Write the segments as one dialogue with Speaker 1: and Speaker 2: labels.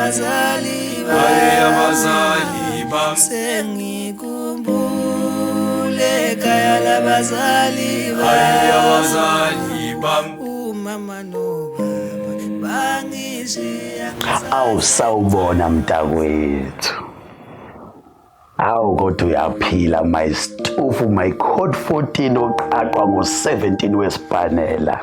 Speaker 1: labazali
Speaker 2: Abazali bami.
Speaker 1: Sengikhumbule ekhaya labazali bami.
Speaker 2: Abazali bami.
Speaker 1: Umama nobaba bangishiya.
Speaker 3: Awu, sawubona mntakwethu. Awu, kodwa uyaphila, my stufu, my code 14 oqaqwa ngo-17 wesipanela.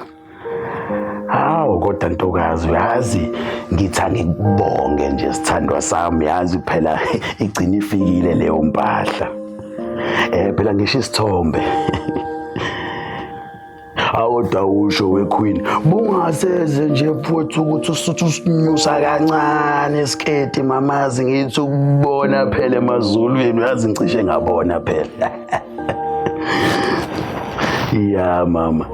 Speaker 3: Hawu, kodwa ntokazi, uyazi ngithi angikubonge nje, sithandwa sami. Yazi phela igcina ifikile leyo mpahla. Phela ngisho isithombe. Awodwa usho we-queen, bungaseze nje futhi ukuthi usuthi usinyusa kancane isiketi, mamazi ngithi ukubona phela emazulwini. Uyazi ngicishe ngabona phela. Ya mama.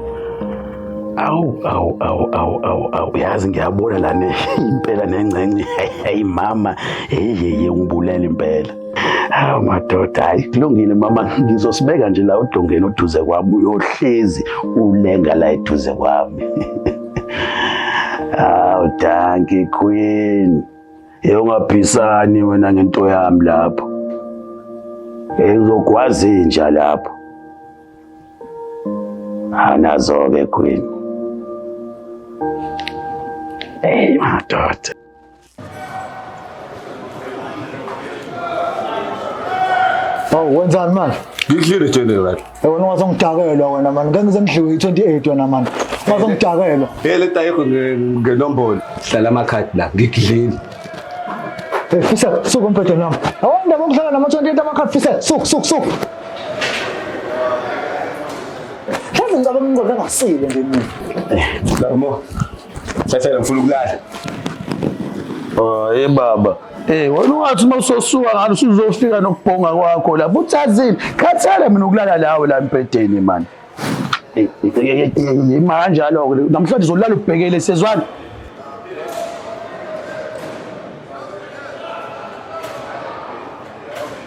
Speaker 3: Awu, awu, awu, awu, awu, awu, yazi ngiyabona lana impela nengcenye. Hey mama, hey hey, ungibulela impela. Hawu madoda, hayi kulungile mama, ngizosibeka nje la udongeni oduze kwami, uyohlezi ulenga la eduze kwami. Hawu, dankie queen. Hey, ungaphisani wena ngento yami lapho. Hey, ngizogwaza inja lapho. Anazo-ke queen. Hey madoda.
Speaker 4: Oh, wenzani manje?
Speaker 5: Ngikudlile, General.
Speaker 4: Eh, wena ungazongidakelwa wena mani. Ngeke ngize ngidliwe i-28 wena mani. Ungazongidakelwa.
Speaker 5: Hey, lento ayikho ngenombolo. Hlala amakhadi la, ngikudlile.
Speaker 4: Eh, Fisa, suka umbhedeni wami. Awu, indaba yokudlala nama-28 amakhadi, Fisa. Suka, suka, suka. Mhlawumbe ngicabanga ingqondo engasile nje mina.
Speaker 5: Lamo. Thatha, ngifuna ukulala.
Speaker 3: Oh, hey baba. Eh, wena ungathi uma usosuka ngalo usuzofika nokubhonga kwakho lapho. Uthazini? Khathele mina ukulala lawe la embhedeni man. Ima kanjalo ke. Namhlanje uzolala ubhekele, sezwana.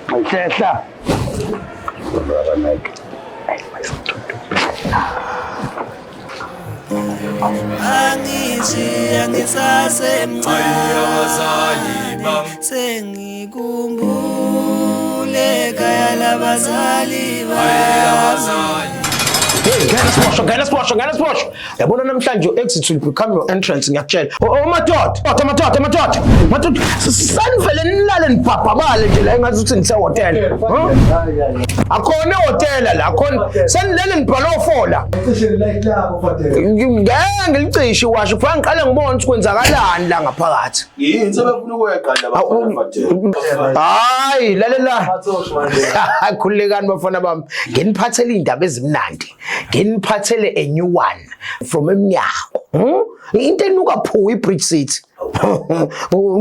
Speaker 3: Hlehla. Baba Nike.
Speaker 1: Angishiya ngisasemncane.
Speaker 2: Abazali bami.
Speaker 1: Sengikhumbule ekhaya labazali bami.
Speaker 2: Abazali.
Speaker 6: Hey, ngena siboshwa, ngena siboshwa, ngena siboshwa. Yabona namhlanje your exit will become your entrance, ngiyakutshela. Oh, madoda, madoda, madoda, madoda. Madoda, sanivele nilale nibhabhabale nje la engathi uthi nisehotela. Huh? Akhona ehotela la, akhona. Sanilele nibhale ofola.
Speaker 4: Cishe light labo, Fadela.
Speaker 6: Ngeke ngilicishe iwasho, kufanele ngiqale ngibone ukuthi kwenzakalani la ngaphakathi.
Speaker 3: Yini sebefuna ukweqa la bafana, Fadela?
Speaker 6: Hayi, lalela. Khululekani bafana bami. Nginiphathele indaba ezimnandi. Nginiphathele a new one from emnyango. Into enuka phu iBridge City.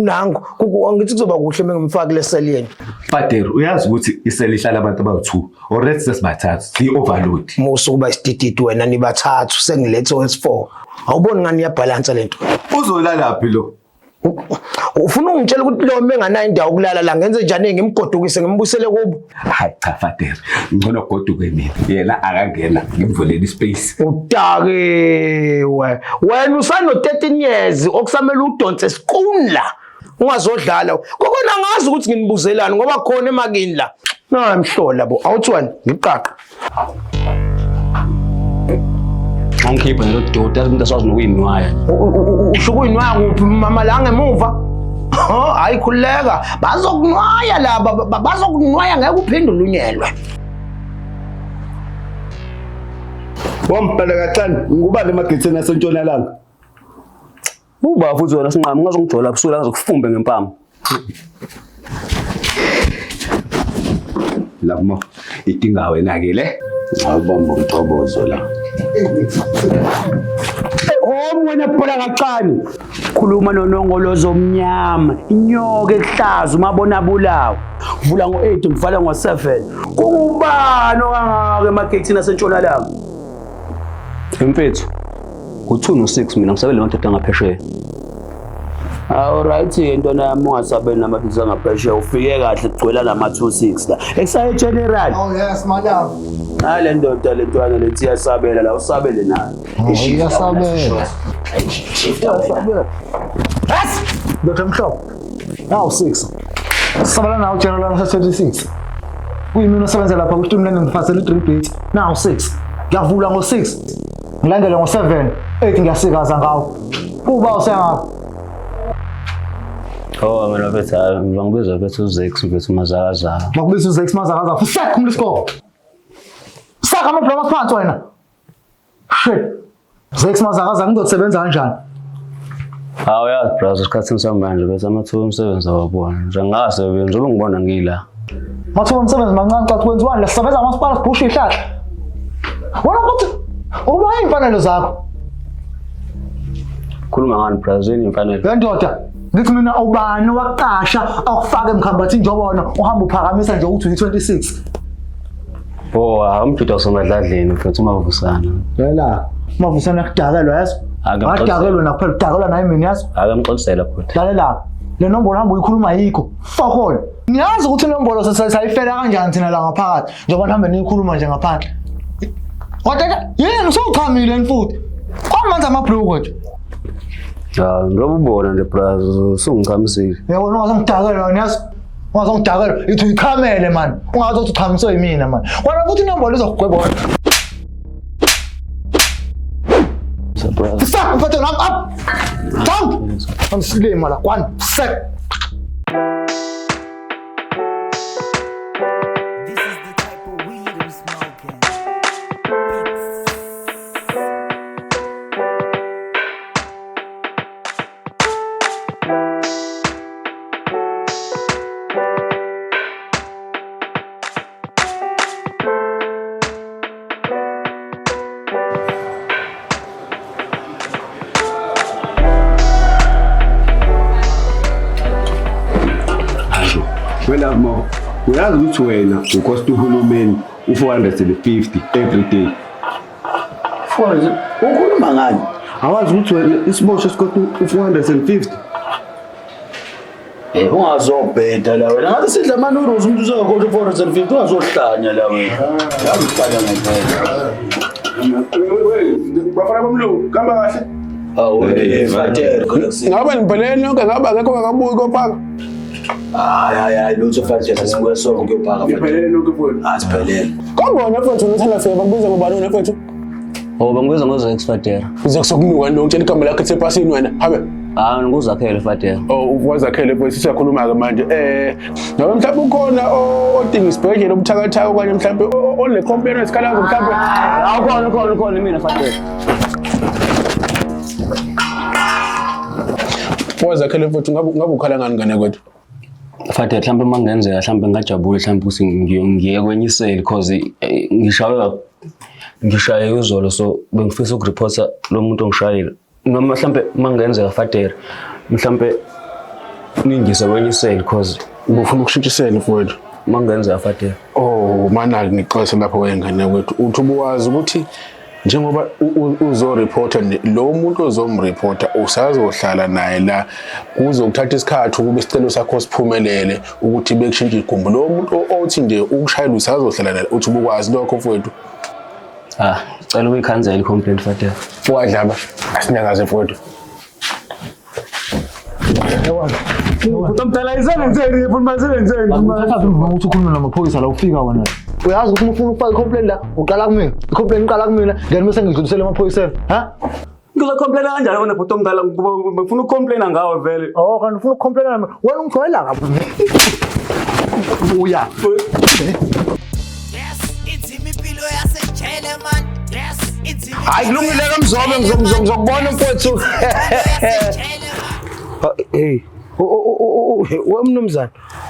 Speaker 6: Nangu, angithi kuzoba kuhle mengimfaka kule cell yenu.
Speaker 5: Fader, uyazi ukuthi isele ihlala abantu abawu-2 already, sesibathathu, siyi-overload.
Speaker 6: Musu kuba isidididi wena, nibathathu sengilethe S4. Awuboni ngani iyabhalansa lento?
Speaker 5: Uzolalaphi lo?
Speaker 6: Ufuna ungitshela ukuthi lo menganayo indawo yokulala la ngenze njani, ngimgodukise ngimbusele kubo?
Speaker 5: Hayi cha Fader, ngcono goduke mina. Yena akangena, ngimvulele ispace.
Speaker 6: Udakiwe wena, usano 13 years okusamele udonse siquni la, ungazodlala kokona. Ngazi ukuthi nginibuzelani ngoba khona emakini la ngamhlola bo. Awuthi wena ngiqaqa.
Speaker 7: Angikhipha lelo doti, yazi umuntu aswazi nokuyinwaya.
Speaker 6: Usho ukuyinwaya kuphi mama? La ngemuva? Hayi khululeka, bazokunwaya laba, bazokunwaya, ngeke uphinde ulunyelwe.
Speaker 5: Wombhele kancane, ngubani emagetheni asentshonalanga?
Speaker 7: Uba futhi wena sinqamu, ungazongijola busuku la, ngizokufumbe ngempama.
Speaker 5: Lamo, idinga wena ke le.
Speaker 3: Awubamba umthobozo la.
Speaker 7: Home wena bhola kancane. Khuluma nonongolozo omnyama, inyoka ekuhlaza umabona bulawo. Vula ngo-8 ngivala ngo-7. Kungubani okangaka emagethini asentshonalanga? Mfethu, ngo-2 no-6 mina ngisabele amadoda angaphesheya. Awu right-ke ntwana yami, ungasabeli namadoda angaphesheya, ufike kahle kugcwela nama-26 la. Esaye General.
Speaker 4: Oh yes, my love.
Speaker 7: Hayi le ndoda, le ntwana lethi iyasabela la, usabele nayo.
Speaker 4: Oh, iyasabela.
Speaker 7: Iyasabela.
Speaker 4: Ndoda emhlophe. Nawu 6. Sabala nawu General 26. Kuyimina osebenza lapha ku-Streamline ngifasela i-3 beats. Nawu 6. Ngiyavula ngo-6. Ngilandele ngo-7. 8 ngiyasikaza ngawo. Kuba usengapha.
Speaker 8: Oh mina mfethu hayi bangibiza mfethu uZex mfethu mazakazaka.
Speaker 4: Bakubiza uZex mazakazaka. Fusak khumula isikole. Saka amabhloko phansi wena. Shit. Zex mazakazaka ngizosebenza kanjani?
Speaker 8: Hawu yazi brazo esikhathini samanje bese amathuba omsebenzi awabona. Nje ngasebenzi njengoba ngibona ngila.
Speaker 4: Mathuba omsebenzi mancane xa kwenziwani la sisebenza amasipala sibhusha ihlahla. Wena ukuthi uba imfanelo zakho.
Speaker 8: Khuluma ngani brazo yini imfanelo?
Speaker 4: Le ndoda ngithi mina ubani waqasha akufake emkhambathini njengoba wena uhamba uphakamisa nje ukuthi uyi-26.
Speaker 8: Oh, umjuda usemadladleni mfethu umavusana.
Speaker 4: Yela, umavusana kudakelwa yazi. Adakelwe nakuphela udakelwa naye mina yazi.
Speaker 8: Ake ngixolisela bhuti.
Speaker 4: Lalela, le nombolo hamba uyikhuluma yikho. Fuck all. Niyazi ukuthi inombolo sayifela kanjani thina la ngaphakathi njengoba nihambe niyikhuluma nje ngaphandle. Kodwa yini usewuchamile futhi. Kwamanzi amabhluku nje.
Speaker 8: Ya, njengoba ubona nje brazo usungichamsile.
Speaker 4: Yabona ungazongidakela wena yazi. Ungazongidakela ithi uyichamele man. Ungazothi uchamiswe yimina man. Wena futhi inombolo izokugweba wena. Fuck, mfethu nami up. Down. Angisilima la. 1 sec.
Speaker 5: Wena mo, uyazi ukuthi wena ucost uhulumeni u-450 every day. 400 ukhuluma ngani? Awazi ukuthi wena isiboshwa sikosta u-450.
Speaker 7: Eh ungazobheda la wena. Ngathi sidla ama-noodles umuntu usengakhokha 450 ungazohlanya la wena. Yazi uhlanya ngempela.
Speaker 9: Bafana bomlungu, kuhamba kahle?
Speaker 7: Awu
Speaker 9: Ngabe nibhelele nonke ngabe akekho akabuyi kopaka.
Speaker 7: Hayi hayi hayi lutho Fatela sibuya sonke kuyopaka.
Speaker 9: Niphelele nonke mfowethu.
Speaker 7: Ah siphelele.
Speaker 9: Kodwa wena mfowethu uthanda feba kubiza ngobani wena mfowethu?
Speaker 8: Oh bangibiza ngoZex Fatela.
Speaker 9: Uze kusokunuka lo ngitshela igama lakho elisepasini wena. Habe.
Speaker 8: Ah nguzakhele Fatela.
Speaker 9: Oh wazakhele mfowethu siyakhuluma ke manje. Ngabe mhlawumbe ukhona odinga isibhedlela obuthakathaka okanye mhlawumbe one complaint esikhalazo mhlawumbe.
Speaker 8: Awukhona ukhona mina Fatela.
Speaker 9: Wazakhele mfowethu ngabe ukhala ngani ngane kwethu?
Speaker 8: Fatela mhlawumbe mangenzeka mhlawumbe ngajabula mhlawumbe ukuthi ngiye kwenye iseli because ngishaye izolo so bengifisa ukureporta lo muntu ongishayile. Noma mhlawumbe mangenzeka Fatela mhlawumbe ningise kwenye iseli because
Speaker 9: ufuna ukushintsha iseli mfowethu.
Speaker 8: Mangenzeka Fatela.
Speaker 9: Oh mana ngixolise lapho wengane kwethu. Uthi ubuwazi ukuthi njengoba uzoreporta lo muntu ozomreporta usazohlala naye la kuzokuthatha isikhathi ukuba isicelo sakho siphumelele ukuthi bekushintshe igumbi. Lo muntu othi nje ukushayela usazohlala naye uthi ubukwazi lokho mfowethu.
Speaker 8: Ah, cela uyikhansele i-complaint Fatela.
Speaker 9: Wadlaba asinyakaze mfowethu.
Speaker 4: Ukuthi ukhulume namaphoyisa la ufika wena. Uyazi ukuthi uma ufuna ukufaka i-complaint la uqala kumina. I-complaint iqala kumina then bese ngidlulisela emaphoyiseni. Ha?
Speaker 10: Ngizocomplaina kanjani wena bhuti omdala ngifuna ukucomplaina ngawe vele.
Speaker 4: Oh kanti ufuna ukucomplaina nami. Wena ungijwayela kabi. Uya.
Speaker 6: Hayi kulungile ke Mzobe ngizokubona mfowethu. Hey, we mnumzane.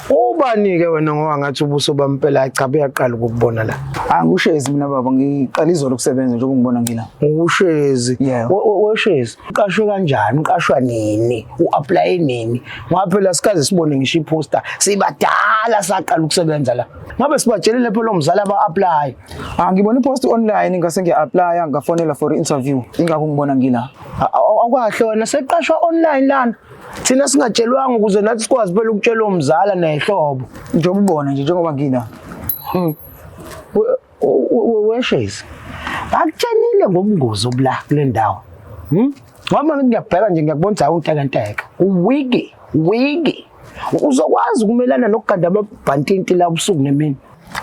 Speaker 6: Ubani ke wena ngoba ngathi ubuso bampela cha buyaqala ukukubona la.
Speaker 11: Angushezi mina baba ngiqala izolo ukusebenza njengoba ngibona ngila.
Speaker 6: Ushezi. Weshezi. Uqashwe kanjani? Uqashwa nini? U-apply nini? Ngoba phela sikaze sibone ngisho iposter. Sibadala saqala ukusebenza la. Ngabe sibatshelile phela umzali aba-apply.
Speaker 11: Ngibona ipost online ngase ngiya-apply ngafonela for interview. Ingakho ngibona ngila.
Speaker 6: Awukahle wena seqashwa online lana. Thina singatshelwanga ukuze nathi sikwazi phela ukutshela umzala nehlobo.
Speaker 11: Njengoba ubona nje njengoba ngila.
Speaker 6: Weshezi. Bakutshelile ngobungozi obula kule ndawo. Ngoba ngiyabheka nje ngiyakubona ukuthi awuntekenteke. Uwiki, wiki. Uzokwazi ukumelana nokuganda amabhantinti la ubusuku nemini?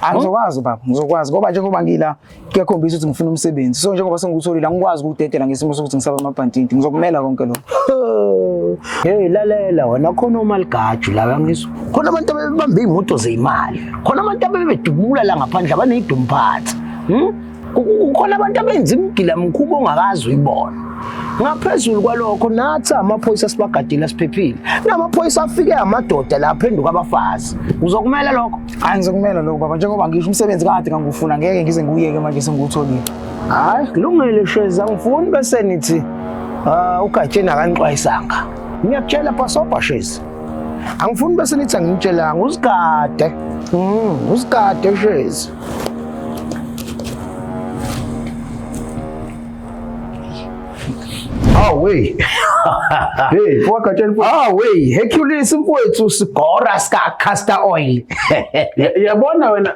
Speaker 11: Angizokwazi baba, ngizokwazi ngoba njengoba ngila kuyakhombisa ukuthi ngifuna umsebenzi. So njengoba sengiwutholile angikwazi ukuwudedela ngesimo sokuthi ngisaba amabhantinti. Ngizokumela konke lokho.
Speaker 6: Hey lalela wena khona umaligaju la ngizwa. Khona abantu abebamba iy'moto zeyimali. Khona abantu abebedubula la ngaphandle abaney'dumphathi. Kukhona abantu abenza imigila mkhuba ongakazi uyibona. Ngaphezulu kwalokho nathi amaphoyisa sibagadile siphephile. Namaphoyisa afike amadoda la aphenduka abafazi. Uzokumela lokho?
Speaker 11: Hayi ngizokumela lokho baba, njengoba ngisho umsebenzi kade ngangufuna ngeke ngize ngiwuyeke manje sengiwutholile.
Speaker 6: Hayi kulungile Sheza, ngifuni bese nithi uGatsheni akanixwayisanga. Ngiyakutshela bhasobha Sheza. Angifuni bese nithi angimtshelanga, uzigade. Uzigade Sheza. Oh wey.
Speaker 9: Hey, mfoka Gatsheni.
Speaker 6: Oh wey, Hercules mfowethu sigora sika castor oil.
Speaker 9: Yabona wena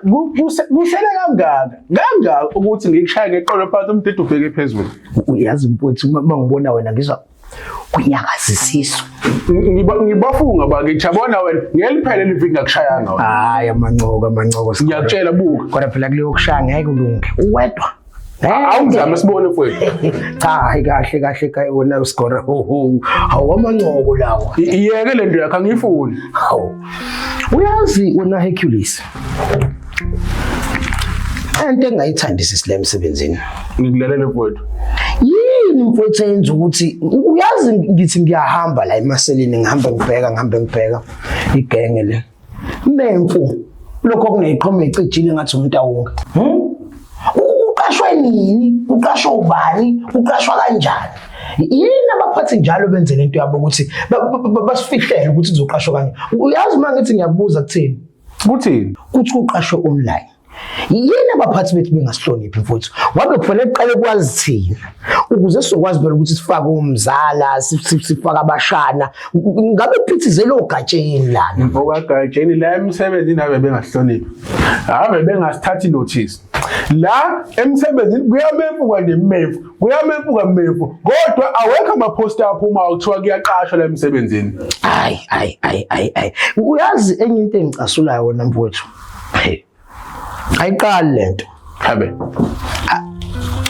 Speaker 9: kusele kangaka. Kangaka ukuthi ngikushaye ngeqolo phansi umdidi ubheke phezulu.
Speaker 6: Uyazi mfowethu uma ngibona wena ngizwa kunyakaza isisu.
Speaker 9: Ngibafunga ba ngithi yabona wena ngeliphele liviki ngakushayanga wena.
Speaker 6: Hayi amancoko amancoko.
Speaker 9: Ngiyakutshela buka.
Speaker 6: Kodwa phela kuleyo kushaya ngeke ulunge. Uwedwa.
Speaker 9: Awungizame sibone mfowethu.
Speaker 6: Cha hayi kahle kahle kahle wena usigora. Hawu amancoko lawa.
Speaker 9: Iyeke le nto yakho angiyifuni.
Speaker 6: Hawu. Uyazi wena Hercules. Into engayithandisisi la emsebenzini.
Speaker 9: Ngikulalele mfowethu.
Speaker 6: Yini mfowethu eyenza ukuthi uyazi ngithi ngiyahamba la emaseleni ngihamba ngibheka igenge le. Memfu lokho kuneyiqhoma ecijile ngathi umuntu awonke. Kuqashwe nini? Kuqashwa ubani? Kuqashwa kanjani? Yini abaphathi njalo benze lento yabo ukuthi basifihlele ukuthi kuzoqashwa kanje. Uyazi uma ngithi ngiyakubuza kuthini?
Speaker 9: Kuthini?
Speaker 6: Kuthi uqashwe online. Yini abaphathi bethu bengasihloniphi mfowethu? Wabe kufanele kuqale kwazi thina ukuze sizokwazi phela ukuthi sifake umzala, sifake abashana. Ngabe kuphithizela oGatsheni lana.
Speaker 9: Mfoka Gatsheni la emsebenzini ave bengasihloniphi. Ave bengasithathi notice. La emsebenzini kuyamemfuka nememfu, kuyamemfuka memfu. Kodwa awekho amaposter aphuma kuthiwa kuyaqashwa la emsebenzini.
Speaker 6: Hayi hayi hayi hayi. Uyazi enye into engicasulayo wena mfowethu. Ayiqali lento.
Speaker 9: Habe.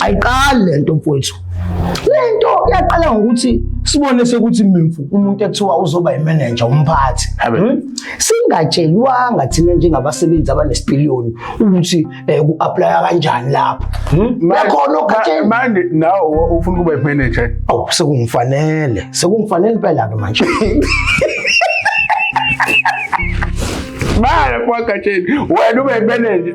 Speaker 6: Ayiqali lento mfowethu. Lento yaqala ngokuthi sibone sekuthi memfu umuntu ekuthiwa uzoba imanager umphathi. Singatshelwanga thina njengabasebenzi abanesipiliyoni ukuthi ku-applya kanjani lapho. Yakhona oGatsheni.
Speaker 9: Manje nawe ufuna ukuba imanager.
Speaker 6: Awu sekungifanele. Sekungifanele impela ke manje.
Speaker 9: Manje mfoka Gatsheni wena ube imanager.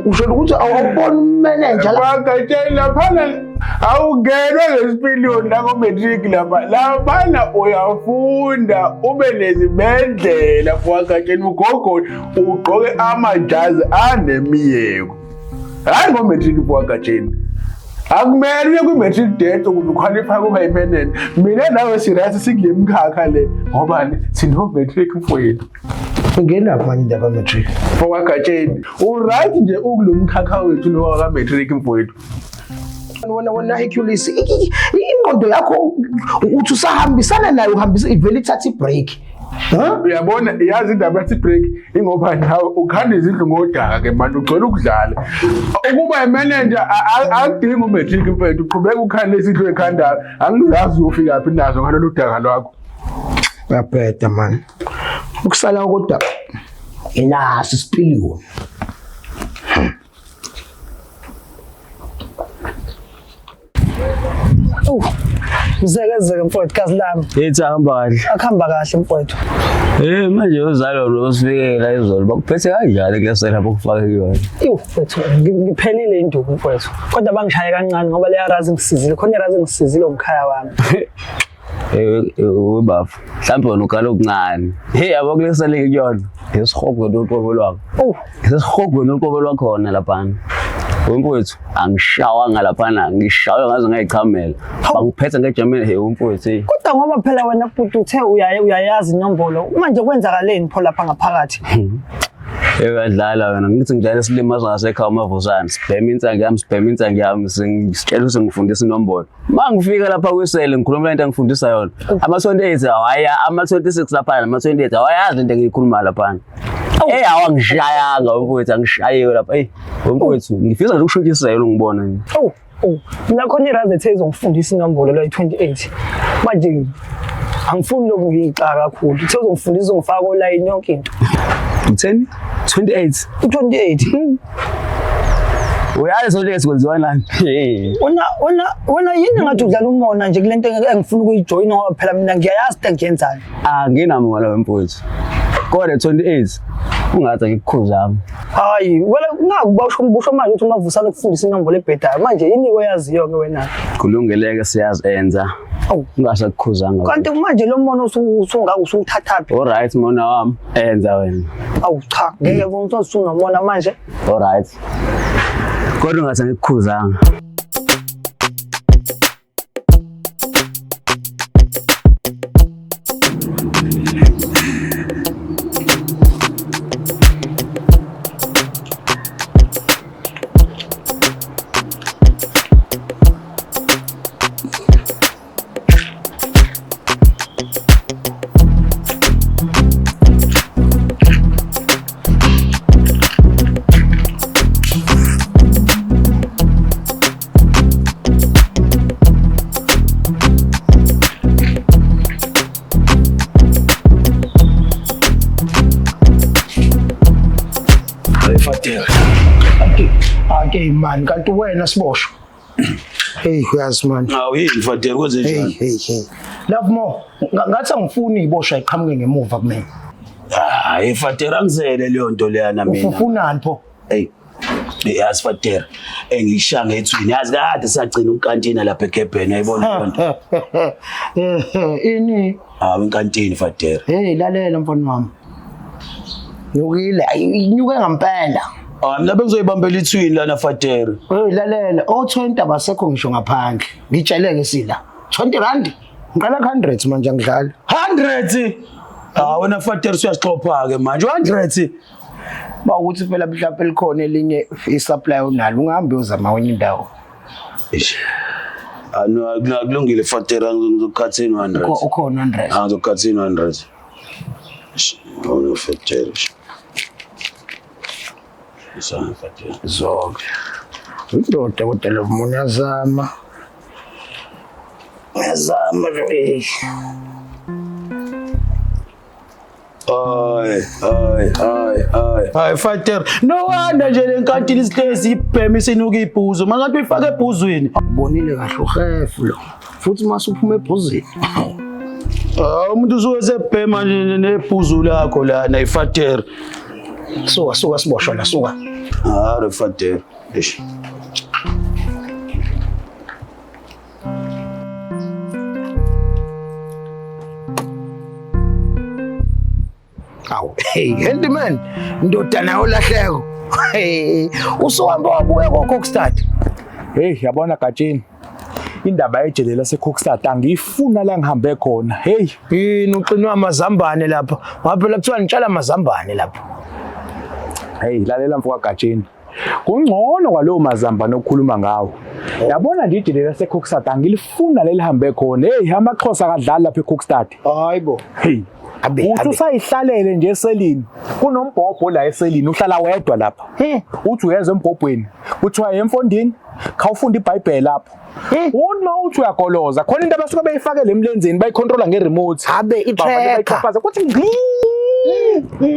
Speaker 6: Usho ukuthi awubona umanager la.
Speaker 9: Mfoka Gatsheni laphana awungenwe ngesipiliyoni la ko-matric lapha. Laphana uyafunda ube nezibhedlela mfoka Gatsheni ugogo ugqoke amajazi anemiyeko. Hayi ngo-matric mfoka Gatsheni. Akumele uye kwi-matric date ukuze ukhwalifye kuba imanager. Mina nawe si-right sikule mkhakha le ngoba sino-matric mfowethu.
Speaker 6: Ungenaphi manje indaba ka-matric?
Speaker 9: Mfoka Gatsheni, u-right nje ukulo mkhakha wethu lo waka-matric mfowethu.
Speaker 6: Wena Hercules, ingqondo yakho uthi usahambisana nayo uhambisa ivele ithatha i-break.
Speaker 9: Uyabona yazi indaba yathi break ingoba nawe ukhanda izindlu ngodaka ke manje ugcwele ukudlala. Ukuba imanager akudingi umatric mfethu, uqhubeka ukhanda izindlu ekhandayo. Angizazi uyofika phi nazo ngalolu daka lwakho.
Speaker 6: Uyabheda man. Ukusala kodwa inaso isipiliyoni.
Speaker 12: Mzekezeke mfowethu kazi lami.
Speaker 8: Yithi ahamba kahle.
Speaker 12: Akuhamba kahle mfowethu.
Speaker 8: Manje uzalo lo sifike la izolo bakuphethe kanjani kulesela lapho kufake kuyona?
Speaker 12: Iwu mfowethu ngiphelile induku mfowethu. Kodwa bangishaye kancane ngoba leya razi ngisizile. Khona razi ngisizile umkhaya wami.
Speaker 8: Webafu. Mhlawumbe wena uqala okuncane. Hey yabo kulesela kuyona. Ngesihogweni uqobo lwakho. Ngesihogweni uqobo lwakhona laphana. Wemfowethu angishawanga laphana, ngishawe ngaze ngayichamela. Bangiphethe ngejamela hey wemfowethu.
Speaker 12: Kodwa ngoba phela wena bhuti uthe uyayazi inombolo. Manje kwenzakaleni pho lapha ngaphakathi?
Speaker 8: Uyadlala wena ngithi ngidlala isilima sangasekhaya uMavusana sibhema insangu yami sibhema insangu yami sengitshela ukuthi ngifundisa inombolo. Uma ngifika lapha kwisele ngikhuluma lento engifundisa yona. Ama-28 awaya ama-26 laphana nama-28 awayazi lento engiyikhuluma laphana. Eyi awangishayanga mfowethu angishayiwe lapha. Eyi mfowethu ngifisa nje ukushintsha isele ungibona nje.
Speaker 12: Oh, oh. Mina khona irazi ethe izongifundisa inombolo la 28. Manje angifuni lokhu ngiyixaka kakhulu. Ithe uzongifundisa uzongifaka kolayini yonke into.
Speaker 8: Utheni? 28.
Speaker 12: U28.
Speaker 8: Uyazi 28 kwenziwa nani?
Speaker 12: Wena wena wena yini ngathi udlala umona nje kulento engifuna ukuyijoyina ngoba phela mina ngiyayazi into engiyenzayo.
Speaker 8: Anginamona wemfowethu. Kodwa 28 ungathi angikukhuzanga.
Speaker 12: Hayi, wena naku basho busho manje ukuthi uMavusana ukufundisa inombolo ebhedayo. Manje yini oyaziyo ke wena?
Speaker 8: Kulungeleke siyazi enza.
Speaker 12: Awu.
Speaker 8: Ungasakukhuzanga.
Speaker 12: Kanti manje lo mona usungaka usuwuthathaphi?
Speaker 8: Alright mona wami, enza wena.
Speaker 12: Awu cha, ngeke bona usunomona manje.
Speaker 8: Alright. Kodwa ungathi angikukhuzanga.
Speaker 6: Hayi Fadela.
Speaker 13: Ake man kanti wena siboshwa. Hey uyazi man.
Speaker 7: Awu yini Fadela kwenze
Speaker 13: Hey
Speaker 7: njani?
Speaker 13: hey hey. Love more ngathi angifuni iboshwa iqhamuke ngemuva kumina.
Speaker 7: Hayi Fadela angizele leyo nto leyana mina.
Speaker 13: Ufunani pho?
Speaker 7: Hey. Yazi Fadela engiyishaya ngethwini yazi kade sagcina unkantini lapha egebheni uyayibona leyo nto.
Speaker 13: Ini?
Speaker 7: Hawu inkantini Fadela.
Speaker 13: Hey lalela mfana wami. Nyukile, inyuke ngempela.
Speaker 7: Ah mina bengizoyibambela ithwini lana Fadela.
Speaker 13: Hey lalela, o20 abasekho ngisho ngaphandle. Ngitsheleke sila. 20 rand. Ngiqala ku 100 manje angidlali.
Speaker 7: 100. Ah wena Fadela usuyasixopha ke manje 100.
Speaker 13: Bawukuthi phela mhlawumbe likhona elinye i-supply onalo ungahambi uyozama kwenye indawo.
Speaker 7: Eish. Ah no akulungile Fadela ngizokukhathini 100.
Speaker 13: Ukhona 100.
Speaker 7: Ah ngizokukhathini 100. Eish, awuna Fadela. Isana Fadela.
Speaker 13: Zonke. Indoda kodwa lo muntu uyazama. Uyazama lo eh.
Speaker 7: Ay ay ay ay. Ay Fadela, no wonder nje le nkantini isihlezi ibhema isinuka ibhuzo. Mangathi uyifake ebhuzwini.
Speaker 13: Ubonile kahle uhefu lo. Futhi mase uphuma ebhuzini.
Speaker 7: Ah umuntu usuke sebhema nje nebhuzu lakho lana iFadela.
Speaker 13: Suka suka siboshwa la suka.
Speaker 7: Ah le Fadela. Eish.
Speaker 13: Awu, hey handyman, ndodana yolahleko. Hey, usuhambe wabuya koKokstad.
Speaker 9: Hey, yabona Gatsheni. Indaba yejele laseKokstad angiyifuna la ngihambe khona. Hey,
Speaker 13: yini uqinwa amazambane lapha? Ngoba phela kuthiwa nitshala amazambane lapha.
Speaker 9: Hey, lalela mfo kaGatsheni. Kungcono kwalowo mazambane okukhuluma ngawo. Yabona nje ijele laseKokstad angilifuna lelihambe khona. Hey, amaXhosa akadlali lapha eKokstad.
Speaker 13: Hayibo.
Speaker 9: Hey. Uthi usayihlalele nje eselini. Kunombhobho la eselini uhlala wedwa lapha. Uthi uyeza embhobhweni. Kuthiwa emfondini khawufunda iBhayibheli lapho. Uma uthi uyagoloza khona into abasuke beyifakele emlenzeni bayicontrola ngeremote.
Speaker 13: Abe i-tracker.
Speaker 9: Kuthi ngci.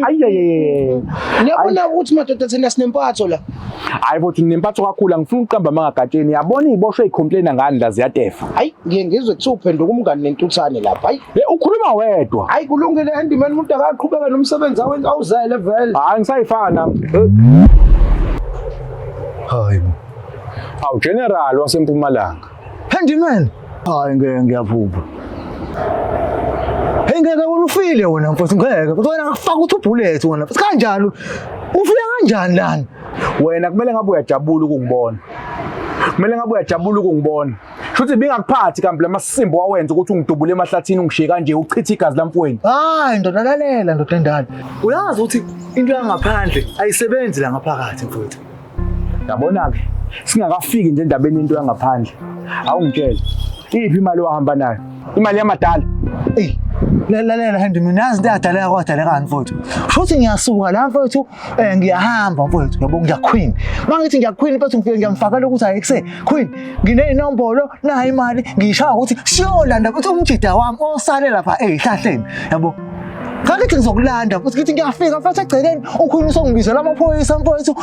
Speaker 9: Ayiyaye.
Speaker 13: Niyabona ukuthi madoda thina sinempatho la.
Speaker 9: Hayi futhi nempatho kakhulu angifuni ukuqamba amanga Gatsheni. Yabona iziboshwe ezicomplaina ngani la ziyatefa.
Speaker 13: Hayi ngiye ngizwe kuthiwa uphenduka umngani nentuthane lapha. Hayi.
Speaker 9: Hey ukhuluma wedwa.
Speaker 13: Hayi kulungile handyman umuntu akaqhubeka nomsebenzi awenza awuzele vele.
Speaker 9: Hayi ngisayifana.
Speaker 4: Hayi bo.
Speaker 9: Awu general wasempumalanga.
Speaker 4: Handyman. Hayi ngeke ngiyaphupha. Hey ngeke wena ufile wena mfowethu ngeke. Wena ngakufaka uthi ubullet wena. Kanjani? Ufile kanjani lana?
Speaker 9: Wena kumele ngabe uyajabula ukungibona. Kumele ngabe uyajabula ukungibona.
Speaker 14: Shuthi bingakuphathi kambe lamasimbo wawenza ukuthi ungidubule emahlathini ungishiye kanje uchithe igazi lamfowenu.
Speaker 4: Hayi ndoda lalela ndoda endala. Uyazi ukuthi into yangaphandle ayisebenzi la ngaphakathi mfowethu.
Speaker 14: Yabona-ke singakafiki nje endabeni into yangaphandle. Awungitshele. Iphi imali owahamba nayo? Imali yamadala.
Speaker 4: Eyi lalela Henry mina yazi into yadaleka kwadalekani mfowethu. Shuthi ngiyasuka la mfowethu ngiyahamba mfowethu yabo ngiya Queen. Mangithi ngiya Queen mfowethu ngifike ngiyamfakela ukuthi hayi kuse Queen ngineyinombolo nayi imali ngishaya ukuthi siyolanda futhi umjida wami osale lapha ezihlahleni yabo. Ngakithi ngizokulanda futhi ngithi ngiyafika mfowethu egcekeni uQueen usongibizela amaphoyisa mfowethu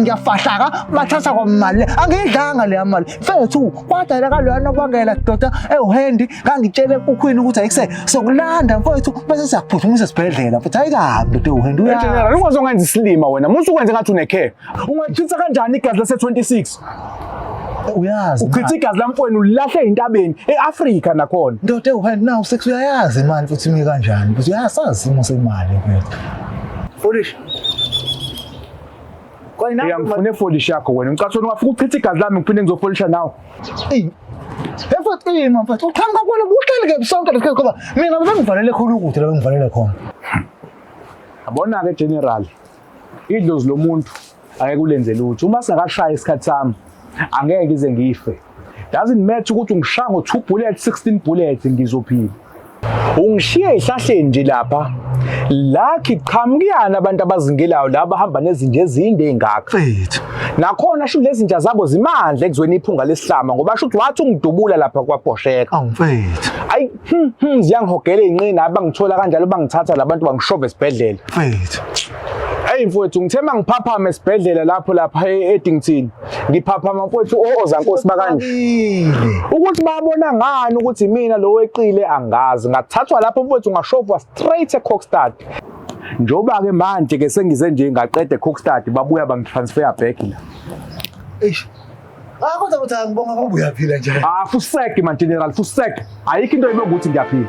Speaker 4: ngiyafahlaka bathatha kwamali le angiyidlanga leya mali mfethu kwadaleka loya nobangela doda ewuhendi ngangitshele uQueen ukuthi ayikuse sokulanda mfethu bese siyakuphuthumisa esibhedlela mfethu ayikabi ndoda ewuhendi
Speaker 14: uya General ungazongenza isilima wena musu ukwenze ngathi unecare ungachitha kanjani igazi lase 26
Speaker 4: uyazi
Speaker 14: uchitha igazi lamfowenu ulilahle entabeni eAfrika nakhona
Speaker 4: ndoda ewuhendi nawu sex uyayazi imali futhi imi kanjani futhi uyasazi isimo semali mfethu Foolish
Speaker 14: Uya ngifuna efolishi yakho wena. Ngicathu wena ungafika uchitha igazi lami ngiphinde ngizofolisha nawe.
Speaker 4: Eyi. Mfethu ima mfethu uqhamuka kubona buhleli ke sonke lesikhathi ngoba mina bengivalele khona ukude la bengivalele khona.
Speaker 14: Yabona ke general. Idlozi lomuntu angeke ulenze lutho. Uma singakashaya isikhathi sami angeke ize ngife. Doesn't matter ukuthi ungishaya ngo 2 bullets 16 bullets ngizophila. Ungishiye ehlahleni nje lapha. Lucky qhamukiyana abantu abazingelayo laba bahamba nezinja ezinde ezingaka.
Speaker 4: Mfethu.
Speaker 14: Nakhona sho lezi zinja zabo zimandla ekuzweni iphunga lesihlama ngoba sho ukuthi wathi ungidubula lapha kwabhosheka.
Speaker 4: Awu mfethu.
Speaker 14: Ayi ziyangihogela izinqina abangithola kanjalo bangithatha labantu bangishova esibhedlela.
Speaker 4: Mfethu.
Speaker 14: Hey mfowethu ngithe mangiphaphama esibhedlela lapho lapha e-Eddington ngiphaphama mfowethu ozankosi bakanje ukuthi babona ngani ukuthi mina lo weqile angazi ngathathwa lapho mfowethu ngashovwa straight eCokstad njengoba ke manje ke sengize nje ngaqeda eCokstad babuya bangitransfer back la.
Speaker 4: Eish. Ah kodwa ukuthi angibonga ngoba uyaphila nje.
Speaker 14: Ah fusek man general fusek. Ayikho into ebe ukuthi ngiyaphila.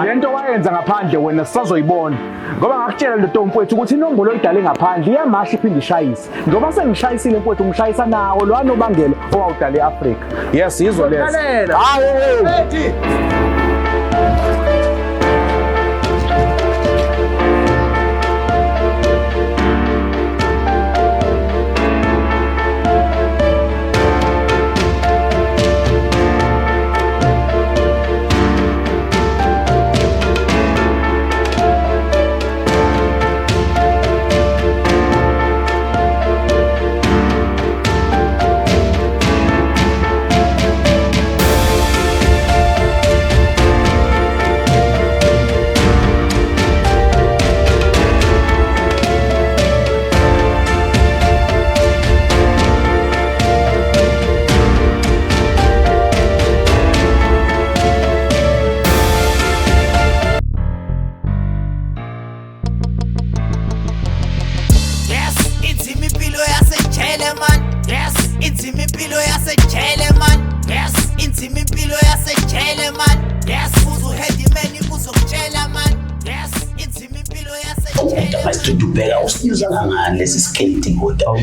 Speaker 14: Lento wayenza ngaphandle wena sisazoyibona. Ngoba ngakutshela ndoda mfowethu ukuthi inombolo oyidale ngaphandle iyamasha iphinde ishayise. Ngoba sengishayisile mfowethu ngishayisa nawo lo anobangela owawudale eAfrika. Yes yizo lezo. Hayi.
Speaker 1: Yes, inzima impilo yasejele man. Yes, inzima impilo yasejele man. Yes, inzima impilo yasejele man. Yes, uzuheadman uzokutshela man. Yes, inzima impilo yasejele.
Speaker 3: Masitudubheka usinyuza kangani lesi skate kodwa.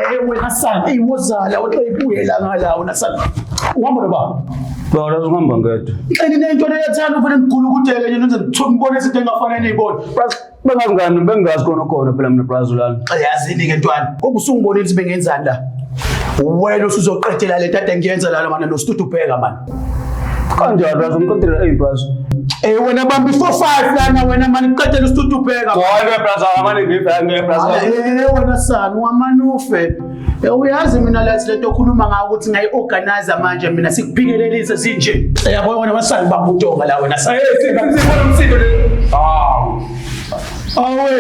Speaker 7: Hey wena sana, hey wozala, uthi ibuye la ngala wena sana. Uhamba nobaba.
Speaker 10: Baba uhamba ngedwa.
Speaker 7: Xeni nento leyathanda ufuna ngigulukudeke nje nenze ngibone izinto engafanele ngiyibone.
Speaker 10: Bras bengazi ngani bengazi khona khona phela mina bras ulana.
Speaker 7: Yazini ke ntwana, ngoba usungibonile ukuthi bengenzani la. Wena usuzoqedela le tata engiyenza la mana nostudubheka man.
Speaker 10: Kanjani bras umqedela hey bras.
Speaker 7: Eh wena bamba i-4 5 lana wena mani qedela usitudubheka.
Speaker 10: Kodwa bras amane ngibheke bras.
Speaker 7: Eh wena sani wamanufe. Uyazi mina lathi lento okhuluma ngayo ukuthi ngayi-organize manje mina sikuphikelelise sinje. Yabo wena wasani bamba utonga la wena.
Speaker 14: Hey sibona umsindo le. Hawu.
Speaker 7: Awe.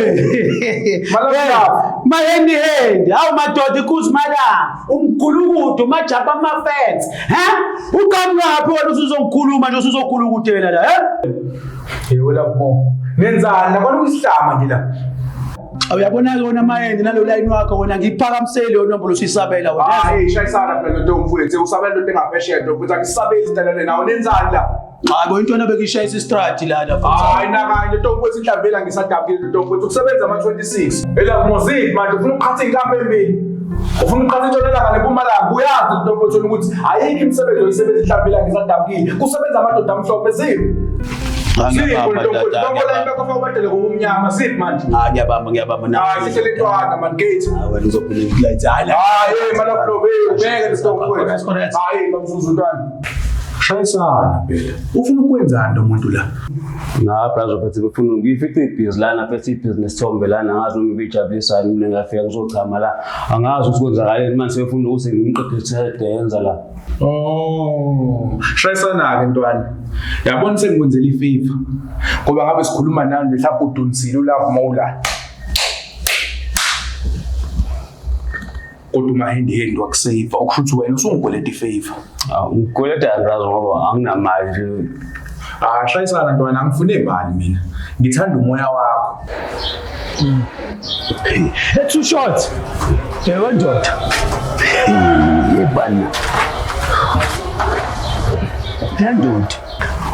Speaker 7: Mahendi hendi. Hawu madoda ikuzimala. Umgulukudu majaba ama-fence. He? Uqhamukaphi wena usuzongikhuluma nje usuzokhulukudela la, he?
Speaker 14: Hey wena mo. Nenzani labona ukusihlama nje la.
Speaker 7: Uyabona-ke wena mahendi nalo line wakho wena ngiyiphakamisele leyo nombolo usuyisabela wena.
Speaker 14: Hayi shayisana phela nto mfowethu usabela into engaphesheya nto mfowethu akisabeli sidalele nawe nenzani la.
Speaker 7: Hayi bo intwana bekishayisa istrati lana
Speaker 14: futhi. Hayi nakanye nto mfowethu inhlamvela ngisadabukile nto mfowethu kusebenza ama 26. Ela moziki manje ufuna ukuphatha inkambi embili. Ufuna uqhatha intshonalanga nempumalanga, uyazi ntombothweni ukuthi ayikho imisebenzi oyisebenza mhlawumbe ilanga isadabukile. Kusebenza amadoda amhlophe siphi? Sipho ntombothweni, bonke la impela kufanele ubadele ngokumnyama, siphi manje?
Speaker 3: Ah, ngiyabamba ngiyabamba na.
Speaker 14: Hayi sihlele ntwana man gate.
Speaker 3: Ah, wena uzophinde ngikulayithe. Hayi la.
Speaker 14: Hayi, hey malaflo, hey ubheke lesitofu. Hayi bamfuza ntwana. Shayisana phela. Ufuna ukwenzani lo muntu la?
Speaker 8: Na brazo phethe befuna ngiyifice ibhizi lana phethe ibhizi nesithombe lana angazi noma ibijabulisani mina ngafika ngizochama la angazi ukuthi kwenzakaleni manje sebefuna ukuthi ngiqede yenza la.
Speaker 14: Oh, shayisana-ke ntwana. Yabona sengikwenzela ifavor. Ngoba ngabe sikhuluma nawe nje mhlawumbe udunisile ulapho mawula. Kodwa umahendihendi wakusave, okusho ukuthi wena usungikweleta ifavor.
Speaker 8: Ah, ngikweleta brazo ngoba anginamali nje.
Speaker 14: Ah, shayisana ntwana, angifune imali mina. Ngithanda umoya wakho.
Speaker 7: Hey, too short. Yebo ndoda. Yebana. Le ndoda.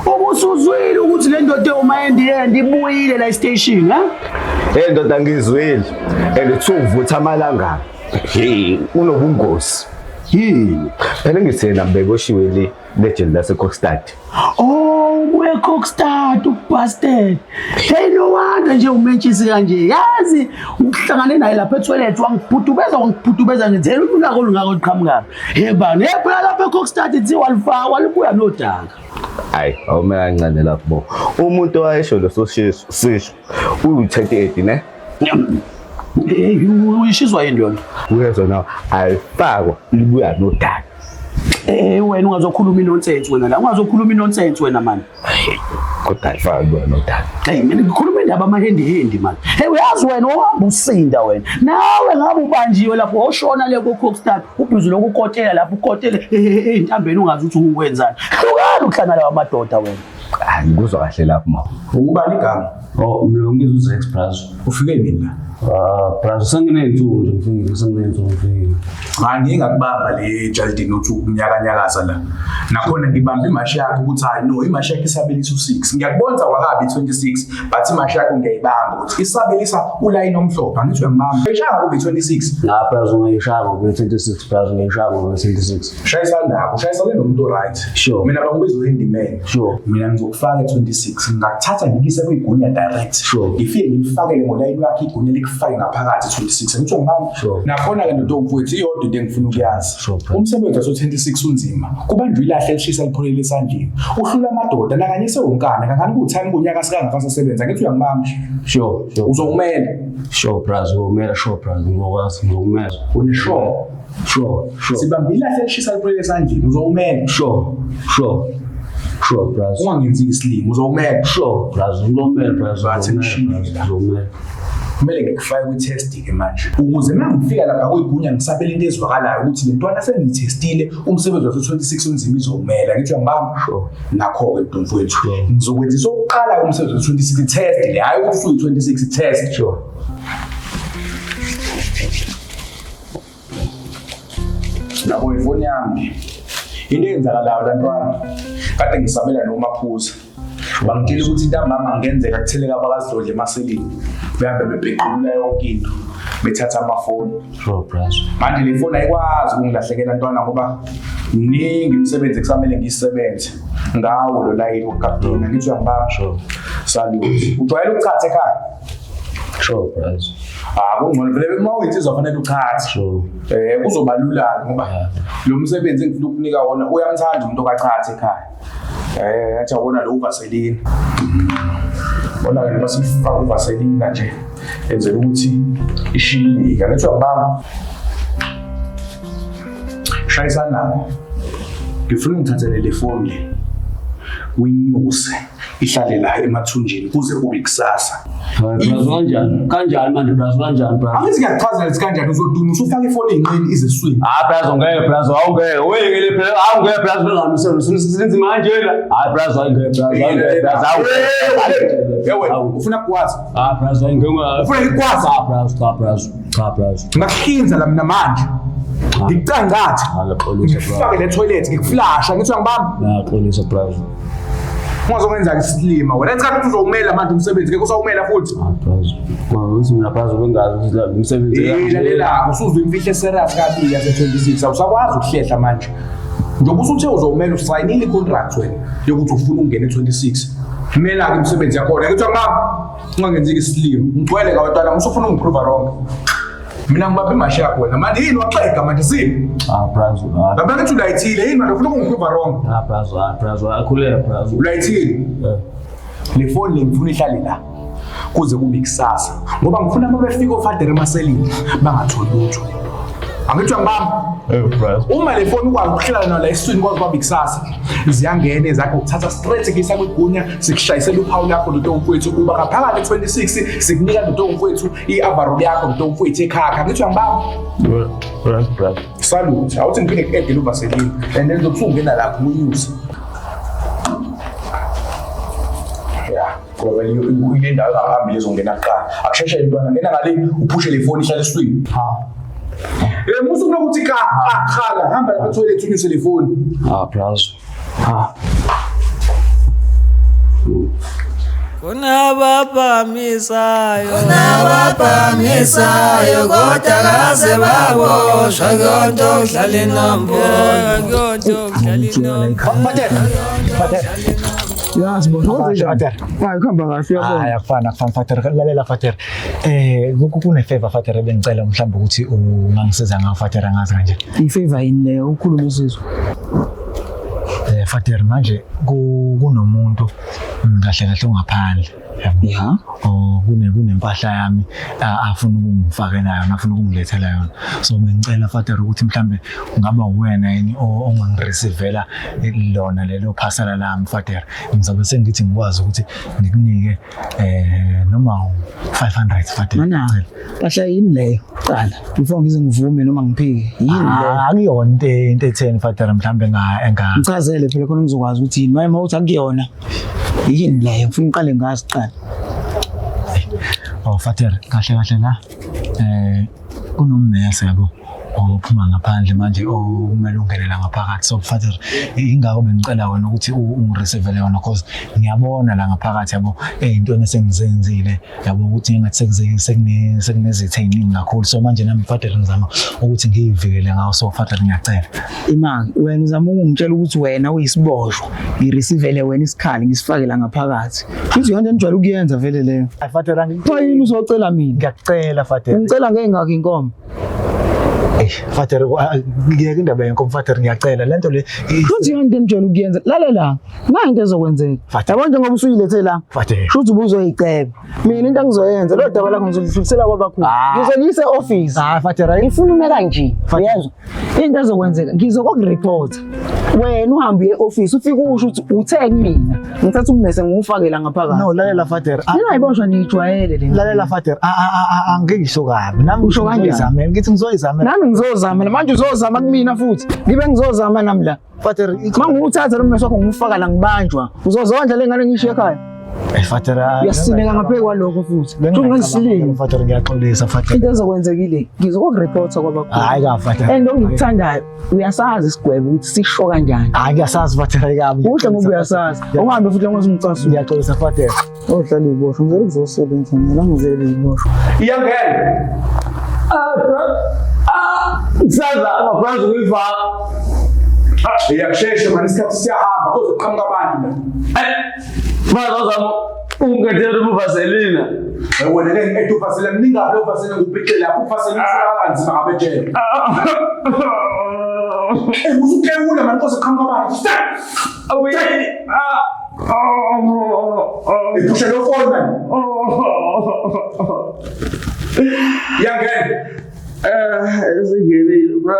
Speaker 7: Ubusuzwile ukuthi le ndoda ewumayendiyendi ibuyile la station, ha?
Speaker 5: Hey ndoda ngizwile and kuthiwa uvutha amalangana. Hey unobungozi. Yini? Phela ngithi yena beboshiwe le legend lase Kokstad.
Speaker 7: Oh, ubuye Kokstad ubastard. Hey no wonder nje umentshisi kanje. Yazi uhlangane naye lapha etoilet wangibhudubeza wangibhudubeza ngenzela ulaka olungako oluqhamukayo. Hey bani, hey phela lapha eKokstad kuthiwa walifaka walibuya nodaka.
Speaker 5: Hayi, awume kancane lapho bo. Umuntu owayesho lo soshiso sisho uyu-28 ne?
Speaker 7: Hey uyishizwa yini yona?
Speaker 5: Uyezwa nawe ayifakwa libuya nodaka.
Speaker 7: Eh wena ungazokhuluma inonsense wena la. Ungazokhuluma inonsense wena man.
Speaker 5: Kodwa ayifakwa libuya nodaka.
Speaker 7: Hey mina ngikhuluma indaba amahendihendi man. Hey uyazi wena uhamba usinda wena. Nawe ngabe ubanjiwe lapho oshona le ku Kokstad ubhizi lokukotela lapho ukotele ey'ntambeni ungazi ukuthi uwenzani. Hlukana ukuhlangana lawa madoda wena.
Speaker 5: Hayi ngikuzwa kahle lapho ma.
Speaker 14: Ubani igama?
Speaker 8: Oh, mina ngizwe uZex brazo.
Speaker 14: Ufike nini la?
Speaker 8: Ah, brazo senginey'nsuku nje ngifikile, senginey'nsuku ngifikile.
Speaker 14: Cha ngingakubamba le Jaldini uthi ukunyakanyakaza la. Nakhona ngibamba imashi yakho ukuthi hayi no imashi yakho isabelisa u6. Ngiyakubonza kwakabi 26 but imashi yakho ngiyayibamba ukuthi isabelisa ulayini omhlophe angithi uyangibamba. Ishaya kube 26.
Speaker 8: Na brazo ngiyishaya ngobe 26 brazo ngiyishaya ngobe 26.
Speaker 14: Shayisana nakho, shayisane nomuntu oright.
Speaker 8: Sure.
Speaker 14: Mina bangibiza uhandyman.
Speaker 8: Sure.
Speaker 14: Mina ngizokufaka 26 ngakuthatha ngikise kwigunya direct.
Speaker 8: Sure.
Speaker 14: Ngifike ngilifakele ngolayini wakhe igunya likufake ngaphakathi 26. Angithi uyangibamba?
Speaker 8: Sure.
Speaker 14: Nakhona-ke ndoda mfowethu iyodwa into engifuna ukuyazi.
Speaker 8: Sure, bro.
Speaker 14: Umsebenzi waso-26 unzima. Kubanjwe ilahle elishisa lipholele esandleni. Uhlula amadoda nakanye sewunkana kangani kuwu-time kunyaka sikangakasasebenza. Angithi uyangibamba?
Speaker 8: Sure, sure.
Speaker 14: Uzokumela.
Speaker 8: Sure brazo, ngizomela sure brazo, ngizokwazi ngizomela.
Speaker 14: Une-sure.
Speaker 8: Sure, sure.
Speaker 14: Sibambe ilahle elishisa lipholele esandleni. Uzowumela.
Speaker 8: Sure, sure. Sure brazo.
Speaker 14: Ungangenzi isilimo. Uzowumela.
Speaker 8: Sure brazo, ngizomela brazo.
Speaker 14: Bathi
Speaker 8: ngizomela, brazo, ngizomela.
Speaker 14: Kumele ngikufake kwi-test-ke manje ukuze uma ngifika lapha kwigunya ngisabela into ezwakalayo ukuthi le ntwana sengiyithestile umsebenzi waso-26 unzima izomela ngithi uyangibamba
Speaker 8: Sure.
Speaker 14: nakho-ke ntomfowethu ngizokwenzisa okokuqala umsebenzi waso-26 i-test le hhayi ukuthi usuyi-26 i-test
Speaker 8: Sure.
Speaker 14: Nabo ifoni yami into eyenzakalayo la ntwana kade ngisabela nomaphuza bangitshela ukuthi ntambama kungenzeka kutheleka abakazidodla emaseleni behambe bebhequlula yonke into bethatha amafoni.
Speaker 8: Sure brazo.
Speaker 14: Manje le foni ayikwazi ukungilahlekela ntwana ngoba mningi imisebenzi ekusamele ngiyisebenze ngawo lo layini wokukaptena ngithi uyangibamba.
Speaker 8: Sure.
Speaker 14: Salute. Ujwayele ukuchatha ekhaya?
Speaker 8: Sure brazo.
Speaker 14: Ah kungcono vele uma uyinsizwa fanele uchathe.
Speaker 8: Sure.
Speaker 14: Eh kuzoba lula ngoba lo msebenzi engifuna ukunika wona uyamthanda umuntu okachathe ekhaya. Eh athi awona lo uvaseline. Bona ke masifaka uvaseline nje enzela ukuthi ishilike. Angithi uyangibamba. Shayisana nako. Ngifuna ungithathele le phone le. Uyinyuse ihlale la emathunjini kuze kube kusasa.
Speaker 8: Hayi brazo kanjani? Kanjani manje brazo kanjani brazo?
Speaker 14: Angithi ngiyakuchazela ukuthi kanjani uzoduma usufaka ifoni ey'nqeni ize eswini.
Speaker 8: Hayi brazo ngeke brazo awungeke. Weyekele phela awungeke brazo bengamisela sinzima kanje la. Hayi brazo awungeke brazo awungeke brazo awungeke.
Speaker 14: Hey wena ufuna kukwazi?
Speaker 8: Hayi brazo awungeke.
Speaker 14: Ufuna ngikwazi?
Speaker 8: Cha brazo, cha brazo, cha brazo.
Speaker 14: Ngakuhlinza la mina manje. Ngikucangathe.
Speaker 8: Ngiyaxolisa brazo.
Speaker 14: Ngikufake le toilet ngikuflasha ngithi uyangibamba.
Speaker 8: Ngiyaxolisa brazo.
Speaker 14: Ungazokwenza isilima wena. Enza ukuthi uzowumela manje umsebenzi, ngeke usawumela futhi.
Speaker 8: Ukuthi mina bhazi bengazi ukuthi la umsebenzi.
Speaker 14: Eh, lalela, usuzwa imfihlo eserious kabi yase-26, awusakwazi ukuhlehla manje. Njengoba usuthe uzowumela usayinile i-contract wena yokuthi ufuna ukungena e-26. Mela-ke imisebenzi yakhona. Ngithiwa mama, ungangenzeki isilima. Ngigcwele kawatwana, usufuna ungiprova wrong. Mina ngibambe imashi yakho wena. Manje yini waxega manje sini?
Speaker 8: Ah, brazo.
Speaker 14: Ngabona ukuthi ulayithile yini manje ufuna ukungiprova wrong.
Speaker 8: Ah, brazo, ah, brazo, akhuleka brazo.
Speaker 14: Ulayithile. Le phone le ngifuna ihlale la kuze kube kusasa ngoba ngifuna uma befika ofadere emaselini bangatholi lutho. Angithi uyangibamba? Uma le phone ukwazi ukuhlala nayo la esiswini kwaze kwabe kusasa ziyangena ezakho ukuthatha straight kuyisa kwigunya sikushayisela uphawu lakho lento mfowethu uba ngaphakathi 26 sikunika lento mfowethu i-overall yakho lento mfowethu ekhakha. Angithi uyangibamba?
Speaker 8: Brazo.
Speaker 14: Salute. Awuthi ngiphinde ngi-edele uvaseline and then uzobe usungena lapho uyuse. Ya, ngoba inendawo engaphambili ezongena kuqala. Akusheshe intwana ngena ngale uphushe le foni ihlale esiswini.
Speaker 8: Ha.
Speaker 14: Eh musu kunokuthi ka khala hamba lapha toilet unyuse le foni.
Speaker 8: Ah, brazo. Ha.
Speaker 15: Kunababhamisayo, kunababhamisayo, kodwa kaze baboshwa kuyonto kudlala inombolo, kuyonto kudlala inombolo.
Speaker 4: Fater.
Speaker 11: Yazi bona
Speaker 4: Fater.
Speaker 11: Hayi kuhamba kahle uyabona.
Speaker 4: Hayi akufana akufana Fater. Lalela Fater. Kune favor Fater ebengicela mhlawumbe ukuthi ungangisiza ngayo Fater angazi kanje.
Speaker 11: I-favor yini leyo ukhuluma usizwe?
Speaker 4: Fater manje kunomuntu kahle kahle ongaphandle.
Speaker 11: Ya.
Speaker 4: Oh kunempahla yami afuna ukungifakela yona, afuna ukungilethela yona. So bengicela Fater ukuthi mhlambe ungaba uwena yini ongangireceive-ela lona lelo phasela lami Fater. Ngizobe sengithi ngikwazi ukuthi ngikunike noma 500 Fater.
Speaker 11: Mana, mpahla yini leyo? Qala, before ngize ngivume noma ngiphike. Yini leyo?
Speaker 4: Akuyona into etheni Fater mhlambe enga
Speaker 11: Ngichazele phela khona ngizokwazi ukuthi yini. Manje mawuthi akuyona. Yini leyo? Ngifuna uqale ngazi kuqala.
Speaker 4: Oh Fater, kahle kahle la. Kunommese yabo ophuma ngaphandle manje okumele ungene la ngaphakathi. So Fater, ingakho bengicela wena ukuthi ungireceive yona because ngiyabona la ngaphakathi yabo ey'ntweni esengizenzile yabo ukuthi engathi sekunezitha ey'ningi kakhulu. So manje nami Fater ngizama ukuthi ngiyivikele ngawo. So Fater ngiyacela.
Speaker 11: Imali, wena uzama ukungitshela ukuthi wena uyisiboshwa, ngireceive wena isikhali ngisifake la ngaphakathi. Futhi yonke enijwayele ukuyenza vele leyo.
Speaker 4: Fater
Speaker 11: Kuthiwa yini uzocela mina?
Speaker 4: Ngiyacela Fater.
Speaker 11: Ungicela ngeyingakho inkomo?
Speaker 4: Fater ngiyeke indaba yenkomo Fater ngiyacela lento le.
Speaker 11: Futhi yonke into enijwayele ukuyenza. Lalela, nayi into ezokwenzeka. Yabo njengoba usuyilethe la.
Speaker 4: Fater.
Speaker 11: Shuthi ubuzoyiceba. Mina into engizoyenza lo daba lakho ngizolidlulisela kwabakhulu. Ngizoliyisa e-office.
Speaker 4: Ah Fater,
Speaker 11: ngifuna ume kanje. Uyezwa? Into ezokwenzeka ngizokureporta. Wena uhambe uye e-office ufike usho ukuthi uthe kumina. Ngithatha ummese ngiwufake la ngaphakathi.
Speaker 4: No, lalela Fater.
Speaker 11: Mina ayiboshwa niyijwayele le.
Speaker 4: Lalela Fater, angikusho kabi. Nami
Speaker 11: Usho kanjani?
Speaker 4: ngizoyizamela, ngithi ngizoyizamela.
Speaker 11: Nami ngizozama manje uzozama kumina futhi. Ngibe ngizozama nami la.
Speaker 4: Fater,
Speaker 11: mangiwuthatha lo mmese wakho ngiwufaka la ngibanjwa. Uzozondla le ngane ngishiye ekhaya.
Speaker 4: Fater,
Speaker 11: Uyasineka ngaphezu kwalokho futhi. Ungazisilimi.
Speaker 4: Fater ngiyaxolisa Fater.
Speaker 11: Into ezokwenzekile ngizokureporta kwabakhulu.
Speaker 4: Hayi ka Fater.
Speaker 11: And ongikuthandayo uyasazi isigwebo ukuthi sisho kanjani.
Speaker 4: Hayi ngiyasazi Fater kabi.
Speaker 11: Kuhle ngoba uyasazi. Ungahambi futhi ngoba ungicasula.
Speaker 4: Ngiyaxolisa Fater.
Speaker 11: Ohlala iboshwa ngizele kuzosebenza mina ngizele iboshwa.
Speaker 14: Iyangena.
Speaker 8: Kusazama brazo ukuyifaka.
Speaker 14: Iyakushesha manje isikhathi siyahamba kuzoqhamuka abantu la.
Speaker 8: Brazo zama ungethela uvaselina.
Speaker 14: Wena ke ngiqeda uvaselina mningi kabi lo vaselina ngubhixe lapho uvaselina utholakala kanzima ngabe ejele. Usuklewula manje kuzoqhamuka abantu. Stop.
Speaker 8: Awuyini.
Speaker 14: Iphushe lo phone man. Iyangena.
Speaker 8: Esingenile bro.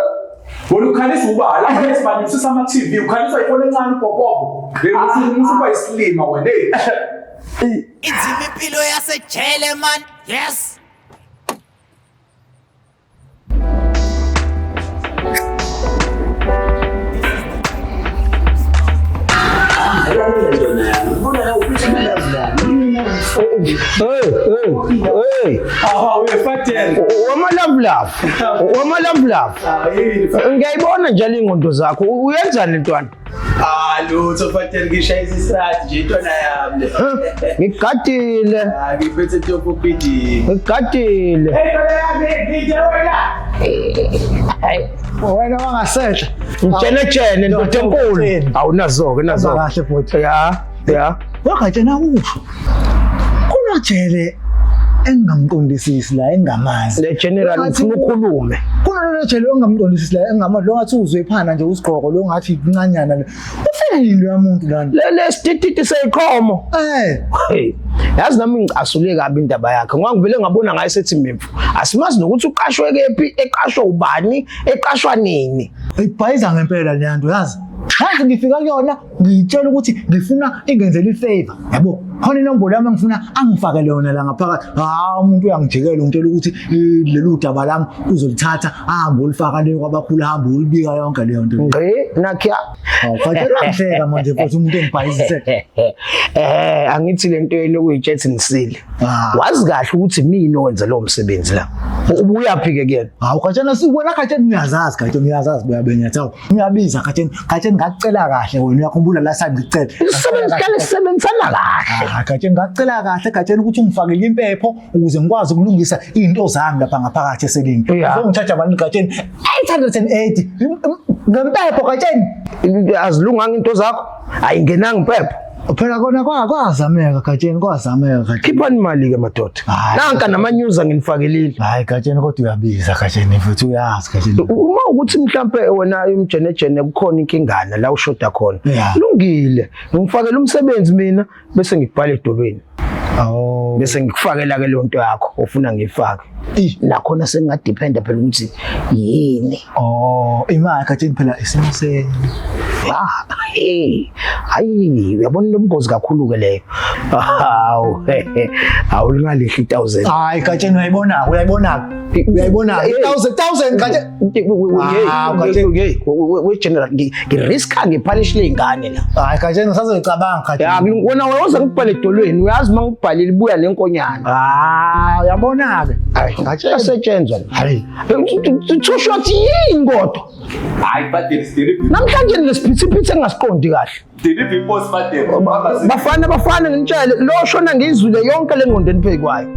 Speaker 14: Wena ukhalisa ubala, esibani usisa ama TV, ukhaliswa ifoni encane ubhobhobho. Hey, usuba isilima wena. Hey.
Speaker 1: Inzima impilo yasejele man. Yes.
Speaker 6: Hey, hey. Wamalavulavu. Wamalavulavu. Ngiyayibona njalo ingqondo zakho. Uyenzani ntwana?
Speaker 14: Ah,
Speaker 7: Lutho Father, ngishayisa isati nje intwana yami le.
Speaker 6: Ngikugadile.
Speaker 7: Ah, ngiphethe top PD.
Speaker 6: Ngikugadile.
Speaker 7: Hey, ntwana yami, ngije wena.
Speaker 6: Hayi.
Speaker 4: Wena wangasehla.
Speaker 6: Mtshenetshene ndoda enkulu. Awunazo-ke nazo.
Speaker 4: Kahle bhuti.
Speaker 6: Ya, ya.
Speaker 4: Wagatshena kusho. Kunojele engingamqondisisi la engingamazi.
Speaker 6: Le general ufuna ukhulume.
Speaker 4: Kunalelo jele ongamqondisisi la engingamazi lo ngathi uzwe iphana nje usigqoko lo ngathi kuncanyana lo. Ufike yini lo muntu lana?
Speaker 6: Le sitititi seyikhomo.
Speaker 4: Eh.
Speaker 6: Hey, yazi nami ngicasule kabi indaba yakhe. Ngoba ngivele ngabona ngaye sethi mimfu. Asimazi nokuthi uqashwe kephi, eqashwa ubani, eqashwa nini.
Speaker 4: Ibhayiza ngempela le nto yazi. Yazi ngifika kuyona ngiyitshela ukuthi ngifuna ingenzele ifavor yabo. Khona inombolo yami engifuna angifakele yona la ngaphakathi. Ha umuntu uyangijikela ungitshela ukuthi lolu daba lami uzolithatha ahambe ulifaka le kwabakhulu ahambe ulibika yonke leyo nto.
Speaker 6: Ngqi nakya.
Speaker 4: Awufathelwa ngihleka manje futhi umuntu engibhayizise.
Speaker 6: Eh angithi lento yenu okuyitshethi nisile. Wazi kahle ukuthi mina owenza lo msebenzi la. Ubuyaphi ke kuyena?
Speaker 4: Hawu Gatsheni siwena Gatsheni uyazazi Gatsheni uyazazi buya benyathi. Uyabiza Gatsheni Gatsheni ngakucela kahle wena uyakhumbula last time ngikucela.
Speaker 6: Isisebenzi sihlale sisebenzisana kahle.
Speaker 4: Ah Gatsheni ngakucela kahle Gatsheni ukuthi ungifakele impepho ukuze ngikwazi ukulungisa izinto zami lapha ngaphakathi eselini. Uzongithatha mali Gatsheni 880 ngempepho Gatsheni.
Speaker 6: Azilunganga into zakho? Ayingenanga impepho.
Speaker 4: Phela kona kwazameka Gatsheni kwazameka Gatsheni.
Speaker 6: Khiphani imali ke madoda. Nanka namanyuza nginifakelile.
Speaker 4: Hayi Gatsheni kodwa uyabiza Gatsheni futhi uyazi Gatsheni.
Speaker 6: Uma ukuthi mhlambe wena umjenejene kukhona inkingana la ushoda khona. Lungile. Ngifakela umsebenzi mina bese ngikubhala edolweni.
Speaker 4: Oh.
Speaker 6: Bese ngikufakela ke lonto yakho ofuna ngiyifake. Nakhona sengingadependa phela ukuthi yini.
Speaker 4: Oh, imali Gatsheni phela isimo se
Speaker 6: Ah, hey. Hayi, uyabona lomgozi kakhulu ke leyo. Hawu, hawu lingalehli 1000.
Speaker 4: Hayi Gatsheni uyayibona, uyayibona. Uyayibona. 1000 1000 Gatsheni.
Speaker 6: Hawu Gatsheni. We general ngiriska ngipunish lezingane la.
Speaker 4: Hayi Gatsheni usazocabanga Gatsheni.
Speaker 6: Ya, wena woza ngikubhale edolweni, uyazi mangikubhalile ibuya lenkonyana.
Speaker 4: Ah, uyabona ke.
Speaker 6: Hayi, Gatsheni asetshenzwa. Hayi. Two shots yini kodwa?
Speaker 10: Hayi Father, deliver.
Speaker 6: Namhlanje nesiphithiphithi engasiqondi kahle.
Speaker 10: Deliver inkosi Father.
Speaker 6: Bafana bafana ngitshele lo shona ngizwile yonke lengqondo eniphekwayo.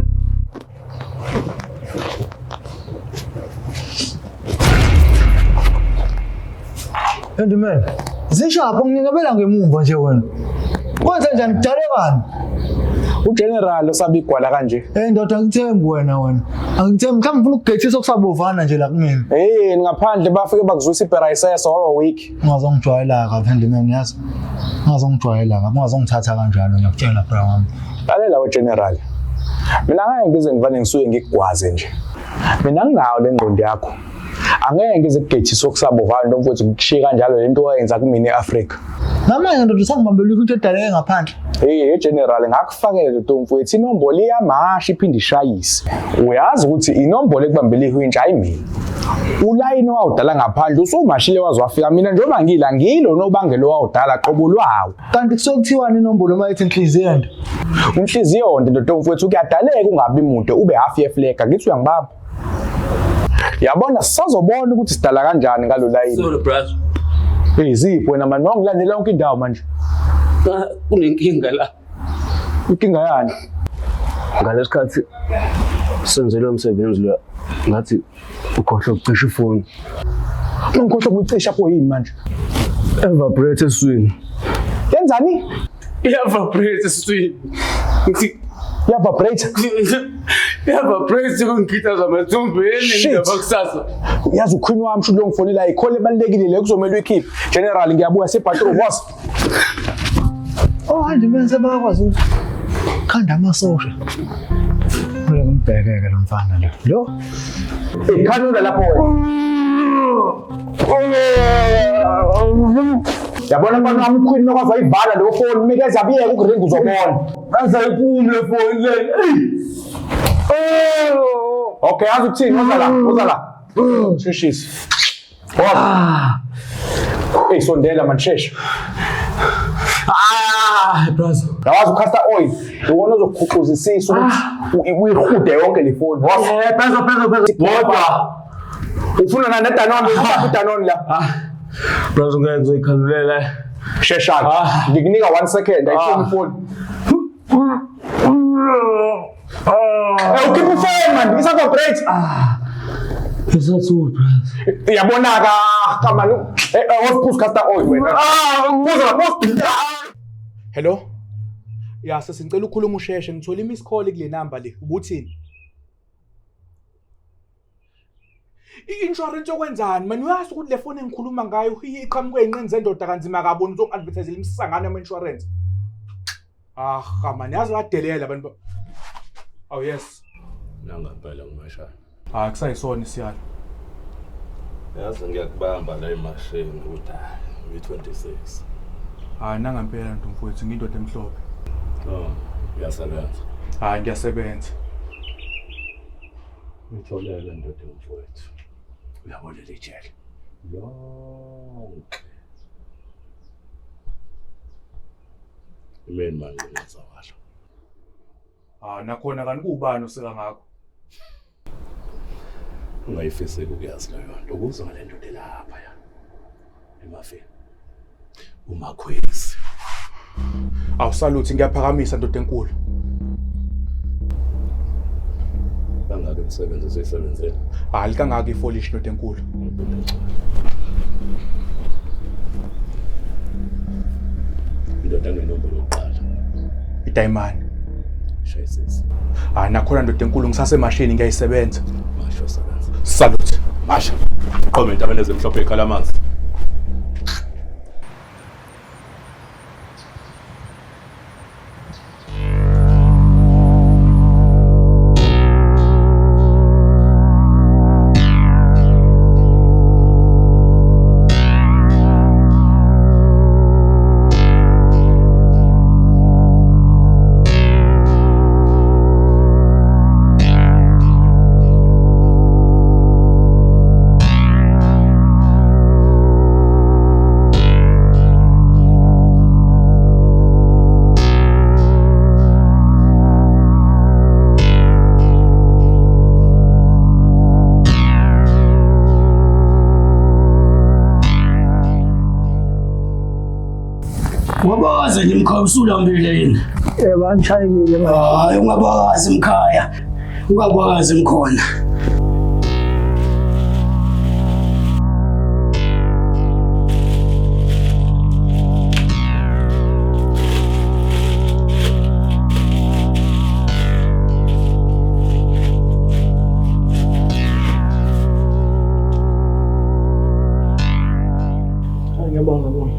Speaker 4: Endumen, zishapho nginqabela ngemumva nje wena. Kwenze njani kudalekani?
Speaker 14: Ugeneral osabigwala kanje.
Speaker 4: Eh ndoda angithembi wena wena. Angithembi mhlawumbe ufuna ukugethisa okusabovana nje la kumina.
Speaker 14: Hey ngaphandle bafike bakuzwisa ibherayiseso waba weak.
Speaker 4: Ungazongijwayela kabi Endumen yazi. Ungazongijwayela kabi, ungazongithatha kanjalo ngiyakutshela bra wami.
Speaker 14: Lalela we general. Mina ngeke ngize ngivane ngisuke ngikugwaze nje. Mina nginayo le ngqondo yakho. Angeke ngize kugethisa okusabovana nto mfowethu ngikushiye kanjalo lento owayenza kumina eAfrika.
Speaker 4: Namanje ndoda usangibambela into edaleke ngaphandle.
Speaker 14: Hey general ngakufakela nto mfowethu inombolo iyamasha iphinde ishayise. Uyazi ukuthi inombolo ekubambela ihwintsha hayi mina. Ulayini owawudala ngaphandle usumashile waze wafika mina njengoba ngila ngilo nobangelo owawudala qobo lwawo.
Speaker 4: Kanti kusuke kuthiwani inombolo uma ithi inhliziyo ende?
Speaker 14: Unhliziyo nde ndoda mfowethu kuyadaleka ungabi mude ube half yeflega ngithi uyangibamba. Yabona sisazobona ukuthi sidala kanjani ngalo layini.
Speaker 8: Sorry brother.
Speaker 14: Hey zipho wena manje wangilandela yonke indawo manje.
Speaker 8: Kunenkinga la.
Speaker 14: Inkinga yani?
Speaker 8: Ngalesikhathi senzelwe umsebenzi lo ngathi ukhohlwa ukucisha ifoni.
Speaker 14: Ngikhohlwa ukuyicisha pho yini manje?
Speaker 8: Evaporate esiswini.
Speaker 14: Yenzani?
Speaker 10: Iyavibrate esiswini. Ngithi
Speaker 14: Iyavibrate.
Speaker 10: Iyavibrate kungikhitha zamathumbeni ngapha kusasa.
Speaker 14: Yazi ukhwini wami shuthi lo ngifonela ikhole ebalulekile le kuzomela uyikhiphe. General ngiyabuya sebathroom boss.
Speaker 4: Oh Endumen sebakwazi ukukhanda amasosha. Kumele ngimbheke-ke lo mfana lo. Lo
Speaker 14: Ikhanula lapho wena. Yabona mfana wami ukhwini nokwazi wayivala leyo foni mikeza abiyeke ukuringa uzobona.
Speaker 10: Asayiphumi le foni le.
Speaker 14: Okay, yazi ukuthini? Woza la, woza la. Sheshisa. Woza. Hey, sondela man shesha.
Speaker 10: Ah, brother.
Speaker 14: Yawazi ucastor oil, iwona ozokukhuxuzisisa ukuthi uyihude yonke le foni. Woza.
Speaker 10: Eh, brother, brother, brother. Kodwa
Speaker 14: Ufuna na nedanone, ufuna udanone la.
Speaker 10: brother ngeke ngizoyikhandulela.
Speaker 14: Shesha. Ngikunika 1 second, ayifuni ifoni. Eh, ukhipha ifoni man, isa-vibrate.
Speaker 7: Isathu brother.
Speaker 14: Uyabona-ka kamani, osiphuza castor oil wena. Phuza, phuza. Hello? Ya, sesingicela ukukhuluma usheshe, ngithola i-miss call kule number le. Ubuthini? I-insurance yokwenzani mani? Uyazi ukuthi le foni engikhuluma ngayo iqhamuke ey'nqeni zendoda kanzima kaboni uzongi-advertisela imisangano yama-insurance. Ah, mani, yazi bayadelela abantu. Oh yes.
Speaker 16: Nangampela ngimashaya.
Speaker 14: Hayi, kusayisona isiyalo.
Speaker 16: Yazi ngiyakubamba la emashini ukuthi hayi ngi-26.
Speaker 14: Hayi, nangampela nto mfowethu, ngiyindoda emhlophe.
Speaker 16: Oh, uyasebenza.
Speaker 14: Hayi, ngiyasebenza.
Speaker 16: Ngitholele ndoda mfowethu. Uyabona leli jele lonke. Imeni manje ngizawala.
Speaker 14: Ah, nakhona kanti kuwubani oseka ngakho?
Speaker 16: Ungayifiseki ukuyazi leyo nto. Ukuza ngale ndoda lapha ya. Emafini. Umakhwezi.
Speaker 14: Awusaluthi, ngiyaphakamisa ndoda enkulu.
Speaker 16: Bangake umsebenzi oseyisebenzele.
Speaker 14: Hayi, kangaka ifolishi ndoda enkulu.
Speaker 16: Indoda ngenombolo yokuqala.
Speaker 14: Idayimani.
Speaker 16: Shayisisa.
Speaker 14: Hayi, nakhona ndoda enkulu, ngisasemashini ngiyayisebenza.
Speaker 16: Masho sebenza.
Speaker 14: Salute.
Speaker 16: Masha. Qhome entabeni ezimhlophe ekhala amanzi.
Speaker 7: Ungabazi nje mkhaya, usulambile yini?
Speaker 12: Yebo, angishayekile manje.
Speaker 7: Hayi, ungabazi mkhaya. Ungakwazi mkhona.
Speaker 12: Ngiyabonga bonga.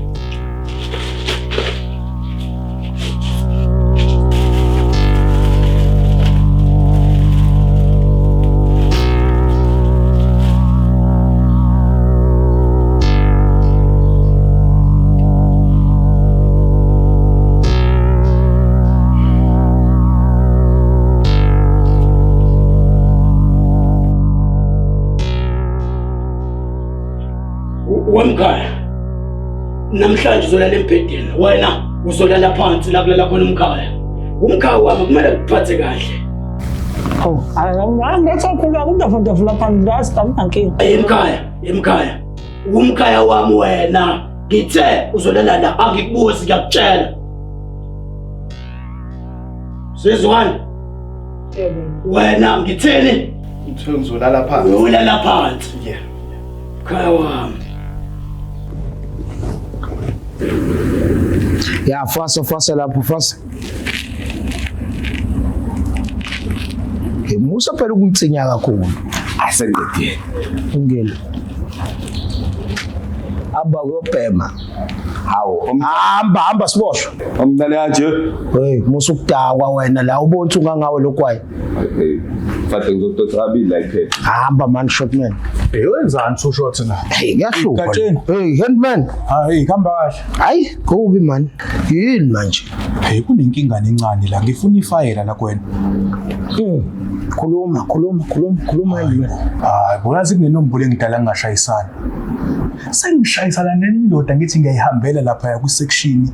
Speaker 7: Wemkhaya. Namhlanje uzolala embhedeni, wena uzolala phansi la kulala khona umkhaya. Umkhaya wami kumele kuphathe kahle.
Speaker 12: Hawu, angithi khuluma kuntofontofo lapha ngasi anginankinga.
Speaker 7: Emkhaya, emkhaya. Umkhaya wami wena. Ngithe uzolala la, angikubuzi, ngiyakutshela. Sizwana? Wena ngitheni?
Speaker 17: Ngithe ngizolala phansi.
Speaker 7: Uyolala phansi.
Speaker 17: Yeah.
Speaker 7: Mkhaya wami.
Speaker 13: Ya, fasa fasa lapho, fasa. Musa phela ukuntsinya kakhulu.
Speaker 5: Asengiqedile.
Speaker 13: Ungelo. Hamba kuyobhema.
Speaker 5: Hawu.
Speaker 13: Hamba hamba siboshwa.
Speaker 5: Omncane kanje.
Speaker 13: Hey, musa ukudakwa wena la, ubona ukuthi ungangawe lokwayi.
Speaker 5: Hey, mfade ngizodonsa kabili la iphepha.
Speaker 13: Hamba man, short man.
Speaker 14: Hey, wenzani so short na?
Speaker 13: Hey, kuyahlupha.
Speaker 14: Gatsheni.
Speaker 13: Hey, handman.
Speaker 14: Hayi, hamba kahle.
Speaker 13: Hayi, kubi man. Yini manje?
Speaker 14: Hey, kunenkinga encane la, ngifuna ifayela la kuwena.
Speaker 13: Khuluma, khuluma, khuluma, khuluma handman.
Speaker 14: Hayi, bona sekunenombolo engidala ngingashayisana. Sengishayisana nendoda ngithi ngiyayihambela lapha kwi-section.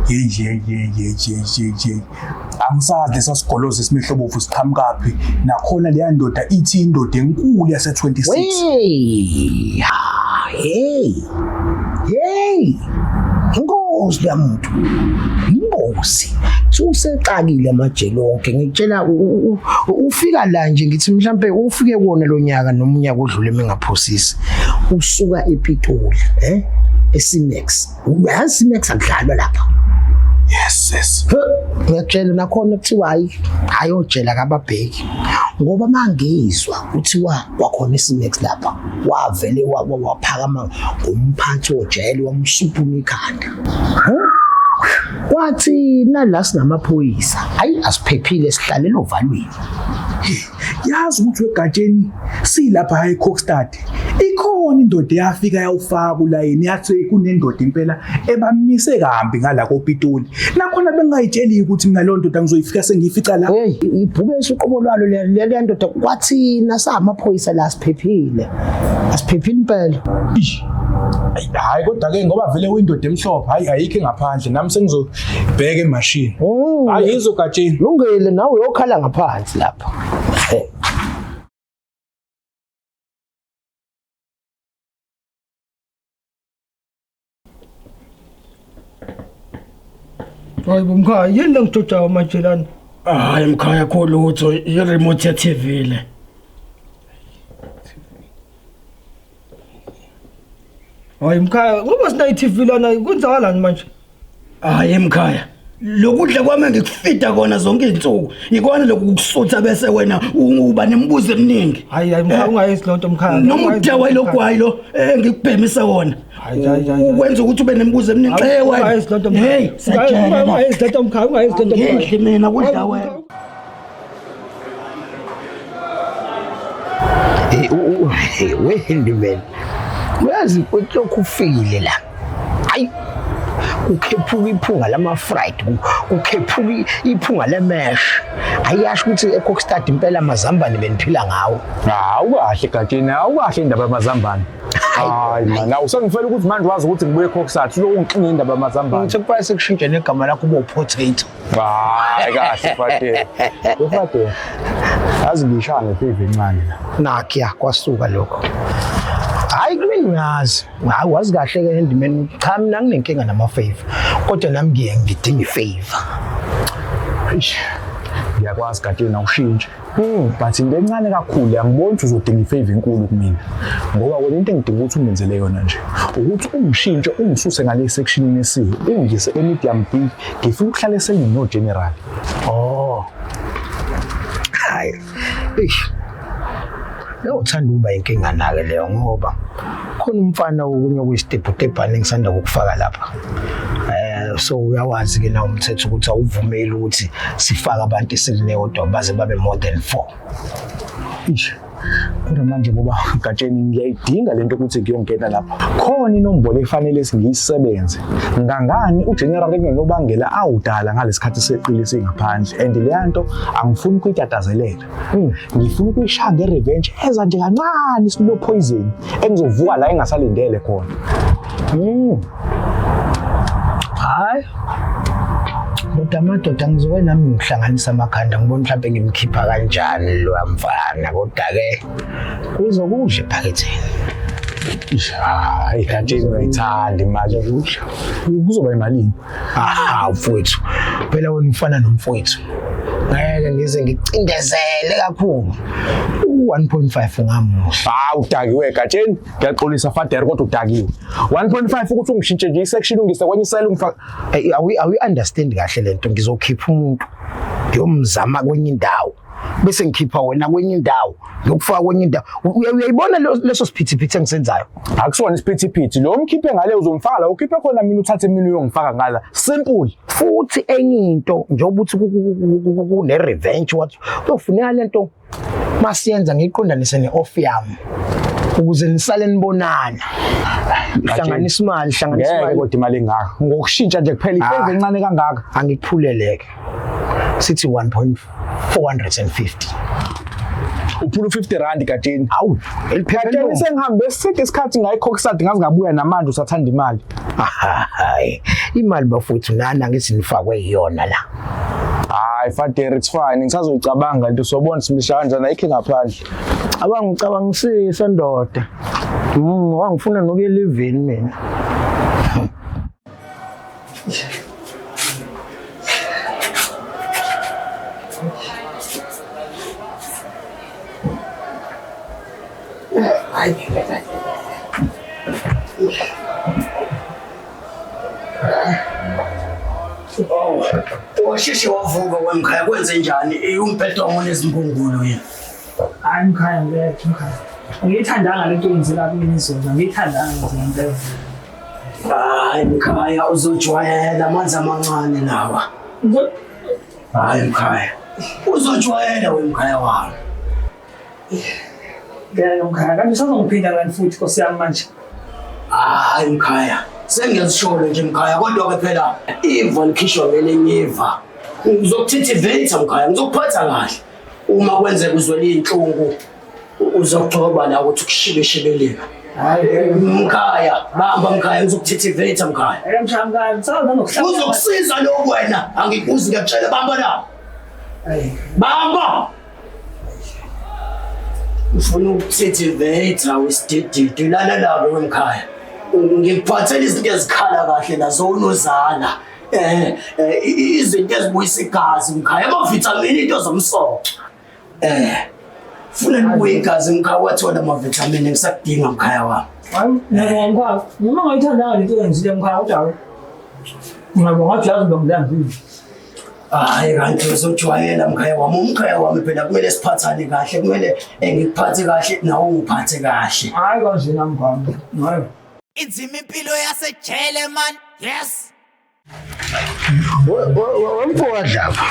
Speaker 14: Ye ye ye ye ye ye ye. Angisazi lesa sigolozo esimehlobovu siqhamukaphi. Nakhona leya ndoda ithi indoda enkulu yase-26.
Speaker 13: Hey, ha, hey. Hey. Inkosi. Ingozi la muntu. Ingozi. Usexakile amajele onke ngikutshela ufika la nje ngithi mhlambe ufike kuwona lo nyaka noma unyaka odlule mengaphosisi. Usuka ePitoli, eh? eSimex. Uyazi Simex akudlalwa lapha.
Speaker 14: Yes, yes.
Speaker 13: Ngiyakutshela nakhona kuthiwa hayi hayi ojela kababheki. Ngoba mangizwa kuthiwa kwakhona iSimex lapha wavele waphakama ngomphathi wojele wamsupuma ikhanda. Kwathi nala sinamaphoyisa hayi asiphephile sihlalela ovalweni.
Speaker 14: Yazi ukuthi wegatsheni silapha high Kokstad. Ikhona indoda eyafika yawufaka kulayini yathi kunendoda impela ebamise kambi ngala koPitoli. Nakhona bengayitsheli ukuthi mina leyo ndoda ngizoyifika sengiyifica la.
Speaker 13: Hey, ibhubesi uqobo lwalo le ndoda kwathina samaphoyisa la siphephile. Asiphephile impela.
Speaker 14: Hayi kodwa ke ngoba vele uyindoda emhlophe hayi ayikho engaphandle nami sengizobheka emashini. Hayi izogatsheni.
Speaker 13: Lungile nawe uyokhala ngaphansi lapha.
Speaker 12: Hayi bo mkhaya, yini le ngijojayo manje lana?
Speaker 17: Hayi mkhaya kho lutho, i-remote ye-TV le.
Speaker 12: Hayi mkhaya, ngoba sinayo i-TV lana kwenzakalani manje?
Speaker 17: Hayi mkhaya. Lokudla kwami ngikufida kona zonke izinsuku. Ikona lokhu kukusutha bese wena uba nemibuzo eminingi.
Speaker 12: Hayi hayi mkhaya ungayenzi lonto mkhaya.
Speaker 17: Noma udawa ilogwayi lo engikubhemisa wona. Ukwenza ukuthi ube nemibuzo eminingi. Eh wena.
Speaker 12: Ungayenzi lonto mkhaya.
Speaker 17: Hey, sajela.
Speaker 12: Ungayenzi lonto mkhaya, ungayenzi lonto mkhaya.
Speaker 17: Ngidli mina kudla wena.
Speaker 13: We handyman. Uyazi lokhu ufikile la. Hayi kukhephuka iphunga lama-fried kukhephuka iphunga lemesh ayasho ukuthi eKokstad impela amazambane beniphila ngawo.
Speaker 14: Hawu kahle Gatsheni, hawu kahle indaba yamazambane. Hayi man, awusengifela ukuthi manje wazi ukuthi ngibuye eKokstad, ulokhu indaba yamazambane.
Speaker 13: Ngithe kufanele sekushintshe negama lakho ube upotato.
Speaker 14: Hayi kahle Fadela. Ufadela. Yazi ngishaya ngefever encane la.
Speaker 13: Nakya kwasuka lokho. Hayi kumina uyazi. Hayi wazi kahle ke handyman cha mina nginenkinga nama favor. Kodwa nami ngiye ngidinga ifavor.
Speaker 14: Eish. Ngiyakwazi Gatsheni awushintshe. But into encane kakhulu angiboni ukuthi uzodinga ifavor enkulu kumina. Ngoba wena into engidinga ukuthi ungenzele yona nje ukuthi ungishintshe ungisuse ngale sectionini esiyo ungise e-medium B ngifuna ukuhlala eselini no general.
Speaker 13: Oh. Hayi. Eish. Leyo uthanda ukuba inkinga nake leyo ngoba khona umfana okunye okuyisitebhutebhane engisanda ukufaka lapha. So uyawazi ke na umthetho ukuthi awuvumeli ukuthi sifake abantu eseline kodwa baze babe more than 4.
Speaker 14: Eish. Kodwa manje ngoba Gatsheni ngiyayidinga lento ukuthi ngiyongena lapha. Khona inombolo efanele singiyisebenze. Ngangani uGeneral kunonobangela awudala ngalesikhathi seqile singaphandle and le nto angifuni ukuyitatazelela. Ngifuna ukuyishaya ngerevenge eza nje kancane slow poison engizovuka la engasalindele khona.
Speaker 13: Hayi. Kodwa amadoda ngizoke nami ngihlanganisa amakhanda ngibona mhlawumbe ngimkhipha kanjani lo mfana kodwa ke kuzokudla ephaketheni.
Speaker 14: Hayi Gatsheni uyayithanda imali ukudla. Kuzoba imalini?
Speaker 13: Aha mfowethu. Phela wena ufana nomfowethu. Ngeke ngize ngicindezele kakhulu. U1.5 ungamuhle.
Speaker 14: Hawu udakiwe Gatsheni. Ngiyaxolisa Fader kodwa udakiwe. 1.5 ukuthi ungishintshe nje isection ungise kwenye isele ungifaka.
Speaker 13: Awi understand kahle lento ngizokhipha umuntu ngiyomzama kwenye indawo bese ngikhipha wena kwenye indawo ngiyokufaka kwenye indawo. Uyayibona leso siphithiphithi engisenzayo?
Speaker 14: Akusona isiphithiphithi lo mkhiphe ngale uzomfaka la ukhiphe khona mina uthathe mina uyongifaka ngala. Simple.
Speaker 13: Futhi enye into njengoba uthi kune revenge wathi uyofuneka lento masiyenza ngiqondanise ne-off yami ukuze nisale nibonana. Hlanganisa imali, hlanganisa
Speaker 14: Ngeke
Speaker 13: imali.
Speaker 14: kodwa imali engaka. Ngokushintsha nje kuphela ifave encane kangaka.
Speaker 13: Angikuphuleleke. Sithi 1.450.
Speaker 14: Uphula u50 rand Gatsheni.
Speaker 13: Hawu,
Speaker 14: Gatsheni sengihambe eside isikhathi ngayikhokisadi ngaze ngabuya namanje usathanda imali.
Speaker 13: Hayi, imali bafowethu nana ngithi nifakwe iyona la.
Speaker 14: Hayi Fader it's fine ngisazoyicabanga into sobona simisha kanjani ayikho ngaphandle.
Speaker 13: Cabanga ucabangisisa ndoda. Wangifuna nokuya elivini mina.
Speaker 12: Hayi.
Speaker 7: Oh, washeshe wavuka wemkhaya kwenze njani? Umbhedo ngonezimbungulo yena.
Speaker 12: Hayi mkhaya ngeke mkhaya. Angiyithandanga lento oyenzela kumina izolo, angiyithandanga nje ngempela.
Speaker 7: Hayi mkhaya uzojwayela amanzi amancane lawa. Hayi mkhaya. Uzojwayela wemkhaya wami.
Speaker 12: Ngeke mkhaya, kanti usazongiphinda ngani futhi Nkosi yami manje?
Speaker 7: Hayi mkhaya. Sengiyazisholo nje mkhaya kodwa ke phela iva likhishwa ngelinye iva. Ngizokuthithivitha mkhaya, ngizokuphatha kahle. Uma kwenzeka uzwela iy'nhlungu uzokugcoba la ukuthi ukushibeshibeleka.
Speaker 12: Hayi
Speaker 7: mkhaya, bamba mkhaya ngizokuthithivitha mkhaya.
Speaker 12: Ake mshaya mkhaya, ngisaza nokuhlala.
Speaker 7: Kuzokusiza lokhu wena, angikuzi ngiyakutshela bamba la. Bamba! Ufuna ukuthithivitha wesidididi lalela-ke wemkhaya. Ngikuphathela izinto ezikhala kahle nazo unozala. Izinto ezibuyisa igazi mkhaya, amavithamini into zomsoco. Funa libuye igazi mkhaya, wathola amavithamini ngisakudinga mkhaya wami.
Speaker 12: Hayi, ngiyabonga mkhaya. Noma ngayithandanga lento oyenzile mkhaya kodwa ngiyabonga ngathi yazi bengilambile.
Speaker 7: Hayi kanti uzojwayela mkhaya wami. Umkhaya wami phela kumele siphathane kahle, kumele ngikuphathe kahle nawe ungiphathe kahle.
Speaker 12: Hayi kanjena mkhaya. Hayi.
Speaker 1: Inzima impilo yasejele man. Yes.
Speaker 13: Wemfoka Dlaba.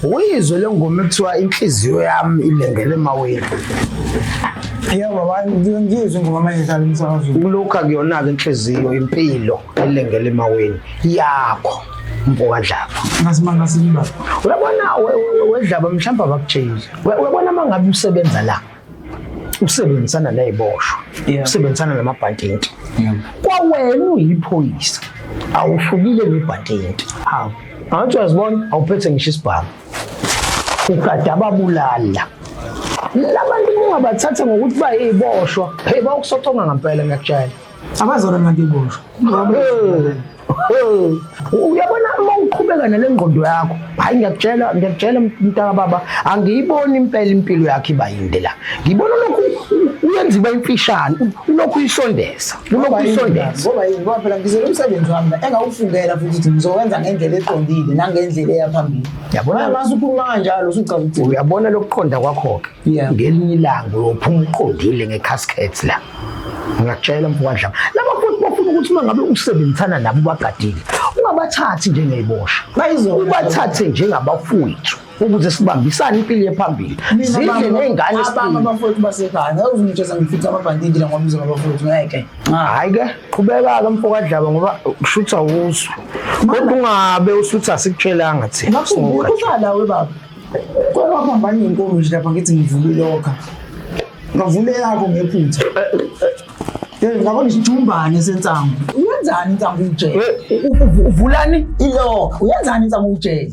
Speaker 13: Uyizwe le ngoma ekuthiwa inhliziyo yami ilengele emaweni.
Speaker 11: Yebo baba, ngiyizwe ingoma manje idlala emsakazweni.
Speaker 13: Kulokhu akuyona-ke inhliziyo, impilo elengele emaweni yakho mfoka Dlaba.
Speaker 11: Ngasimanga sini baba.
Speaker 13: Uyabona wedlaba mhlawumbe abakutsheli. Uyabona uma ngabe usebenza la, usebenzisana ney'boshwa, usebenzisana namabhantinti. Kwawena uyiphoyisa, awuhlukile nebhantinti. Hawu. Angathi uyazibona, awuphethe ngisho isibhamu. Ugada ababulala. Labantu ungabathatha ngokuthi bayiboshwa, hey bayokusoconga ngempela ngiyakutshela.
Speaker 11: Abazona abantu iboshwa.
Speaker 13: Uyabona uma uqhubeka nale ngqondo yakho, hayi ngiyakutshela, ngiyakutshela mntaka baba, angiyiboni impela impilo yakho iba yinde la. Ngibona lokhu uyenza iba imfishane, ulokhu uyisondeza, ulokhu uyisondeza.
Speaker 11: Ngoba yini? Ngoba phela ngizele umsebenzi wami la engawufundela futhi ukuthi ngizowenza ngendlela eqondile nangendlela eya phambili.
Speaker 13: Yabona
Speaker 11: mase uphuma kanjalo usuchaza ukuthi
Speaker 13: uyabona lokuqonda kwakho-ke. Ngelinye ilanga uyophuma uqondile nge-casket la. Ngiyakutshela mfowethu Dlaba. Laba futhi bafuna ukuthi uma ngabe usebenzisana nabo ubagadile, ungabathathi njengey'boshwa. Ubathathe njengabafowethu ukuze sibambisane impilo yephambili. Zidle ney'ngane
Speaker 11: abami abafowethu basekhaya. Ngeke uzungitshela ngifica amabhandidi la ngoba ngizwa abafowethu ngeke.
Speaker 13: Hhayi-ke, qhubeka-ke mfoka Dlaba ngoba kushuthi awuzwa. Kodwa ungabe usuthi asikutshelanga thina.
Speaker 11: Ngakhumbula usala we baba. Kwaphambana iy'nkomo nje lapha ngithi ngivule ilokha. Ngavule yakho ngephutha. Ngabona isijumbane sensangu. Uyenzani insangu ujele?
Speaker 13: Uvulani?
Speaker 11: Ilokha. Uyenzani insangu ujele?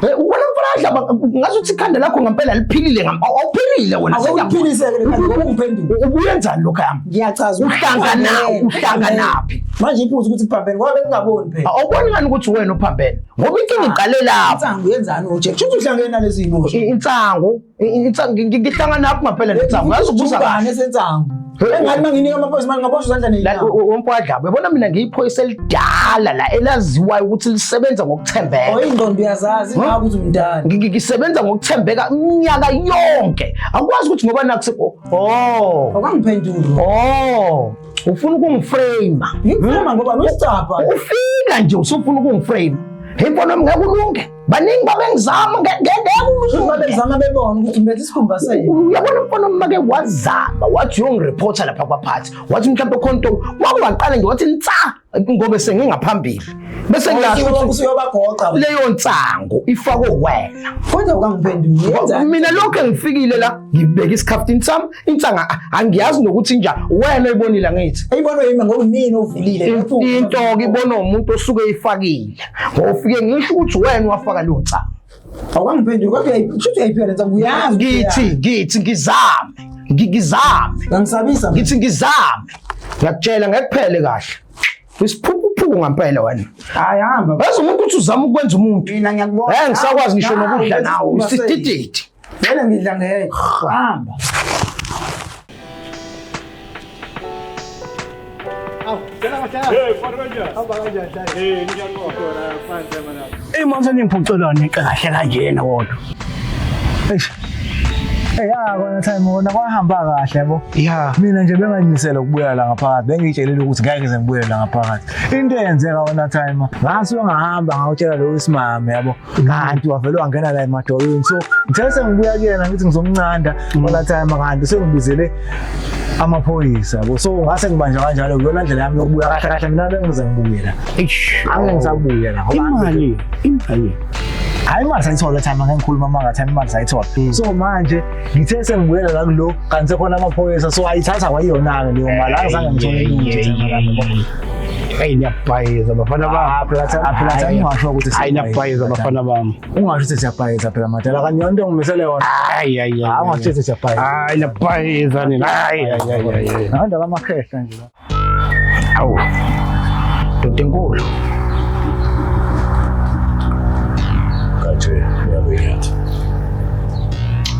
Speaker 13: Wena mfana Dlaba ngazuthi ikhanda lakho ngempela liphilile awuphilile wena.
Speaker 11: Awuphiliseke le khanda ngoba ungiphendule.
Speaker 13: Ubuyenzani lokho yami?
Speaker 11: Ngiyachaza.
Speaker 13: Uhlangana uhlanganaphi?
Speaker 11: Manje iphuzu ukuthi kuphambene ngoba bengingaboni phela.
Speaker 13: Awuboni ngani ukuthi wena uphambene? Ngoba inkinga iqale lapho.
Speaker 11: Insangu uyenzani ujele? Kusho ukuthi uhlangene nalezi ziboshwa.
Speaker 13: Insangu, insangu ngihlangana naphi ngempela nensangu? Ngazi ubuza
Speaker 11: kahle sensangu. Engathi manginika amaphoyisa manje ngaboshwa izandla nezinyawo.
Speaker 13: Womfowethu Dlaba, uyabona mina ngiyiphoyisa elidala la elaziwayo ukuthi lisebenza ngokuthembeka.
Speaker 11: Oh ingqondo uyazazi ngakho ukuthi umdala.
Speaker 13: Ngisebenza ngokuthembeka iminyaka yonke. Akwazi ukuthi ngoba naku oh.
Speaker 11: Awangiphenduli.
Speaker 13: Oh. Ufuna ukungiframe.
Speaker 11: Ngikuframe ngoba usicapha.
Speaker 13: Ufika nje usufuna ukungiframe. Hey mfana wami ngeke ulunge. Baningi babengizama ngeke ulunge.
Speaker 11: Babengizama bebona ukuthi umbethe isikhumba senu.
Speaker 13: Uyabona mfana wami make wazama wathi uyongireporta lapha kwaphathi. Wathi mhlawumbe khona into wake waqala nje wathi nsa ngoba sengingaphambili. Bese ngingasho
Speaker 11: ukuthi usuyobagoqa.
Speaker 13: Leyo nsangu ifakwe wena.
Speaker 11: Kodwa ukangiphenduli.
Speaker 13: Mina lokho engifikile la ngibeka isikhafutini sami insanga angiyazi nokuthi nja wena oyibonile angithi.
Speaker 11: Ayibonwe yimi ngoba mina ovulile.
Speaker 13: Into ke ibonwa umuntu osuke eyifakile. Ngoba ufike ngisho ukuthi wena wafaka leyo nsangu.
Speaker 11: Awukangiphenduli kodwa kusho ukuthi uyayiphela nsangu uyazi.
Speaker 13: Ngithi ngizame. Ngizame.
Speaker 11: Ngisabisa.
Speaker 13: Ngithi ngizame. Ngiyakutshela ngeke kuphele kahle. Isiphuphu
Speaker 6: Uyisiphuku ngampela wena.
Speaker 11: Hayi hamba.
Speaker 6: Yazi umuntu uthi uzama ukwenza umuntu.
Speaker 11: Mina ngiyakubona.
Speaker 6: Eh ngisakwazi ngisho
Speaker 11: Hayi,
Speaker 6: nokudla nawe.
Speaker 11: isikhumba senu.
Speaker 6: Isidididi.
Speaker 11: Vele ngidla ngedwa. Hamba.
Speaker 7: Imanje ningiphucelana kahle kanjena kodwa.
Speaker 4: Eish. Hey ya kona time wona kwahamba kahle yabo.
Speaker 13: Ya.
Speaker 4: Mina nje benganyimisela ukubuyela la ngaphakathi. Bengitshelile ukuthi ngeke ngize ngibuyele la ngaphakathi. Into eyenzeka wona time ngasuke ngahamba ngawutshela lo wesimame yabo. Kanti wavele wangena la emadolweni. So ngithe sengibuya kuyena ngithi ngizomncanda wona time kanti sengibizele amaphoyisa yabo. So ngase ngibanja kanjalo kuyona ndlela yami yokubuya kahle kahle mina bengize ngibuye la.
Speaker 13: Eish.
Speaker 4: Angeke ngisabuya la ngoba
Speaker 7: Imali, imali.
Speaker 4: Hayi imali sayithola time angeke ngikhuluma manga time imali sayithola. So manje ngithe sengibuyela la kulo kanti sekhona amaphoyisa so ayithatha kwayiyona-ke leyo mali angizange ngithole lutho time lami.
Speaker 13: Hey niyabhayiza bafana bami.
Speaker 4: Ah, phela phela time ungasho ukuthi
Speaker 13: Hayi niyabhayiza bafana bami.
Speaker 4: Ungasho ukuthi siyabhayiza phela madala kanti yonke into engimisele yona.
Speaker 13: Hayi hayi.
Speaker 4: Ah, ungasho ukuthi siyabhayiza.
Speaker 13: Hayi niyabhayiza nina. Hayi hayi hayi hayi.
Speaker 4: Nahanda kamakhehla nje la.
Speaker 13: Awu. Ndoda enkulu.
Speaker 16: Kanje uyakuyinyatha.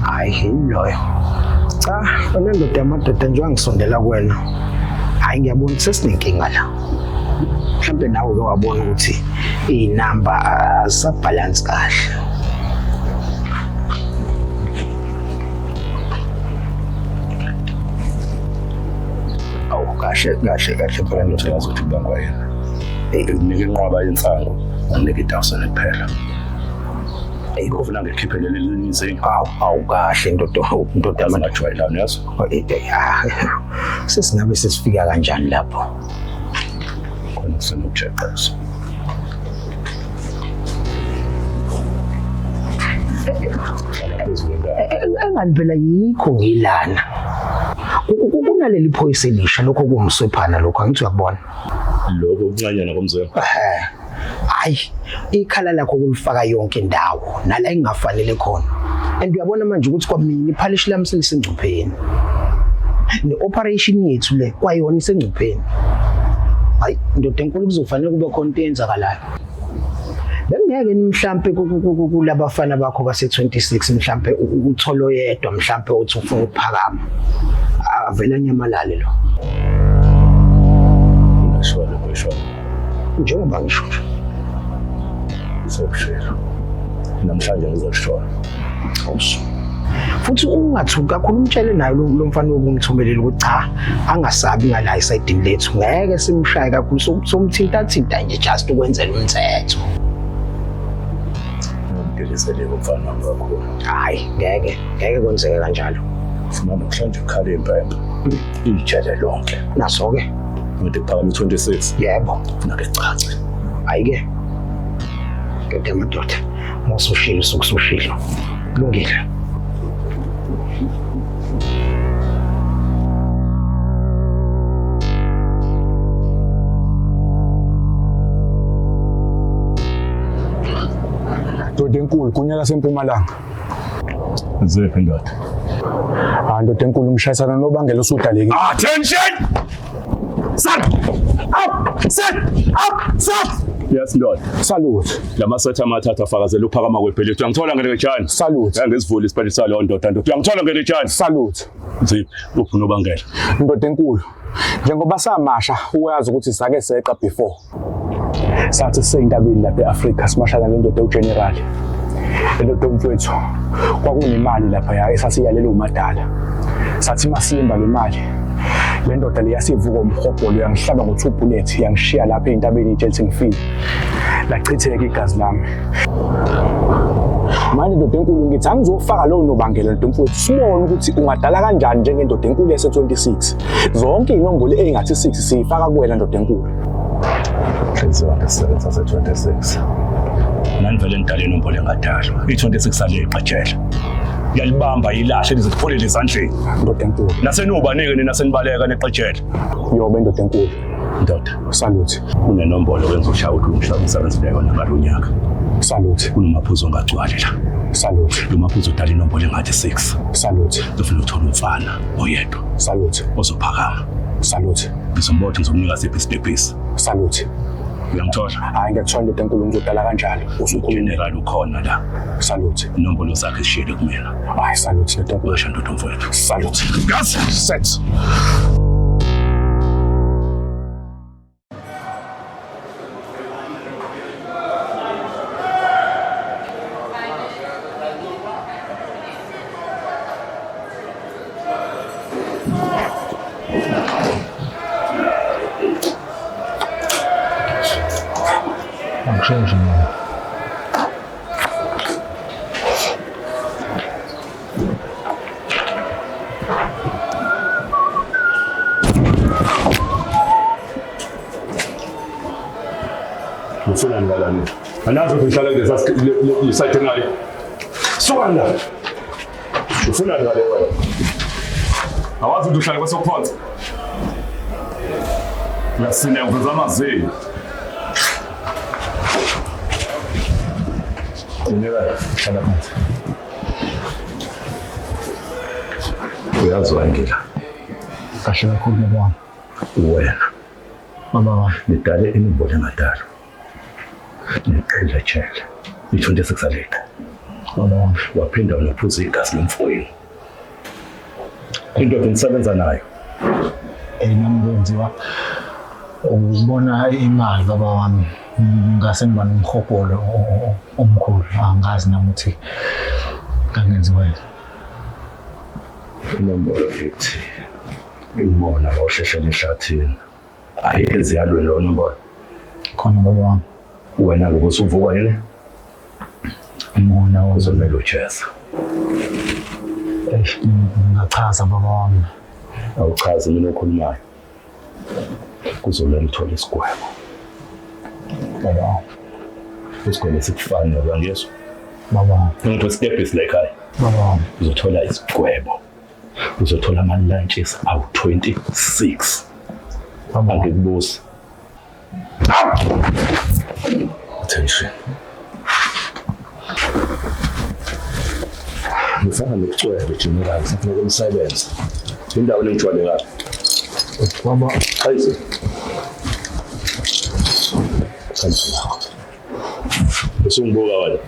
Speaker 13: Hayi yini loyo. Cha, wena ndoda yamadoda nje wangisondela kuwena. Hayi ngiyabona ukuthi sesinenkinga la. Mhlawumbe nawe uke wabona ukuthi iy'namba azisabhalansi kahle. Awu kahle kahle kahle phela ndoda.
Speaker 16: Uyazi ukuthi kubangwa yena. Ngikunike inqwaba yensangu, ngikunike i-1000 kuphela. Ufuna ngikhiphele leli izinga.
Speaker 13: Awu awu kahle ndoda ndoda
Speaker 16: Yazi ngajwayelana yazi.
Speaker 13: Sesingabe sesifika kanjani lapho?
Speaker 16: Khona kusenokujeqeza.
Speaker 13: Engani phela yikho ngilana. Kunaleli phoyisa elisha lokho kuwumswephana lokho angithi uyakubona.
Speaker 16: Lokho kuncanyana komzimba.
Speaker 13: Ehhe. Hayi, ikhala lakho kulifaka yonke indawo nala engafanele khona. And uyabona manje ukuthi kwamina iphalishi lami selisengcupheni. Ne-operation yethu le kwayona isengcupheni. Hayi, ndoda enkulu kuzofanele kube khona into eyenzakalayo. Bengeke mhlambe kulabafana bakho base 26 mhlambe uthole oyedwa mhlambe uthi ufuna ukuphakama. Avela nyamalale lo.
Speaker 16: Ungasho lokho isho.
Speaker 13: Njengoba ngisho nje.
Speaker 16: Ngizokushela. Namhlanje ngizokushona.
Speaker 13: Awusu. Futhi ungathuki kakhulu umtshele naye lo mfana wokumthumelela ukuthi cha angasabi ngala esayidini lethu ngeke simshaye kakhulu somthinta thinta nje just ukwenzela umthetho.
Speaker 16: Ngimdelisele umfana wami kakhulu.
Speaker 13: Hayi ngeke ngeke kwenzeke kanjalo.
Speaker 16: Funa namhlanje ukhala impempe. Ijele lonke.
Speaker 13: Naso ke.
Speaker 16: Ngithi kuphakama i-26.
Speaker 13: Yebo.
Speaker 16: Funa ke cace.
Speaker 13: Hayi ke. Ndoda yamadoda. Musushilo sukusushilo. Kulungile.
Speaker 14: Ndoda enkulu gunya lasempumalanga.
Speaker 16: Ziphi ndoda?
Speaker 14: Ah ndoda enkulu ngishayisana nobangela usudalekile.
Speaker 16: Attention!
Speaker 14: Sal! Up! Set! Up! Set!
Speaker 16: Yes ndoda.
Speaker 14: Salute.
Speaker 16: Lamasetha amathathu afakazela ukuphakama kwebhelethi. Uyangithola ngelekejani?
Speaker 14: Salute.
Speaker 16: Ngisivule isiphethe saloyo ndoda ndoda. Uyangithola ngelekejani?
Speaker 14: Salute.
Speaker 16: Ziphi uphi unobangela?
Speaker 14: Ndoda enkulu. Njengoba samasha uyazi ukuthi sake seqa before. Sathi siseyintabeni lapha e-Afrika simashana nendoda uGeneral. Endoda mfowethu kwakunemali lapha ya esasiyalela umadala. Sathi masimba le mali. Le ndoda le yasivuka umhobholo yangihlaba ngo-2 bullet yangishiya lapha ey'ntabeni itshe ngifile. Lachitheka igazi lami. Manje ndoda enkulu ngithi angizofaka lowo nobangela ndoda mfowethu sibone ukuthi ungadala kanjani njengendoda enkulu yase-26. Zonke iy'nombolo ey'ngathi 6 siyifaka kuwena ndoda enkulu.
Speaker 16: Inhliziyo ngesebenza se-26. Nani vele nidale inombolo engadalwa. I-26 aliyiqetshela. Yalibamba ilahle lize lipholele ezandleni.
Speaker 14: Ndoda enkulu.
Speaker 16: Nasenubanike nina senibaleka neqetshela.
Speaker 14: Yobe ndoda enkulu.
Speaker 16: Ndoda.
Speaker 14: Salute.
Speaker 16: Kunenombolo wenza ushaya ukuthi umshaya umsebenzi leyo ngalo unyaka.
Speaker 14: Salute.
Speaker 16: Kunomaphuzu ongagcwali la.
Speaker 14: Salute.
Speaker 16: Lo maphuzu udala inombolo engathi 6.
Speaker 14: Salute.
Speaker 16: Ufuna ukuthola umfana oyedwa.
Speaker 14: Salute.
Speaker 16: Ozophakama.
Speaker 14: Salute.
Speaker 16: Ngizombotha ngizomnika siphi isitebhisi.
Speaker 14: Salute.
Speaker 16: Uyangithola?
Speaker 14: Hayi ngiyakuthola ndoda enkulu ngizodala kanjalo.
Speaker 16: Usukhulumela ukhona la.
Speaker 14: Salute.
Speaker 16: Inombolo zakhe zishiyele kumina.
Speaker 14: Hayi salute ndoda enkulu.
Speaker 16: Uyasho ndoda mfowethu.
Speaker 14: Salute. Gas set.
Speaker 4: Angisheshe mina.
Speaker 16: Ufunani ngalana? Anazi ukuthi ngihlala kulesa site ngale. Suka la. Ufunani ngale wena? Awazi ukuthi uhlala kwesokuphontsa. Uyasinda uveza amazinyo.
Speaker 4: General, hlala phansi.
Speaker 16: Uyazwa ngila.
Speaker 4: Kahle kakhulu baba wami.
Speaker 16: Wena
Speaker 4: Baba wami.
Speaker 16: nidale inombolo engadalwa. Niqedle jele. I-26 aleqa.
Speaker 4: Baba wami.
Speaker 16: Waphinda unophuza igazi lomfowenu. Indoda enisebenza nayo.
Speaker 4: Nami kwenziwa ukubona imali baba wami. Ngase ngiba nomhobholo omkhulu. Angazi nami ukuthi ngangenziwa yini.
Speaker 16: Inombolo ithi ngibona bawusheshela ehlathini. Ayikho eziyalweni leyo nombolo.
Speaker 4: Khona baba wami.
Speaker 16: Wena-ke ubusuvuka yini?
Speaker 4: Umona
Speaker 16: Uzomele ujeza.
Speaker 4: Eish, ngingachaza baba wami.
Speaker 16: Awuchazi mina okhulumayo. Kuzomele uthole isigwebo.
Speaker 4: Baba wami.
Speaker 16: Isigwebo esikufanele uyangizwa?
Speaker 4: Baba wami.
Speaker 16: Ngithi step la ekhaya.
Speaker 4: Baba wami.
Speaker 16: Uzothola isigwebo. Uzothola ama-lunches awu-26. Angikubuzi. Attention. Ngifana nokucwebe General, ngifuneka umsebenzi. Indawo lengijwayele kabi.
Speaker 4: Baba,
Speaker 16: Ayize. Kanti lakho. Usungibuka wena.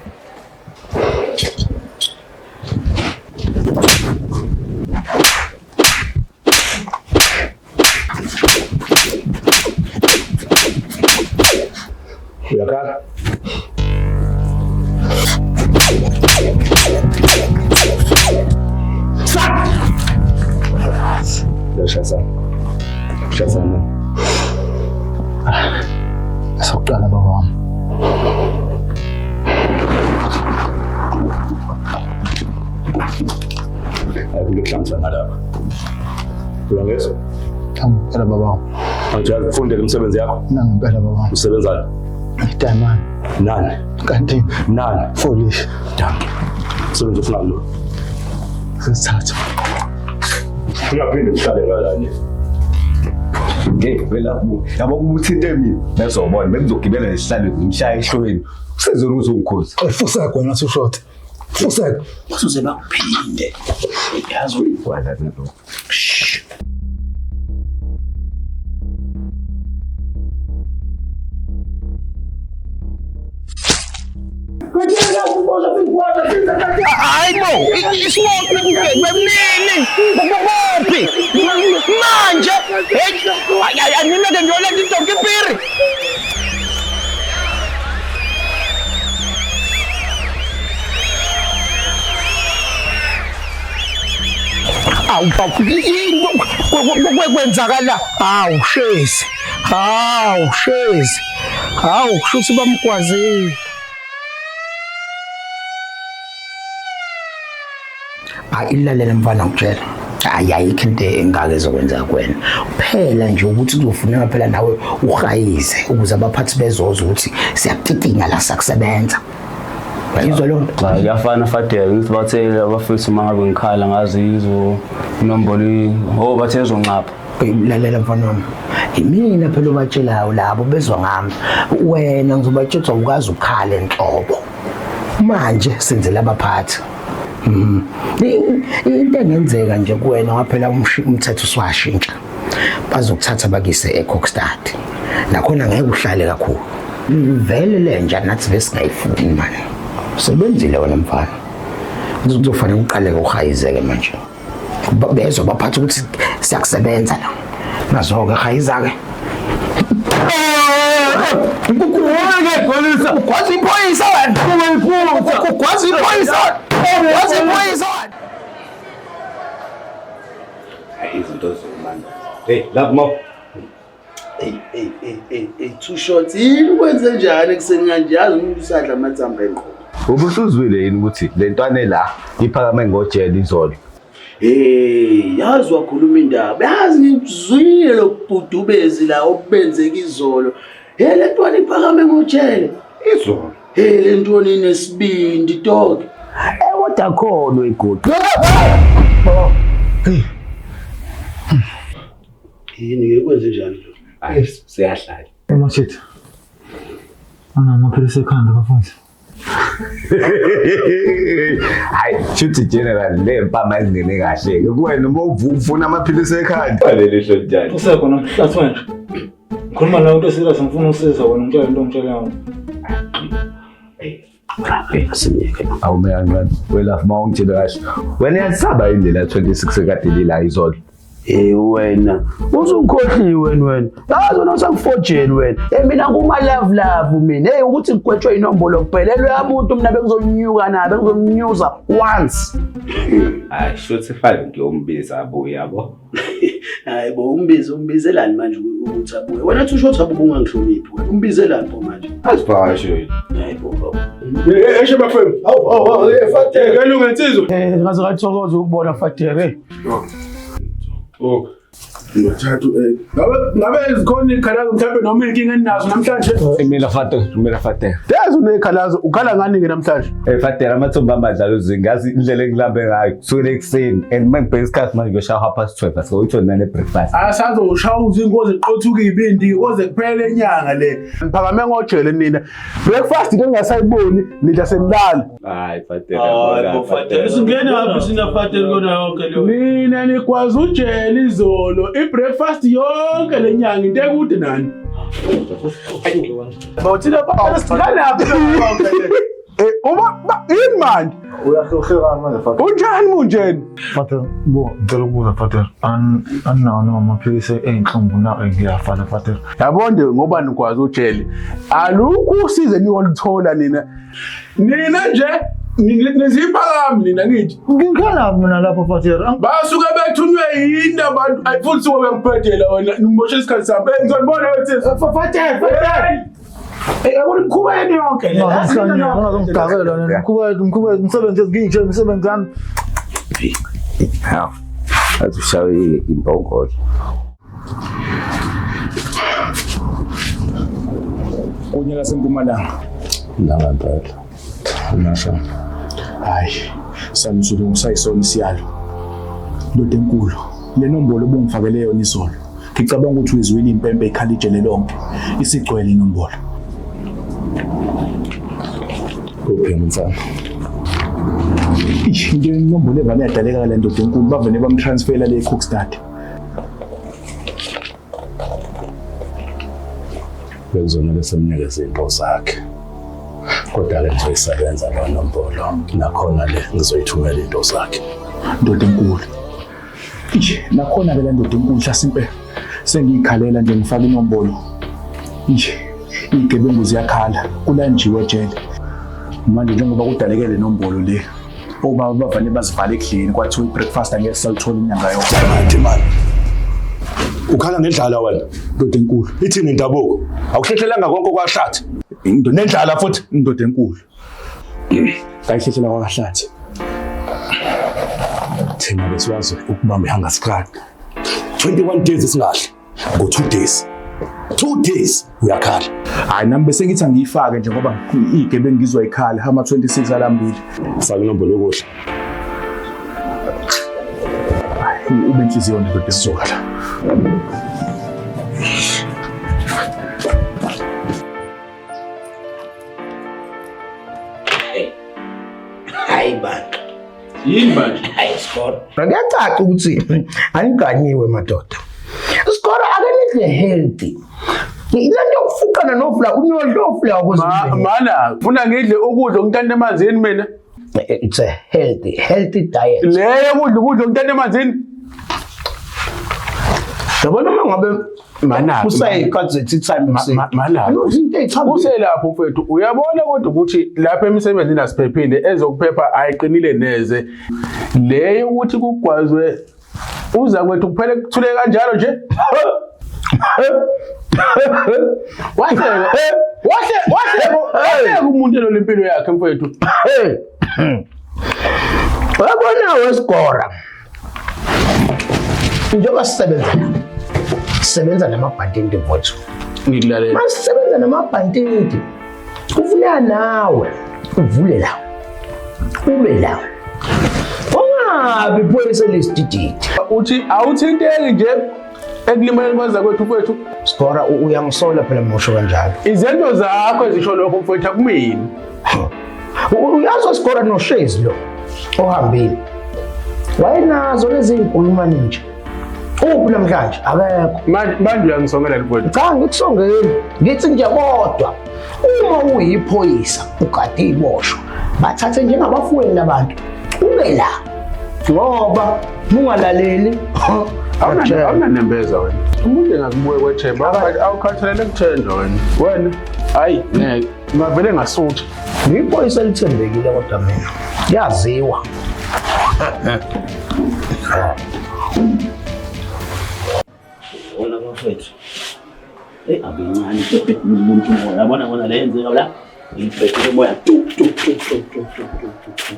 Speaker 16: Uyakhala? Uyashayisana. Ushayisana.
Speaker 4: Sokuqala baba wami.
Speaker 16: Ayikho kuhlanganisana nalapha. Uyangizwa?
Speaker 4: Ngempela baba wami.
Speaker 16: Angijazi ufundele imisebenzi yakho.
Speaker 4: Nangempela baba wami.
Speaker 16: Usebenzani?
Speaker 4: Diamond.
Speaker 16: Nani?
Speaker 4: Kanti
Speaker 16: Nani?
Speaker 4: Foolish.
Speaker 16: Danke. Umsebenzi ofuna lo.
Speaker 4: Sesithathu.
Speaker 16: Ungaphinde uhlale ngalana.
Speaker 5: Ngeke vela yabo ubuthinte mina bezobona bengizogibela nesihlalweni ngimshaya ehlweni usezona ukuthi ungikhozi.
Speaker 4: Fusek wena sushot. Fusek.
Speaker 7: Bazoze bakuphinde. Yazi
Speaker 5: uyigwala nalo.
Speaker 6: Hayi bo, isiwonke bemnini, kuphi? Manje, hey, anginake ngiyolanda idonki ipiri. Awu, kwenzakala. Awu, shezi. Awu, shezi. Awu, kusho bamgwazile.
Speaker 13: Ilalela mfana ngitshela. Hayi ayikho into engake ezokwenzeka kuwena. Phela nje ukuthi kuzofuneka phela nawe uhayize ukuze abaphathi bezoza ukuthi siyakutitinga la sakusebenza. Uyizwa leyo nto?
Speaker 8: Cha kuyafana Fadela ngithi bathe abafisa uma ngabe ngikhala ngazi izo inombolo oh bathe izonxapha.
Speaker 13: Lalela mfana wami. Imina phela obatshelayo labo bezwa ngami. Wena ngizobatshela ukaze ukhala enhlobo. Manje senzela abaphathi. Into engenzeka nje kuwena waphela umthetho uswashintsha. Bazokuthatha bakise eCokstad. Nakhona ngeke uhlale kakhulu. Vele lenja nathi besingayifuni manje. Usebenzile wena mfana. Kuzofanele uqale uhayizeke manje. Bezwa baphatha ukuthi siyakusebenza la. Nazo-ke hayiza-ke. Ugwaza iphoyisa wena. Ugwaza iphoyisa. Ugwaza iphoyisa wena.
Speaker 5: Hayi izinto zomanda. Hey, love mo.
Speaker 3: Hey, hey, hey, hey, hey, two shots. Yini ukwenze njani ekuseni kanje? Yazi umuntu usadla amathambo engqondo.
Speaker 5: Ubusuzwile yini ukuthi le ntwana la iphakame ngojele izolo?
Speaker 3: Hey, yazi wakhuluma indaba. Yazi ngizwile lokubhudubezi la obenzeka izolo. Hey, le ntwana iphakame ngojele.
Speaker 5: Izolo.
Speaker 3: Hey, le ntwana inesibindi dog.
Speaker 7: Eh kodwa khona uyigoqo.
Speaker 3: Yini ngekwenze njani lo?
Speaker 5: Hayi, siyahlala.
Speaker 4: Emashit. Anamaphilisi ekhanda bafundisi.
Speaker 5: Hayi, shuthi general le mpama ezingene kahle ke kuwena uma ufuna amaphilisi ekhanda. Leli hlo njani?
Speaker 10: Usekhona mhlathi wena. Ngikhuluma nawe into serious ngifuna usiza wena ngitshela into ongitshela yona.
Speaker 5: Awume kancane. Wena uma ungitshele kahle. Wena uyasaba yini lela 26 ekade lila izolo?
Speaker 7: Hey wena, usungikhohliwe wena wena. Yazi wena usangifojeni wena. Hey mina kuma love love mina. Hey ukuthi ngigwetshwe inombolo kuphela. Lo muntu mina bengizonyuka naye, bengizomnyuza once.
Speaker 5: Hayi, shuthi fine ngiyombiza abuye yabo.
Speaker 3: Hayi bo umbize umbizelani manje ukuthi abuye. Wena two shots abuye ungangihloniphi wena. Umbizelani bo manje?
Speaker 5: Asivakashe wena.
Speaker 3: Hayi bo baba.
Speaker 9: Eshe bafemi. Hawu hawu hawu eh Fatere kalunga insizwa.
Speaker 6: Eh ngaze ngathokoza ukubona Fatere.
Speaker 9: Oh. Ngathathu eh. Ngabe zikhona ikhalazo mhlawumbe noma inkinga eninazo namhlanje?
Speaker 5: Mina Fatere, mina Fatere.
Speaker 9: Yazi unekhalazo, ukhala ngani ke namhlanje?
Speaker 5: Eh Fatere amathumba amadlalo uzingazi indlela engilambe ngayo kusukela ekuseni and mangibheka isikhathi manje kuyoshaya 12:30 so uyithola nale breakfast.
Speaker 9: Asazoshaya uzingozi qothuka ibindi koze kuphele inyanga le. Ngiphakame ngojele nina. Breakfast into engingasayiboni nidla senilala.
Speaker 5: Hayi Fatere.
Speaker 2: Hayi bo Fatere, singena haphi sina Fatere kona yonke leyo.
Speaker 9: Nina nikwazi ujele izolo, i-breakfast yonke le nyanga into ekude nani. Bawuthina Fatere singalaphi yonke le. Eh uma yini manje?
Speaker 4: Uyahluhleka manje Fatere.
Speaker 9: Unjani munjeni?
Speaker 4: Fatere, bo ngicela ukubuza Fatere. Anawo noma amaphilisi eyinhlungu na ngiyafana Fatere.
Speaker 9: Yabo nje ngoba nikwazi ujele. Alukho usizo eniyoluthola nina. Nina nje niziphakami nina ngithi.
Speaker 4: Ngikhala mina lapho Fatere.
Speaker 9: Basuke bethunywe yini abantu? Ayi futhi suke bengibhedela wena ngimoshe isikhathi sami. Eh ngizonibona wethu.
Speaker 6: Fatere, Fatere. Eh yabona imikhuba yenu yonke le.
Speaker 4: Ngizongidakela wena. Mkhuba mkhuba umsebenzi ngiyitshela umsebenzi wami.
Speaker 5: Hawu. Athi ushawe imbongolo.
Speaker 14: Kunye lasempumalanga.
Speaker 16: Nangempela. Nasho.
Speaker 14: Hayi, samsulu ngisayisona isiyalo. Ndoda enkulu, le nombolo obungifakele yona izolo. Ngicabanga ukuthi uyizwile impempe ikhala ijele lonke. Isigcwele inombolo.
Speaker 16: Kuphi mfana?
Speaker 14: Ish, into inombolo evane yadaleka le ndoda enkulu bavele bamtransfera le Cookstad.
Speaker 16: Bekuzomele simnikeze izinto zakhe. Kodwa-ke ngizoyisebenza leyo nombolo. Nakhona le ngizoyithumela into zakhe.
Speaker 14: Ndoda enkulu. Ish, nakhona ke le ndoda enkulu hlasimpe. Sengiyikhalela nje ngifaka inombolo. Ish, igebengu ziyakhala kulanjiwe ejele. Manje njengoba kudaleke le nombolo le, obaba bavane bazivala ekudleni kwathiwa i-breakfast angeke sisayithola inyanga yonke.
Speaker 16: Manje mani. Ukhala ngendlala wena.
Speaker 14: Ndoda enkulu.
Speaker 16: Ithini indabuko? Awuhlehlelanga konke kwahlathi. Nendlala futhi.
Speaker 14: Ndoda enkulu. Ngayihlehlela kwakahlathi.
Speaker 16: Thina besikwazi ukubamba ihanga siqala. 21 days singadli. Ngo 2 days. 2 days uyakhala.
Speaker 14: Hayi nami bese ngithi angiyifake nje ngoba igebengu ngizwa ikhala ama 26 alambile.
Speaker 16: Faka inombolo yokudla.
Speaker 14: Hayi ube inhliziyo ndoda esizokala.
Speaker 13: Hayi bandla.
Speaker 9: Yini manje?
Speaker 13: Hayi sikolo. Kuyacaca ukuthi aniganyiwe madoda.
Speaker 6: Skora ake nidle healthy. Lento yokufuqana nofla unyodla ofla ukuze
Speaker 9: Mana, funa ngidle ukudla okuntanta emanzini mina.
Speaker 6: It's a healthy diet.
Speaker 9: Leyo kudla ukudla okuntanta emanzini.
Speaker 6: Yabona uma ngabe
Speaker 9: Mana,
Speaker 6: kuseyikhathi ze-tea time
Speaker 9: mana.
Speaker 6: Izinto ey'thambile.
Speaker 9: Uselapho mfethu, uyabona kodwa ukuthi lapha emsebenzini asiphephile, ezokuphepha ayiqinile neze. Leyo ukuthi kugwazwe uza kwethu kuphele kuthule kanjalo nje. Wahleka. Wahleka umuntu elo lempilo yakhe mfethu.
Speaker 6: Uyabona wesigora. Njengoba sisebenza la. Sisebenza namabhantinti mfowethu.
Speaker 9: Ngikulalela.
Speaker 6: Masisebenza namabhantinti. Kufuneka nawe uvule la. Ube la. Ungabi phoyisa lesidididi.
Speaker 9: Uthi awuthinteki nje ekulimaleni kwaza kwethu mfethu.
Speaker 6: Sigora uyangisola phela musho kanjalo.
Speaker 9: Izinto zakho ezisho lokho mfethu akumini.
Speaker 6: Uyazi Sigora noShezi lo ohambile. Wayenazo lezi nkulumane nje. Uphi namhlanje? Akekho.
Speaker 9: Manje uyangisongela mfethu.
Speaker 6: Cha ngikusongeli. Ngithi nje kodwa uma uyiphoyisa ugade iboshwa bathathe njengabafuweni labantu ube la ngoba ungalaleli
Speaker 9: Awunanembeza wena. Umuntu engakubuye kwethemba awukhathalele kuthenjwa wena. Wena hayi ngeke ngavele ngasutha.
Speaker 6: Ngiyiphoyisa elithembekile kodwa mina yaziwa.
Speaker 8: Wona bafethu. Eh abincane umuntu umoya yabona bona le yenzeka la. Ngibhekile umoya tu tu tu tu tu tu tu.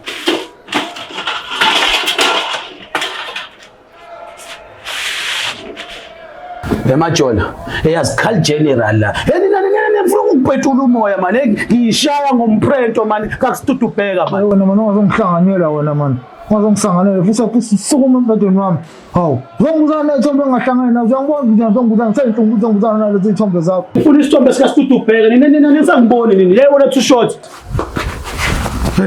Speaker 8: Emajola eyazikhali general la. Nina nifuna ukubhethula umoya manje ngishaya ngomprento manje kakusitutubheka manje.
Speaker 4: Wena manje ungazongihlanganyela wena manje. Ungazongisanganela futhi sukuma embhedeni wami. Hawu, uzongibuzana ney'thombe engahlangani nazo, uyangibona nje uzongibuzana ngiseyinhlungu uzongibuzana nalezi iy'thombe zakho.
Speaker 7: Ufuna isithombe sikaSitutubheka nina nina nisangiboni nini? Yebo lethu short.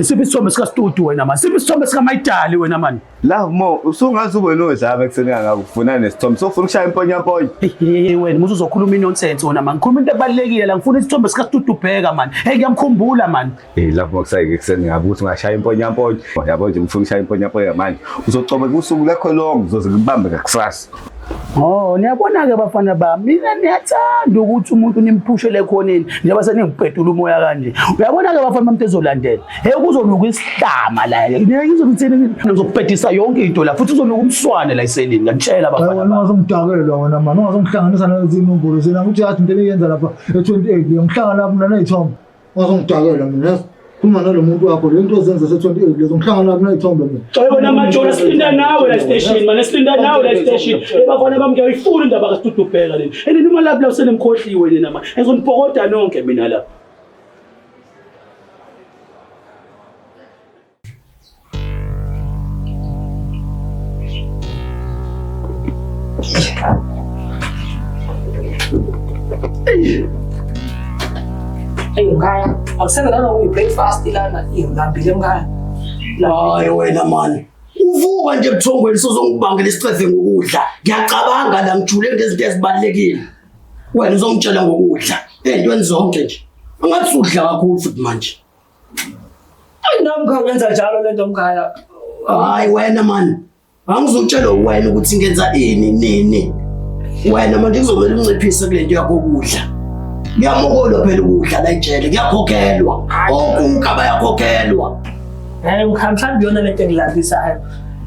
Speaker 7: Siphi isithombe sikaSitutu wena manje? Siphi isithombe sikaMayidali wena manje?
Speaker 5: La mo usungaze ube nodlame ekuseni kangaka ufuna nesithombe sofuna ukushaya imponya mponya.
Speaker 7: Hey wena musu uzokhuluma inonsense wena man. Ngikhuluma into ebalulekile la ngifuna isithombe sikaSitutubheka man. Hey ngiyamkhumbula man.
Speaker 5: Eh lapho kusayike ekuseni ngabe ukuthi ungashaya imponya mponya. Yabo nje ufuna ukushaya imponya mponya manje. Uzocobeka usuku lakho lonke uzoze kubambe ngakusasa.
Speaker 7: Oh niyabona ke bafana bami mina niyathanda ukuthi umuntu nimphushele ekhoneni njengoba seningibhedula umoya kanje. Uyabona ke bafana bami ezolandela. Hey kuzonuka isihlama la. Ngizokuthini ngizokubhedisa yonke into la futhi uzonuka umswane la eselini ngiyakutshela bafana.
Speaker 4: Wena ungazongidakelwa wena manje ungazongihlanganisa nalezi inombolo zena ukuthi yazi into eniyenza lapha e28 leyo ngihlangana lapha mina ney'thombe. Ungazongidakelwa mina. Khuluma nalo muntu wakho le nto ozenza se28 lezo ngihlangana lapha ney'thombe mina.
Speaker 7: Wena Majola silinda nawe la station man silinda nawe la station. Ebafana bami ngiyayifuna indaba kaSitutubheka leni. Ene noma lapha la senemkhohliwe nina manje. Ngizonibhokoda nonke mina la.
Speaker 12: Eyi mkhaya, akusele naloku i-breakfast lana ngilambile mkhaya.
Speaker 17: Hayi wena mani. Uvuka nje ebuthongweni sozongibangela isicefe ngokudla. Ngiyacabanga la ngijule ngezinto ezibalulekile. Wena uzongitshela ngokudla. Ey'ntweni zonke nje. Angathi udla kakhulu futhi manje.
Speaker 12: Ayi nami mkhaya uyenza njalo lento mkhaya.
Speaker 17: Hayi wena mani. Angizokutshela wena ukuthi ngenza ini nini. Wena manje kuzomela unciphise kule nto yakho ukudla. Kuyamukelwa phela ukudla la ejele, kuyakhokhelwa. Okunka bayakhokhelwa.
Speaker 12: Eh mkhaya mhlawumbe iyona lento engilambisayo.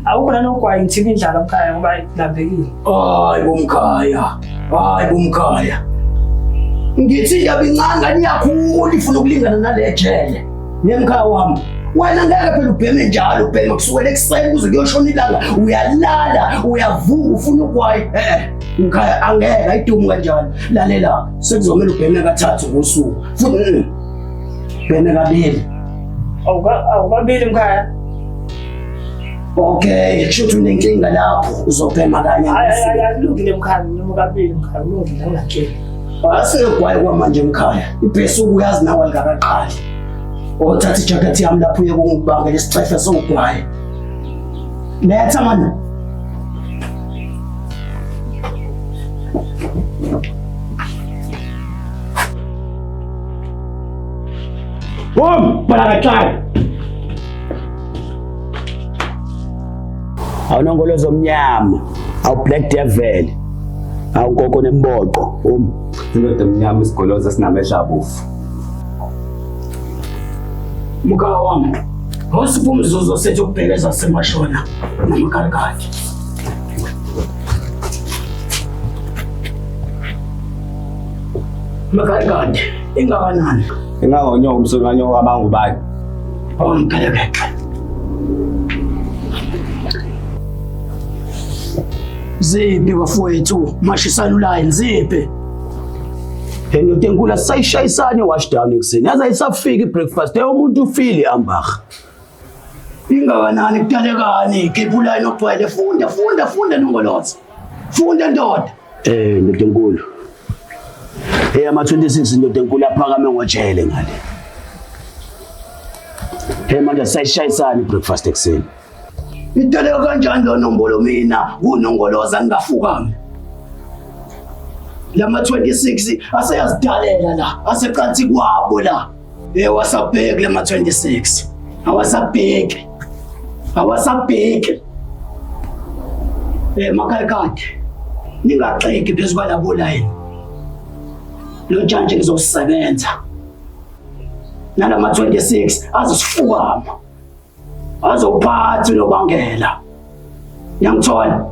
Speaker 12: Awukho nanogwayi ngithini indlala mkhaya ngoba ngilambekile.
Speaker 17: Hayi bomkhaya. Hayi bomkhaya. Ngithi indaba incane ngani iyakhula ifuna ukulingana nale jele. Nemkhaya wami. Wena ngeke phela ubheme njalo ubheme kusukela ekuseni kuze kuyoshona ilanga uyalala uyavuka ufuna ugwayi mkhaya angeke ayidumu kanjalo. Lalela sekuzomela ubheme kathathu ngosuku futhi bheme kabili.
Speaker 12: Awukabili mkhaya.
Speaker 17: Okay, kusho ukuthi unenkinga lapho uzobhema kanye.
Speaker 12: Hayi hayi kulungile mkhaya noma kabili mkhaya kulungile anginankinga.
Speaker 17: Asegwayi kwamanje mkhaya. Ibhesi uyazi nawe alikakaqali. Othatha ijacket yami lapho uye kungibangela isicefe sogwayi. Letha manje.
Speaker 7: Boom! Balakaxana. Awunongolozo omnyama, awu black devil. Awunkoko nemboqo.
Speaker 10: Indoda emnyama isigoloza sinamehlo abovu.
Speaker 17: Mkhaya wami, awusiphi umzuzu osethe ukubheka ezasemashona namakarikadi. Makarikadi, ingakanani?
Speaker 10: Ingangonyoka umsunu wanyoka abangubani?
Speaker 17: Awumgelekeqe. Ziphi bafowethu, mashisana ulayini ziphi?
Speaker 7: Indoda enkulu asayishayisane wash down ekuseni. Yaze ayisafika i-breakfast. Hey umuntu ufile ambaha.
Speaker 17: Ingakanani kudalekani? Khipha ulayini ogcwele, funda, funda, funda Nongoloza. Funda ndoda.
Speaker 7: Ndoda enkulu. Hey ama 26 ndoda enkulu aphakame ngojele ngale. Hey manje asayishayisane i-breakfast ekuseni.
Speaker 17: Idaleka kanjani lo nombolo mina kunongoloza ngingafukami. Lama 26 aseyazidalela la, aseqansi kwabo la. Awasabheki lama 26. Awasabheki. Awasabheki. Makhalikhathi. Ningaxeki phezu kwalabo line. Lo jantshi ngizosebenza. Nalama 26 azosifukama. Azophatha unobangela. Ngiyangithola.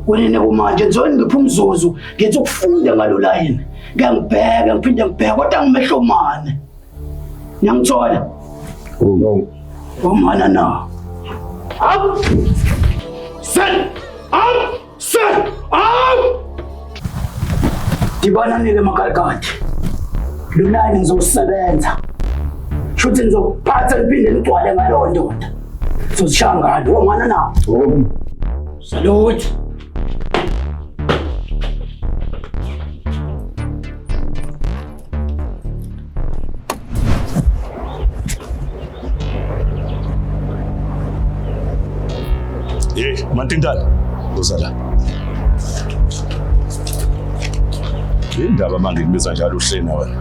Speaker 17: Kunene kumanje ngizoni ngipha umzuzu ngithi ukufunda ngalo line. Ngeke ngibheke ngiphinde ngibheke kodwa ngimehlo mane. Ngiyangithola. Umana na.
Speaker 6: Up! Set! Up! Set! Up!
Speaker 17: Dibananile makhalikhathi. Lo line ngizosebenza. Shuthi ngizokuphatha ngiphinde ngigcwale ngalowo ndoda. Sizishaya ngalo, womana na. Salute.
Speaker 16: Hey, Mantintana, uza la. Indaba manje ngikubiza njalo uhlena wena.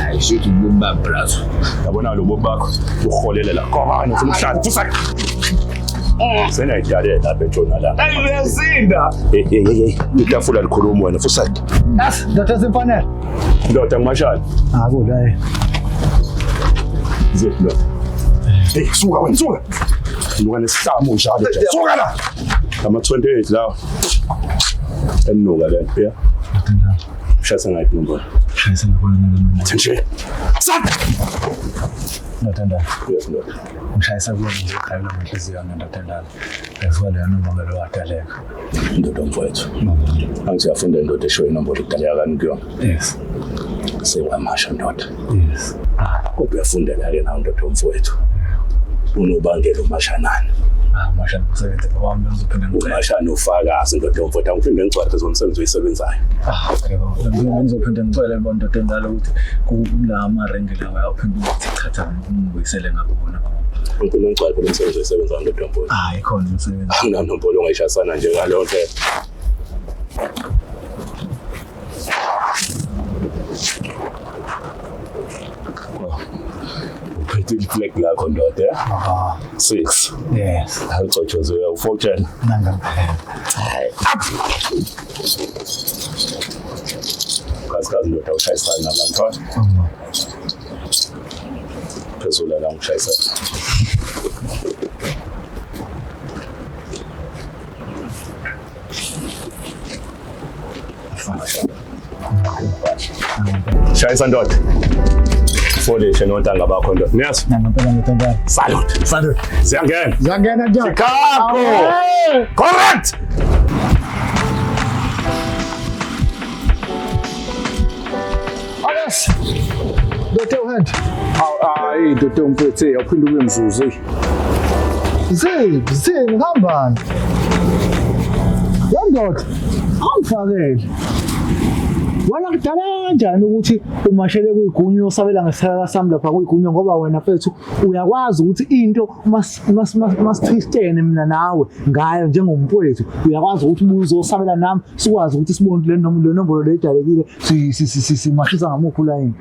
Speaker 8: Hayi shuthi ubaba brazo.
Speaker 16: Yabona lo bobo bakho uholela la. Kobani ufuna ukuhlala. Fusa. Senayidlalela lapha etshona la.
Speaker 6: Hayi uyasinda.
Speaker 16: Hey hey hey, itafula likhuluma wena fusa.
Speaker 4: Yes, ndoda simfanele.
Speaker 16: Ndoda ngimashali.
Speaker 4: Akula eh.
Speaker 16: Ziphi ndoda? Hey, suka wena, suka. Nuka nesihlamu njalo nje. Suka la. Ama 28 lawa. Enuka le nto, yeah. Ushayisa ngayiphi inombolo?
Speaker 14: Ushayisa ngakona nalo.
Speaker 16: Attention. Sat!
Speaker 14: Ndoda.
Speaker 16: Yes, ndoda.
Speaker 14: Ngishayisa kuwena ngizokhalela ngenhliziyo yami ndoda endala. Yaziwa leyo nombolo wadaleka.
Speaker 16: Ndoda mfowethu. Angithi uyafunda indoda eshoyo inombolo idaleka kani kuyona.
Speaker 14: Yes.
Speaker 16: Sewamasha ndoda.
Speaker 14: Yes.
Speaker 16: Kodwa uyafundela ke nawe ndoda mfowethu. Unobangela umashanani.
Speaker 14: Mashana kusebenza baba wami ngizophinde ngicele.
Speaker 16: Umashana ufakazi ndoda mfowethu angiphinde ngicwade zomsebenzi oyisebenzayo.
Speaker 14: Okay baba. Ngizophinde ngicele bona ndoda endala ukuthi kula amarengi lawa ayawuphinde ukuthi chatha ngibuyisele ngakubona baba.
Speaker 16: Ngiphinde ngicwade lo msebenzi oyisebenzayo ndoda mfowethu.
Speaker 14: Hayi khona umsebenzi.
Speaker 16: Anginanombolo ongayishayisana nje ngaleyo ndlela. Uphethe i-flag lakho ndoda, eh? 6.
Speaker 14: Yes.
Speaker 16: Awucotshoze uyawufotshela.
Speaker 14: Nangampela.
Speaker 16: Kazi ndoda ushayisana nabantwana. Phezulu la ngishayisana. Shayisa ndoda. Folishe nontanga bakho ndoda. Niyazi?
Speaker 4: Nangampela ndoda endala.
Speaker 16: Salute.
Speaker 4: Salute.
Speaker 16: Ziyangena.
Speaker 4: Ziyangena nje.
Speaker 16: Chicago. Correct.
Speaker 4: Yes. Ndoda uhand.
Speaker 14: Hayi ndoda mfowethu, hey awuphinde ube mzuzu hey.
Speaker 4: Ziphi, ziphi ngihambani? Yandoda, angifakele. Wena kudaleka kanjani ukuthi umashele kuyigunya uyosabela ngeselala sami lapha kuyigunya ngoba wena mfethu uyakwazi ukuthi into masithwistene mina nawe ngayo njengomfowethu uyakwazi ukuthi ubuye uzosabela nami sikwazi ukuthi sibone le nombolo le idalekile simashisa ngamuphi ulayini.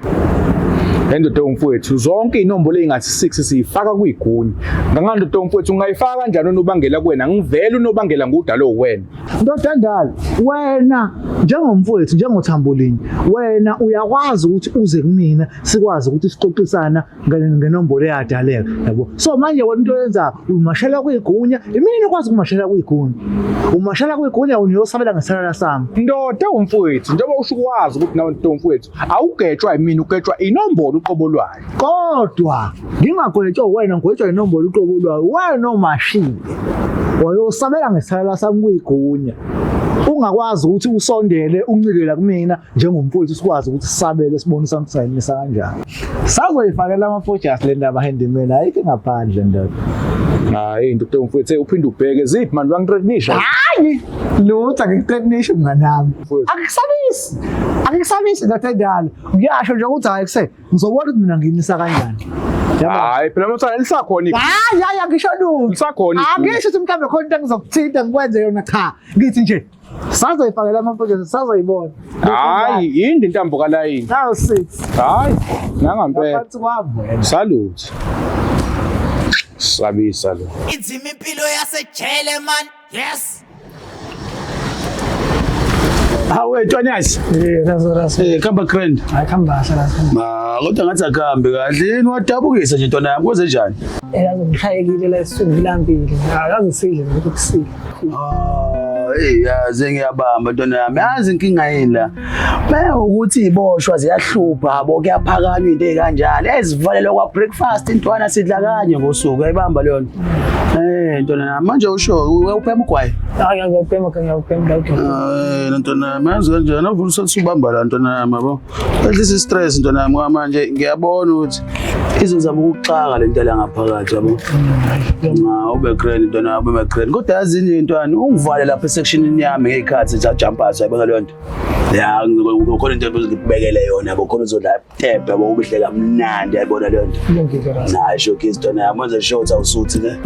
Speaker 14: Endoda ewumfowethu zonke inombolo ezingathi 6 siyifaka kwigunya. Ngangandoda ewumfowethu ungayifaka kanjani unobangela kuwena? Ngivele unobangela ngudalo uwena.
Speaker 4: Ndoda endala, wena njengomfowethu njengothambolinye, wena uyakwazi ukuthi uze kumina sikwazi ukuthi sixoxisana ngenombolo eyadaleka, yabo. So manje wena into oyenzayo umashela kwigunya, imina okwazi ukumashela kwigunya. Umashela kwigunya uyosabela ngesalala sami.
Speaker 14: Ndoda ewumfowethu njengoba usho ukwazi ukuthi nawe ndoda ewumfowethu awugetshwa yimina ugetshwa inombolo uqobo lwayo.
Speaker 4: Kodwa ngingagwetshwa wena ngigwetshwa inombolo uqobo lwayo. Wena omashile. Wayosabela ngesalala sami kwigunya. Ungakwazi ukuthi usondele uncikela kumina njengomfowethu sikwazi ukuthi sisabele sibonisa ukuthi sayimisa kanjani. Sazoyifakela ama-forgers le ndaba handyman ayikho ngaphandle ndoda.
Speaker 14: Hayi ndoda ewumfowethu uphinde ubheke ziphi manje wangithreatenisha.
Speaker 4: Hayi lutho angikuthreatenisha mngani wami. Angikusabisi. Angikusabisi ndoda endala. Ngiyasho nje ukuthi hayi kuse ngizobona ukuthi mina ngimisa kanjani.
Speaker 14: Hayi phela mthana lisakhona igula.
Speaker 4: Hayi hayi angisho lutho.
Speaker 14: Lisakhona igula.
Speaker 4: Angisho ukuthi mhlawumbe khona into engizokuthinta ngikwenze yona cha. Ngithi nje sazoyifakela ama-forgers sazoyibona.
Speaker 14: Hayi yindi intambo kalayini.
Speaker 4: Now 6.
Speaker 14: Hayi nangampela.
Speaker 4: Ngaphansi kwami wena.
Speaker 14: Salute. Sabisa lo.
Speaker 1: Inzima impilo yasejele man. Yes.
Speaker 7: Hawe Ntwanyazi.
Speaker 12: Eh razo razo.
Speaker 7: Eh khamba grand.
Speaker 12: Hayi khamba kahle razo.
Speaker 7: Ma kodwa ngathi akuhambi kahle. Yini wadabukisa nje ntwana yami kwenze njani?
Speaker 12: Eh razo ngishayekile la esiswini ngilambile. Akaze sidle lokho kusile.
Speaker 7: Ah, hey yazi ngiyabamba ntwana yami. Yazi inkinga yini la? Bese ukuthi iboshwa ziyahlupha yabo kuyaphakanywa into ezikanjalo. Ezivalelwa kwa breakfast intwana sidla kanye ngosuku. Uyayibamba leyo nto. Eh ntwana yami manje usho uyaphema ugwayi.
Speaker 12: Hayi ngiyawubhema ngiyawubhema la
Speaker 7: Eh ntwana yami yazi kanjani avula usubamba la ntwana yami yabo. Ehlisa i-stress ntwana yami ngoba manje ngiyabona ukuthi izozama ukuxaka le nto la ngaphakathi yabo. Ma ube grand ntwana yami ube grand. Kodwa yazini intwana ungivale lapha esectionini yami ngeyikhathi nje jumpers yabona leyo nto. Ya khona into ebuzikubekele yona yabo khona uzodla tebe yabo ubidle kamnandi yabona leyo nto. Nayi showcase ntwana yami wenze sure ukuthi awusuthi ne.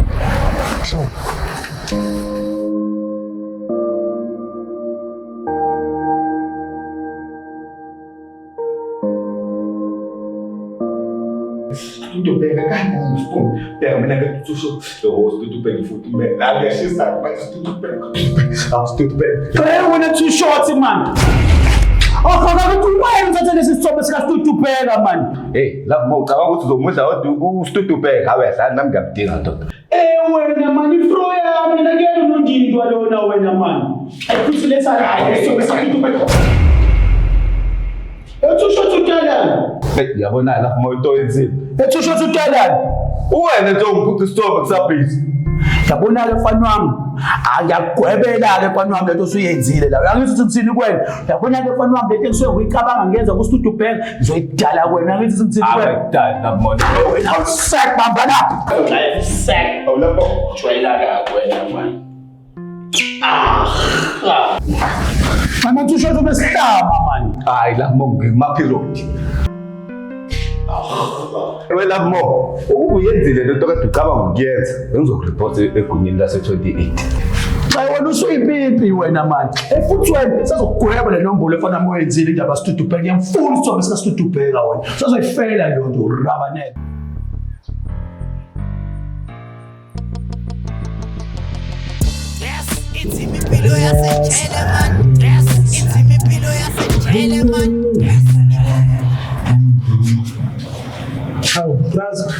Speaker 14: Into bheka kanjani ngifuna. Bheka mina ngeke usho lo host uthi ubheke futhi mina. La ngiyashisa manje uthi ubheke. Awuthi ubheke.
Speaker 7: Hey wena too short man. Okhona ukuthi wena uthathe lesi sithombe sika Studubheka man.
Speaker 5: Hey, love mo ucabanga ukuthi uzomudla kodwa uStudubheka hawe yadlala nami ngiyamdinga ndoda.
Speaker 7: Eh wena man ifro yami mina kuyena unondindwa lona wena man. Ayifuthi letha la isithombe sika Studubheka. Ethu short utalani.
Speaker 5: Hey, yabona love mo into oyenzile.
Speaker 7: Ethu short utalani.
Speaker 5: Uwena nje ungiphuca isithombe kusabhizi.
Speaker 7: Yabona-ke mfana wami, angiyakugwebela-ke mfana wami lento osuyenzile la. Angithi ukuthi ngithini kuwena. Yabona-ke mfana wami lento engisuke ngiyicabanga ngiyenza kuStudubheka, ngizoyidala kuwena. Angithi ukuthi ngithini kuwena.
Speaker 5: Awuyidali love mo.
Speaker 7: Wena awusek bamba lapha. Awusek.
Speaker 5: Awulapho.
Speaker 7: Jwayela kabi wena mfana. Ah. Mama tusho ube sihlama man.
Speaker 5: Hayi love mo ngima-period. We love mo, uyenzile lento kade ucabanga ukuyenza. Bengizokureport egunyeni lase-28.
Speaker 7: Cha wena usuyipipi wena manje. Futhi wena sazokugweba le nombolo efana moyenzile indaba Studubheka. Ngiyamfuna isithombe sika Studubheka wena. Sazoyifela leyo nto rabanele.
Speaker 1: Yes. Inzima impilo yasejele man. Yes. Inzima impilo yasejele man. Yes.
Speaker 12: Hawu razo.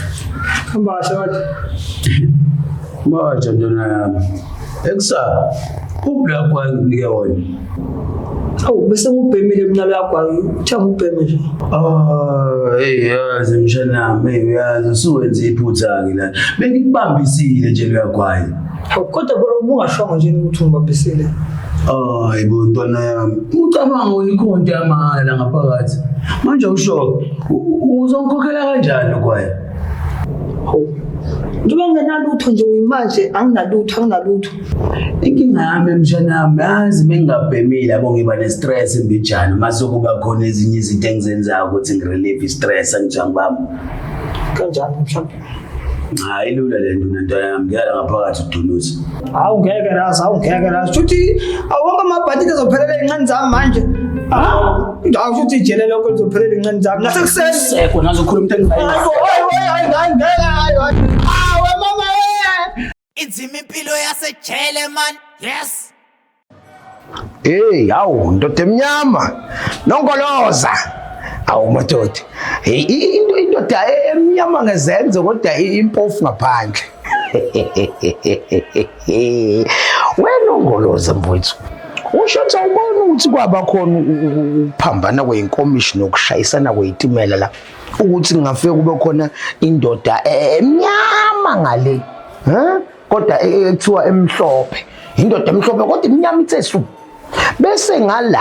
Speaker 12: Khamba kahle wathi.
Speaker 7: Manje ntwana yami. Ekusa ubla kwayo nginike wona.
Speaker 12: Awu bese ngubhemile mina luyagwayi. Uthe ngubheme nje.
Speaker 7: Ah, hey yazi mshana wami, hey uyazi usuwenza iphutha ke la. Bengikubambisile nje luyagwayi.
Speaker 12: Hawu kodwa bro ubungashongo nje ukuthi ungibambisile.
Speaker 7: Hayi bo ntwana yami, ucabanga wena ikhonto yamahhala la ngaphakathi. Manje usho uzongikhokhela kanjani lokwayo?
Speaker 12: Hawu. Njengoba ngingenalutho nje uyimanje anginalutho anginalutho.
Speaker 7: Inkinga yami mshanami yazi mengingabhemile yabo ngiba ne-stress embijana mase kuba khona ezinye izinto engizenzayo ukuthi ngirelieve i-stress angijang bami.
Speaker 12: Kanjani mhlawumbe?
Speaker 7: Hayi ilula le nto nentwana yami ngiyala ngaphakathi udunuze.
Speaker 12: Hawu ngeke razi, hawu ngeke razi. Shuthi awonke amabhanditi azophelela ey'ncane zami manje. Hawu shuthi ijele lonke lizophelela ey'ncane zami. Nasekuseni.
Speaker 7: Sekho nazokhuluma into engingayenzi.
Speaker 12: Hayi bo, hayi hayi hayi ngeke hayi hayi. Hawu mama eh.
Speaker 1: Inzima impilo yasejele man. Yes.
Speaker 6: Hey, hawu ndoda emnyama. Nongoloza. Awu madoda. Hey, into indoda emnyama ngezenzo kodwa impofu ngaphandle. Wena ongoloza mfowethu. Usho ukuthi awubona ukuthi kwaba khona ukuphambana kweyinkomishi nokushayisana kweyitimela la. Ukuthi kungafike kube khona indoda emnyama ngale. Ha? Kodwa ekuthiwa emhlophe. Indoda emhlophe kodwa imnyama ithe su. Bese ngala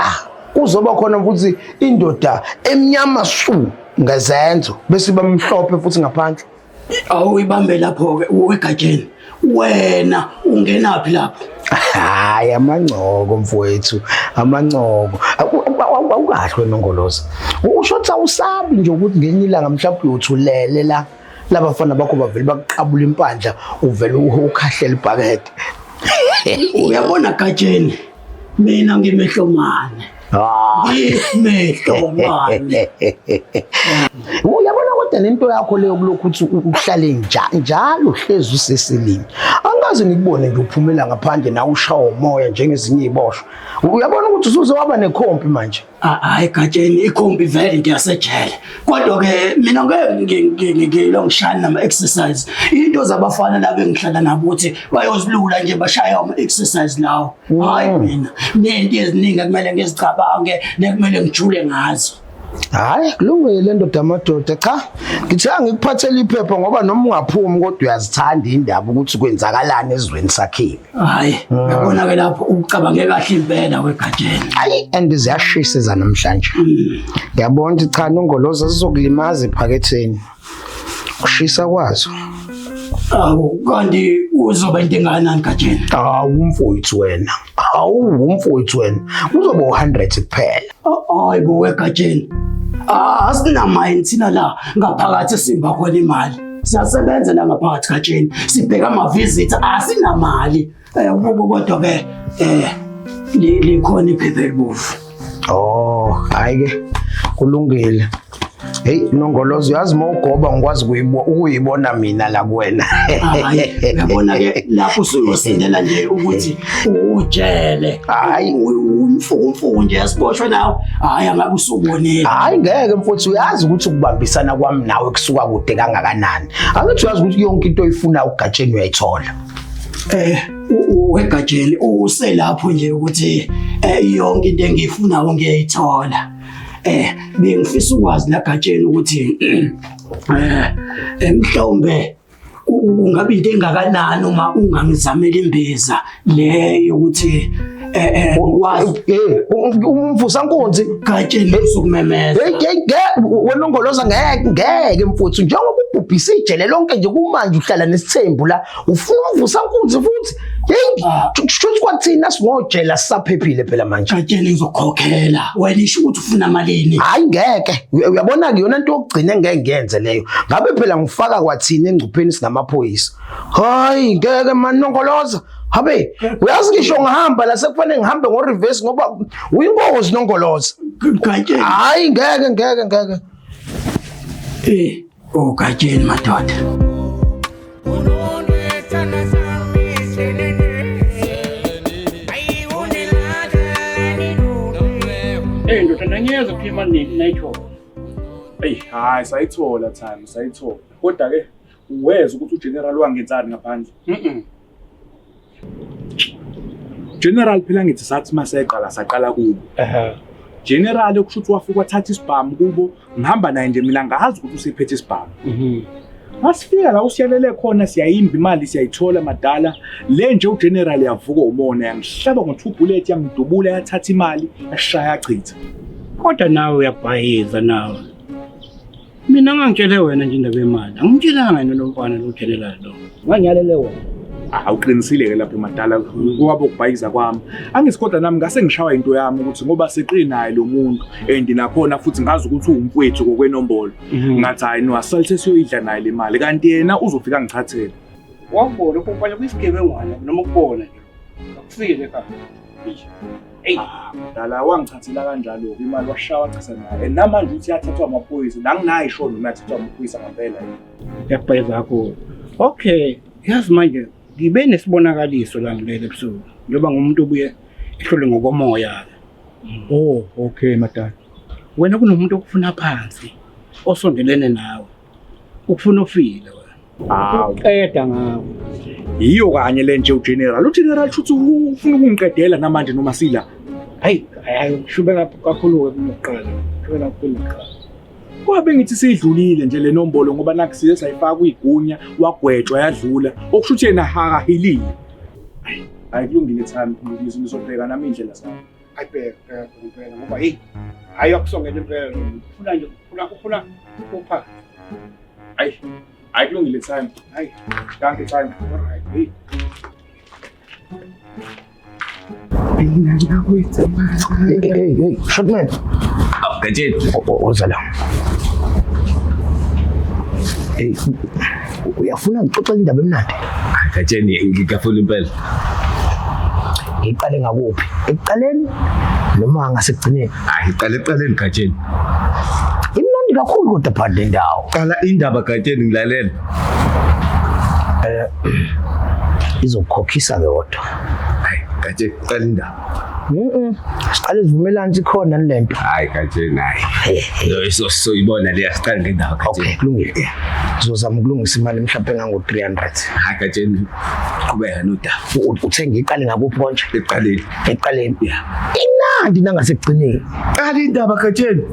Speaker 6: kuzoba khona futhi indoda emnyama su ngezenzo bese iba mhlophe futhi ngaphandle.
Speaker 17: Awuyibambe lapho-ke wegatsheni. Wena ungenaphi lapho?
Speaker 6: Hayi amancoko mfowethu, amancoko. Awukahle wena Ngoloza. Usho ukuthi awusabi nje ukuthi ngelinye ilanga mhlawumbe uyothulele la labafana bakho bavele bakuqabula impandla uvele ukhahlela ibhakede.
Speaker 17: Uyabona gatsheni mina ngimehlomane. Ngimehlomane.
Speaker 6: Uyabona kodwa lento yakho leyo kulokhu uthi uhlale njalo uhlezi useselini. Angikaze ngikubone nje uphumela ngaphandle nawe ushawa umoya njengezinye iziboshwa. Uyabona ukuthi usuze waba nekhompi manje.
Speaker 17: Hayi gatsheni ikhombi vele into yasejele. Kodwa ke mina ngeke ngilongishaya nama exercise. Into zabafana laba engihlala nabo ukuthi bayozilula nje bashaya ama exercise lawo. Hayi mina nento eziningi ekumele ngizicabange nekumele ngijule ngazo.
Speaker 6: Hayi kulungile ndoda amadoda cha ngithe angikuphathele iphepha ngoba noma ungaphumi kodwa uyazithanda indaba ukuthi kwenzakalani ezweni sakhile.
Speaker 17: Hayi uyabona ke lapho ucabange kahle impela wegatsheni.
Speaker 6: Hayi and ziyashisa ezanamhlanje. Ngiyabona ukuthi cha nongoloza sizokulimaza ephaketheni. Kushisa kwazo.
Speaker 17: Awu kanti uzoba into engakanani gatsheni?
Speaker 6: Hawu mfowethu wena. Hawu mfowethu wena. Kuzoba u100 kuphela.
Speaker 17: Hayi bo wegatsheni. Asinamali thina la ngaphakathi simba khona imali. Siyasebenza la ngaphakathi gatsheni. Sibheka ama visits asinamali. Kodwa ke likhona iphepha elibovu.
Speaker 6: Oh, hayi ke kulungile. Hey Nongoloza uyazi mawugoba ngikwazi ukuyibona mina la kuwena.
Speaker 17: Hayi uyabona ke lapho usuyosindela nje ukuthi ujele.
Speaker 6: Hayi
Speaker 17: umfukumfuku nje asiboshwe nawe. Hayi angabe usubonile.
Speaker 6: Hayi ngeke mfowethu uyazi ukuthi ukubambisana kwami nawe kusuka kude kangakanani. Angithi uyazi ukuthi yonke into oyifuna ugatsheni uyayithola.
Speaker 17: Wegatsheni uselapho nje ukuthi yonke into engiyifunayo ngiyayithola. Bengifisa ukwazi la gatsheni ukuthi mhlawumbe kungabe into engakanani uma ungangizamela imbiza le yokuthi ngikwazi
Speaker 6: umvusankunzi
Speaker 17: gatsheni usukumemeza.
Speaker 6: Wena Ngoloza ngeke mfowethu njengoba ubhubhisa ijele lonke nje kumanje uhlala nesithembu la ufuna umvusankunzi futhi. Hey shuthi kwathina singojela sisaphephile phela manje.
Speaker 17: Gatsheni ngizokukhokhela wena isho ukuthi ufuna malini.
Speaker 6: Hayi ngeke uyabona ke yona into yokugcina engeke ngiyenze leyo. Ngabe phela ngifaka kwathina engcupheni singamaphoyisa. Hayi ngeke mani Nongoloza. Habe uyazi ngisho ngihamba la sekufanele ngihambe ngo reverse ngoba uyingozi Nongoloza.
Speaker 17: Gatsheni.
Speaker 6: Hayi ngeke ngeke ngeke.
Speaker 17: Gatsheni madoda.
Speaker 18: Hey ndoda ngiyeza ukuthi imali nayithola.
Speaker 14: Hey hayi sayithola time sayithola. Kodwa ke uweza ukuthi uGeneral wangenzani ngaphandle. General phela ngithi sathi maseqala saqala kubo. General okusho ukuthi wafika wathatha isibhamu kubo, ngihamba naye nje mina ngazi ukuthi usephethe isibhamu. Masifika la usiyalele khona siyayimba imali siyayithola madala. Le nje uGeneral yavuka umona yangihlaba ngo2 bullet yangidubula yathatha imali yashaya yachitha.
Speaker 18: Kodwa nawe uyabhayiza nawe. Mina ngangitshele wena nje indaba yemali. Angimtshelanga yena lo mfana lo general lo. Ngangiyalele wena.
Speaker 14: Awuqinisile ke lapho madala kwabo ukubhayiza kwami. Angisikodwa nami ngase ngishawa into yami ukuthi ngoba seqinaye lo muntu and nakhona futhi ngazi ukuthi uwumfowethu ngokwenombolo. Ngathi hayi no asalithe siyoyidla naye le mali kanti yena uzofika ngichathele.
Speaker 18: Wakubona ukufana kwisigebengwana noma ukubona nje. Akufike ekhaya.
Speaker 14: Hey, madala wangichathela kanjalo imali washawa chasa naye. And namanje uthi yathathwa amaphoyisa. Nanginayo isho noma yathathwa amaphoyisa ngempela yini.
Speaker 18: Yakubhayiza kakhulu. Okay, yazi manje ngibe nesibonakaliso la ngilele ebusuku. Njengoba ngumuntu obuye ehlole ngokomoya.
Speaker 14: Oh, okay madala.
Speaker 18: Wena kunomuntu okufuna phansi osondelene nawe. Ukufuna ufile wena. Uqeda ngawe.
Speaker 14: Yiyo kanye le nje uGeneral. UGeneral shuthi ufuna ukungiqedela namanje noma sila.
Speaker 18: Hayi, hayi shube kakhulu ke kunokuqala. Shube kakhulu kuqala.
Speaker 14: Kwabe ngithi seyidlulile nje le nombolo ngoba nakusize sayifaka kwigunya wagwetshwa yadlula. Okusho ukuthi yena akahilile. Hayi kulungile time ngizobheka nami indlela zami.
Speaker 18: Hayi bheka bheka impela ngoba hey hayi akusongela impela lo muntu. Ufuna nje ufuna upha.
Speaker 14: Hayi hayi kulungile time. Hayi danke time.
Speaker 18: All right. Hey.
Speaker 13: Hey, hey, shotman.
Speaker 8: Gatsheni.
Speaker 13: Woza la. Hey, uyafuna ngixoxele indaba emnandi?
Speaker 8: Gatsheni ngikafuna impela.
Speaker 13: Ngiqale ngakuphi? Ekuqaleni noma ngasekugcineni?
Speaker 5: Hayi qala ekuqaleni Gatsheni.
Speaker 13: Imnandi kakhulu kodwa phakathi nendawo.
Speaker 5: Qala indaba Gatsheni ngilalela.
Speaker 13: Izokukhokhisa ke kodwa.
Speaker 5: Hayi Gatsheni qala indaba.
Speaker 13: Siqale sivumelane sikhona nalento.
Speaker 5: Hayi Gatsheni hayi. Soyibona leya siqale ngendaba Gatsheni.
Speaker 13: Okay, kulungile. Ngizozama ukulungisa imali mhlawumbe engango 300.
Speaker 5: Hayi Gatsheni qhubeka nodaba.
Speaker 13: Uthe ngiqale ngakuphi konje?
Speaker 5: Ekuqaleni.
Speaker 13: Ekuqaleni. Imnandi nangasekugcineni.
Speaker 5: Qala indaba Gatsheni.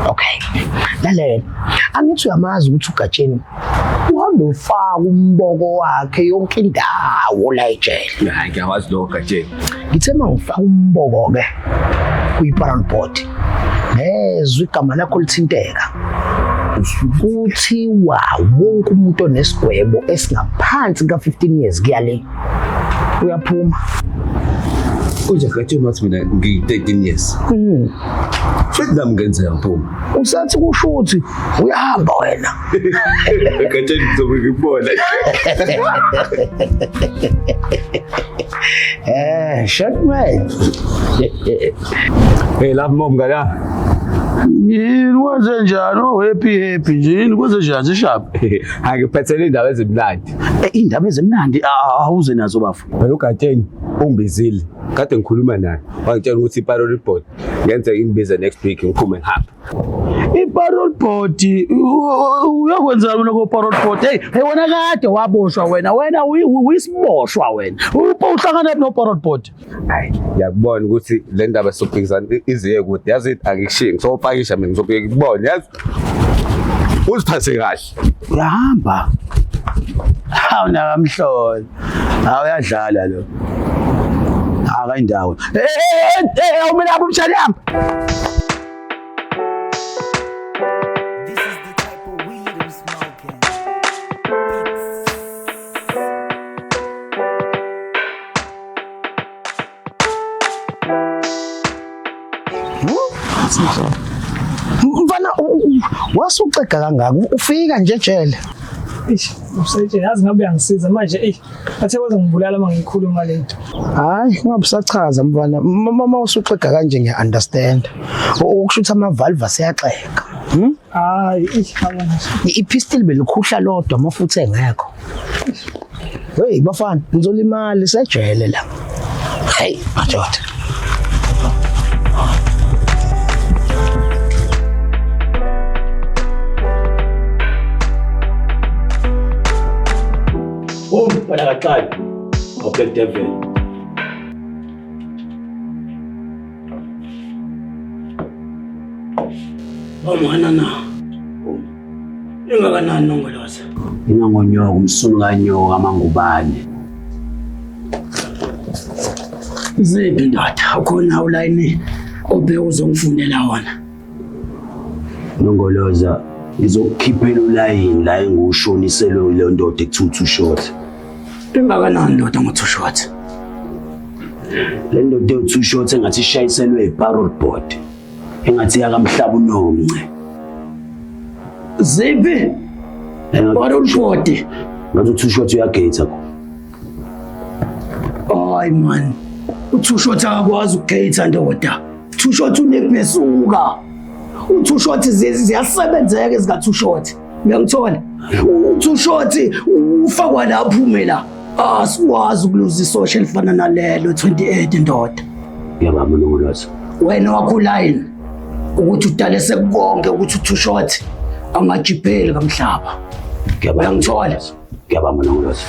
Speaker 13: Okay. Lalela. Angithi uyamazi ukuthi uGatsheni uhambe ufaka umboko wakhe yonke indawo la ejele.
Speaker 5: Hayi ngiyakwazi lokho Gatsheni.
Speaker 13: Ngithe mangifaka umboko ke kuyi-parole board. Ngezwe igama lakho lithinteka. Kuthiwa wonke umuntu onesigwebo esingaphansi ka-15 years kuya le uyaphuma.
Speaker 5: Konje Gatsheni wathi mina ngiyi-13 years. Futhi nami ngenzeka ngiphuma.
Speaker 13: Usathi kusho ukuthi uyahamba wena.
Speaker 5: Gatsheni ngizobe ngikubona.
Speaker 13: Shotman.
Speaker 5: Hey love mom ngala.
Speaker 2: Yini kwenze njani? Oh happy happy nje yini kwenze njani sishaphi?
Speaker 5: Angiphathele indaba ezimnandi.
Speaker 3: Indaba ezimnandi awuze nazo bafo.
Speaker 5: Wena uGatsheni ungibizile. Kade ngikhuluma naye. Wangitshela ukuthi i-parole board ngenzeka ingibize next week ngiphume ngihambe.
Speaker 2: I-parole board uyakwenza wena ko-parole board. Hey, hey wena kade waboshwa wena. Wena uyisiboshwa wena. Uhlangana no-parole board.
Speaker 5: Hayi, ngiyakubona ukuthi le ndaba sokuphikisana iziye kude. Yazi angikushiyi ngisopakisha mina ngizofike ngikubone yazi. Uziphathe kahle.
Speaker 3: Uyahamba. Hawu nakamhlolo. Hawu uyadlala lo. Akayindawo. Hey, hey, awumele apho umshana yami.
Speaker 13: Mfana wasuxega kangaka ufika nje ejele.
Speaker 12: Eish, usayitshela yazi ngabe uyangisiza manje eish. Bathe bazongibulala uma ngikhuluma lento.
Speaker 13: Hayi, ungabe usachaza mfana. Mama usuxega kanje ngiya understand. Okusho ukuthi ama valve aseyaxega.
Speaker 12: Hayi, eish yabona.
Speaker 13: I-pistol belikhuhla lodwa amafutha engekho. Hey bafana, ngizolimala isejele la. Hey, madoda.
Speaker 3: Wena kaqali. O Black Devil.
Speaker 17: Omwana na. Ingakanani nongoloza?
Speaker 3: Ingangonyoka umsunu kanyoka amangubane.
Speaker 17: Ziphi ndoda ukhona ulayini obe uzongifunela wona?
Speaker 3: Nongoloza Ngizokukhiphela ulayini la engiwushoniselwe leyo ndoda ekuthiwa two shot.
Speaker 17: Ingakanani ndoda ngo two shot?
Speaker 3: Le ndoda ewu two shot engathi ishayiselwe i-parole board. Engathi yakamhlaba unomnce.
Speaker 17: Ziphi? Parole board.
Speaker 3: Ngathi u-two shot uyagate ko.
Speaker 17: Hayi man. U-two shot akakwazi ukugate ndoda. Two shot unebhesuka. U-two shot ziyasebenzeka ezika two shot. Uyangithola? U-two shot ufakwa la aphume la. Asikwazi ukuluza isosha elifana nalelo 28 ndoda.
Speaker 3: Ngiyabamba nongolozi.
Speaker 17: Wena wakho line ukuthi udale sekukonke ukuthi u-two shot angajibheli kamhlaba. Uyangithola?
Speaker 3: Ngiyabamba nongolozi.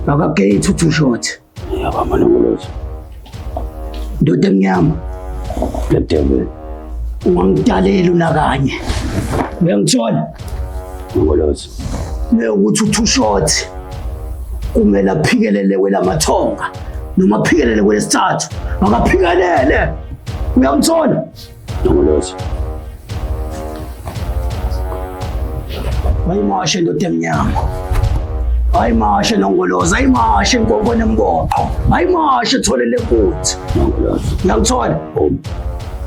Speaker 17: Akagate u-two shot.
Speaker 3: Ngiyabamba nongolozi.
Speaker 17: Ndoda emnyama.
Speaker 3: Black Devil.
Speaker 17: Ungangidaleli unakanye. Uyangithola?
Speaker 3: Nongolozi.
Speaker 17: Nekuthi u-two shot kumele aphikelele kwelamathonga noma aphikelele kwelesithathu akaphikelele. Uyangithola?
Speaker 3: Nongolozi.
Speaker 17: Ayimashe ndoda emnyama. Ayimashe nongolozi, ayimashe inkonko nemboqo. Ayimashe tholele kuthi.
Speaker 3: Nongolozi.
Speaker 17: Uyangithola?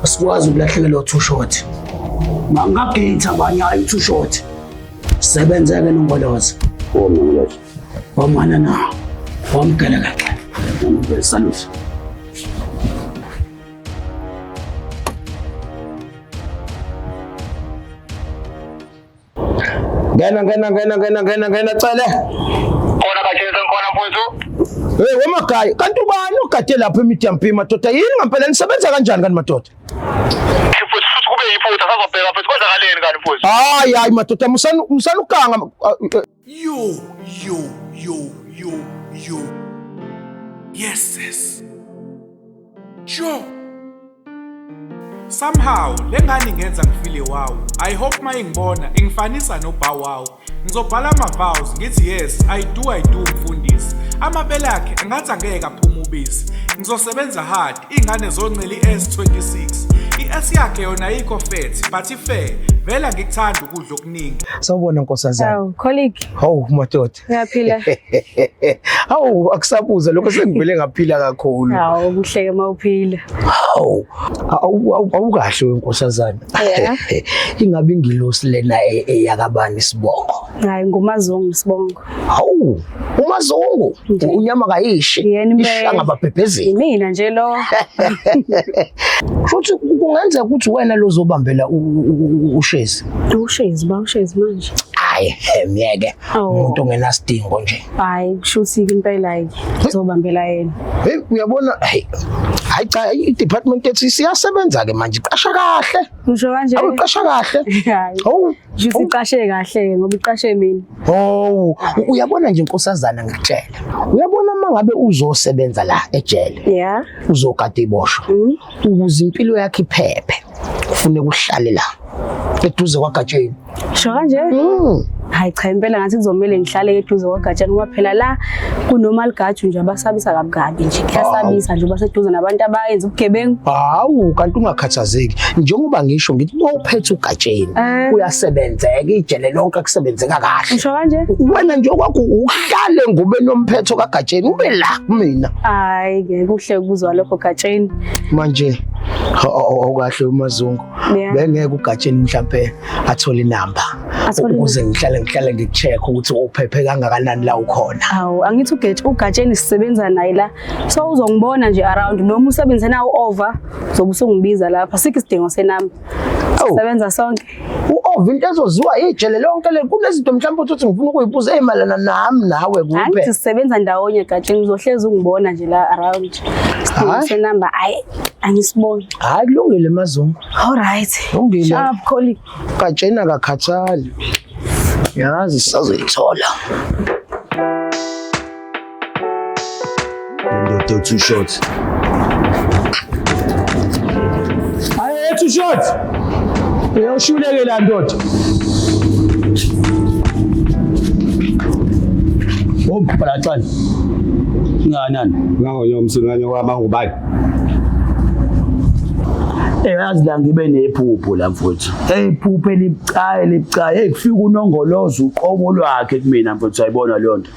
Speaker 17: Asikwazi ukulahlekelwa two shot. Mangagate abanye hayi two shot. Sebenzeke nongolozi.
Speaker 3: Nongolozi.
Speaker 17: Wamana na. Wamgela kahle. Salute.
Speaker 6: Ngena ngena ngena ngena ngena ngena cele.
Speaker 19: Khona kathini sengikhona mfowethu.
Speaker 6: Hey wemagayi, kanti ubani ogade lapha emidiyampini madoda? Yini ngempela nisebenza kanjani kanti madoda?
Speaker 19: Futhi futhi kube yiphutha sazobheka futhi kwenzakaleni kanti mfowethu.
Speaker 6: Hayi hayi madoda musani musani ukuganga.
Speaker 20: Yo, yo, yo, yo, yo. Yes, sis. Sure. Somehow, lengane ingenza ngifile wow. I hope mayingibona ingifanisa noBow Wow. Ngizobhala ama vows ngithi yes, I do mfundisi. Amabele akhe engathi angeke aphume ubisi. Ngizosebenza hard, ingane zoncela i-S26. I-S yakhe yona ayikho fat, but i-fair. Vela ngikuthanda ukudla okuningi.
Speaker 6: Sawubona nkosazana.
Speaker 21: Hawu, colleague,
Speaker 6: Hawu madoda.
Speaker 21: uyaphila?
Speaker 6: Hawu akusabuza lokho sengivele ngaphila kakhulu.
Speaker 21: Hawu, kuhleke mawuphila.
Speaker 6: Hawu awukahle wenkosazana.
Speaker 21: Yeah.
Speaker 6: Ingabe ingilosi lena eyakabani isibongo.
Speaker 21: Hayi, ngumazungu sibongo.
Speaker 6: Hawu umazungu unyama kayishi. Ishanga babhebhezini.
Speaker 21: Mina nje lo.
Speaker 6: Futhi kungenzeka ukuthi wena lozobambela uShezi.
Speaker 21: Ushezi ba uShezi manje.
Speaker 6: Hayi myeke umuntu ongenasidingo nje.
Speaker 21: Hayi, kushuthi impela ke uzobambela yena.
Speaker 6: Hey uyabona hey hayi cha i-department yethu siyasebenza ke manje iqasha kahle.
Speaker 21: Usho kanje?
Speaker 6: Awuqasha kahle.
Speaker 21: Hayi.
Speaker 6: Hawu
Speaker 21: Nje iqashe kahle ngoba iqashe mina.
Speaker 6: Oh, uyabona nje inkosazana ngikutshela. Uyabona mangabe uzosebenza la ejele.
Speaker 21: Yeah.
Speaker 6: Uzogada iboshwa. Ukuze impilo yakhe iphephe. Kufuneka uhlale la. Eduze kwaGatsheni.
Speaker 21: Sho kanje? Hayi cha impela ngathi kuzomela ngihlale eduze kwaGatsheni ngoba phela la kunomaligaju nje abasabisa kabi kabi nje. Kuyasabisa nje baseduze nabantu abayenza ubugebengu.
Speaker 6: Hawu kanti ungakhathazeki njengoba ngisho ngithi mawuphethe uGatsheni uyasebenzeka ijele lonke akusebenzeka kahle.
Speaker 21: Usho kanje?
Speaker 6: Wena nje kwakho uhlale ngube nomphetho kaGatsheni ube la kumina.
Speaker 21: Hayi ke kuhle ukuzwa lokho Gatsheni.
Speaker 6: Manje awukahle uMazungu. Bengeke uGatsheni mhlambe athole inamba ukuze ngihlale ngikucheck ukuthi uphephe kangakanani la ukhona.
Speaker 21: Hawu angithi uGatsheni sisebenza naye la. So uzongibona nje around noma usebenze nawo over uzobe usungibiza lapha sikho isidingo senamba. Sisebenza sonke.
Speaker 6: U-over into ezoziwa ijele lonke le kunezinto mhlawumbe uthi ngifuna ukuyibuza ezimalana nami nawe kuphe.
Speaker 21: Angithi sisebenza ndawonye Gatsheni uzohlezi ungibona nje la around. Isidingo senamba hayi angisiboni.
Speaker 6: Hayi kulungile Mazungu.
Speaker 21: All right.
Speaker 6: Kulungile.
Speaker 21: Sharp colleague.
Speaker 6: Gatsheni akakhathali. Yazi sizoyithola.
Speaker 3: Ndoda two shots.
Speaker 7: Hayi two shots. Uyoshuleke la ndoda.
Speaker 3: Wombhala xana.
Speaker 7: Nganani?
Speaker 5: Ngawo yomsungane wami ngubani?
Speaker 7: Yazi la ngibe nephupho la mfowethu. Hey, iphupho elibucayi elibucayi. Hey, kufika unongolozo uqobo lwakhe kumina mfowethu, ayibona leyo nto.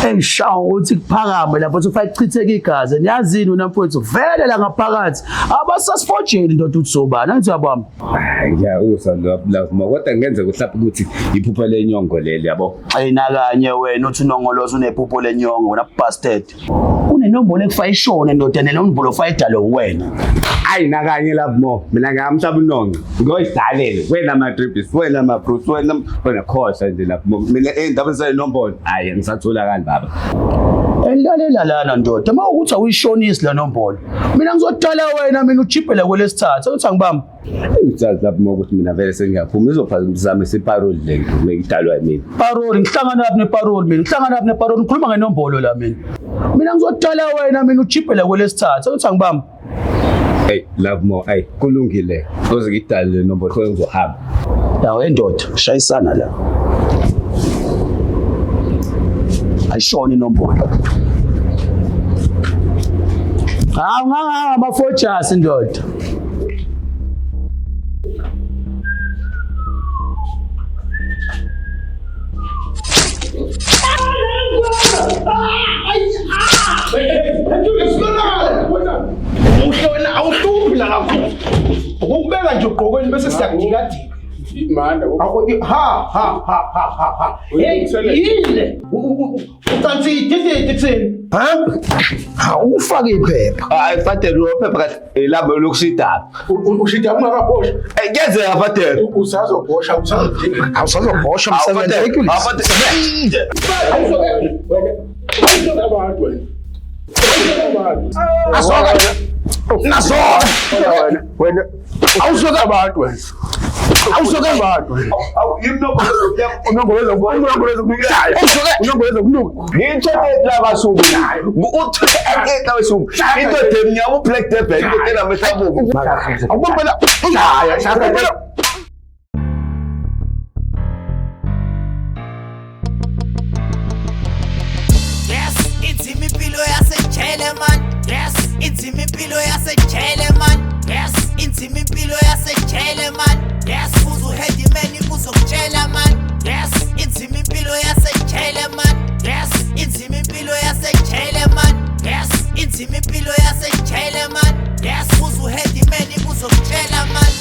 Speaker 7: Engishaya ukuthi kuphakame la mfowethu, kufanele kuchitheke igazi. Niyazini wena mfowethu, vele la ngaphakathi abasasifojeli ndoda uthi sobani, angithi uyabamba.
Speaker 5: Hayi, ngiyawusa Lovemore, kodwa kungenzeka mhlawumbe ukuthi iphupho lenyongo leli, yabo.
Speaker 7: Ayinakanye wena uthi unongolozo unephupho lenyongo wena bastard. Kunenombolo ekufa ishone ndoda, nenombolo ofa idalwe uwena.
Speaker 5: Ayi nakanye Lovemore, mina ngamhlaba unongo. Ngoyidalele wena ama-drips, wena ama-fruits, wena khohlwa nje Lovemore. Mina ey'ndabeni zalenombolo, hhayi angisatholakali baba.
Speaker 7: Elalela lana ndoda, uma ukuthi awuyishonisi la nombolo, mina ngizodala wena, mina ujibhele kwelesithathu, uthi angibamba.
Speaker 5: Ngithathi Lovemore ukuthi mina vele sengiyaphuma, izophazamisa iparoli le ngidalwa yimina.
Speaker 7: Paroli, ngihlangana laphi neparoli mina? Ngihlangana laphi neparoli? Ngikhuluma ngenombolo la mina. Mina ngizodala wena, mina ujibhele kwelesithathu, uthi angibamba.
Speaker 5: Hey Lovemore, hey kulungile. Uze ngidale le nombolo khona ngizohamba.
Speaker 7: Yawo endoda, shayisana la. Ayishoni inombolo. Hawu nganganga ama-forgers ndoda.
Speaker 6: Muhle wena, awuhluphi la kakhulu. Ukubeka nje ugqokweni bese siyakudikadika.
Speaker 9: Manda.
Speaker 6: Ha ha ha ha ha ha. Hey, yini? Ucansi idididi thini? Ha? Ha, ufake iphepha.
Speaker 5: Hayi Fadela, uphepha kahle elabo lokushidaba.
Speaker 9: Ushidaba ungakaboshwa.
Speaker 5: Eh kuyenzeka Fadela.
Speaker 9: Usazobosha, usazodinga.
Speaker 6: Awusazobosha msebenzi.
Speaker 9: Abantu wena.
Speaker 6: Asoka. Nasoka.
Speaker 9: Wena, wena. Awusoka abantu wena. Awusoka abantu wena.
Speaker 5: Awu
Speaker 9: Unongolozo unongolozo kunuka. Unongolozo kunuka.
Speaker 5: Ngitshele labasuku. Uthi labasuku. Indoda emnyama uBlack Devil, indoda enamehlo abovu.
Speaker 9: Awubona. Shaya, shaya.
Speaker 1: Yes, inzima impilo yasejele man. Yes, inzima impilo yasejele man. Yes, inzima impilo yasejele man. Yes, uze uheadman uzokutshela man. Yes, inzima impilo yasejele man. Yes, inzima impilo yasejele man. Yes, inzima impilo yasejele man. Yes, uze uheadman uzokutshela man.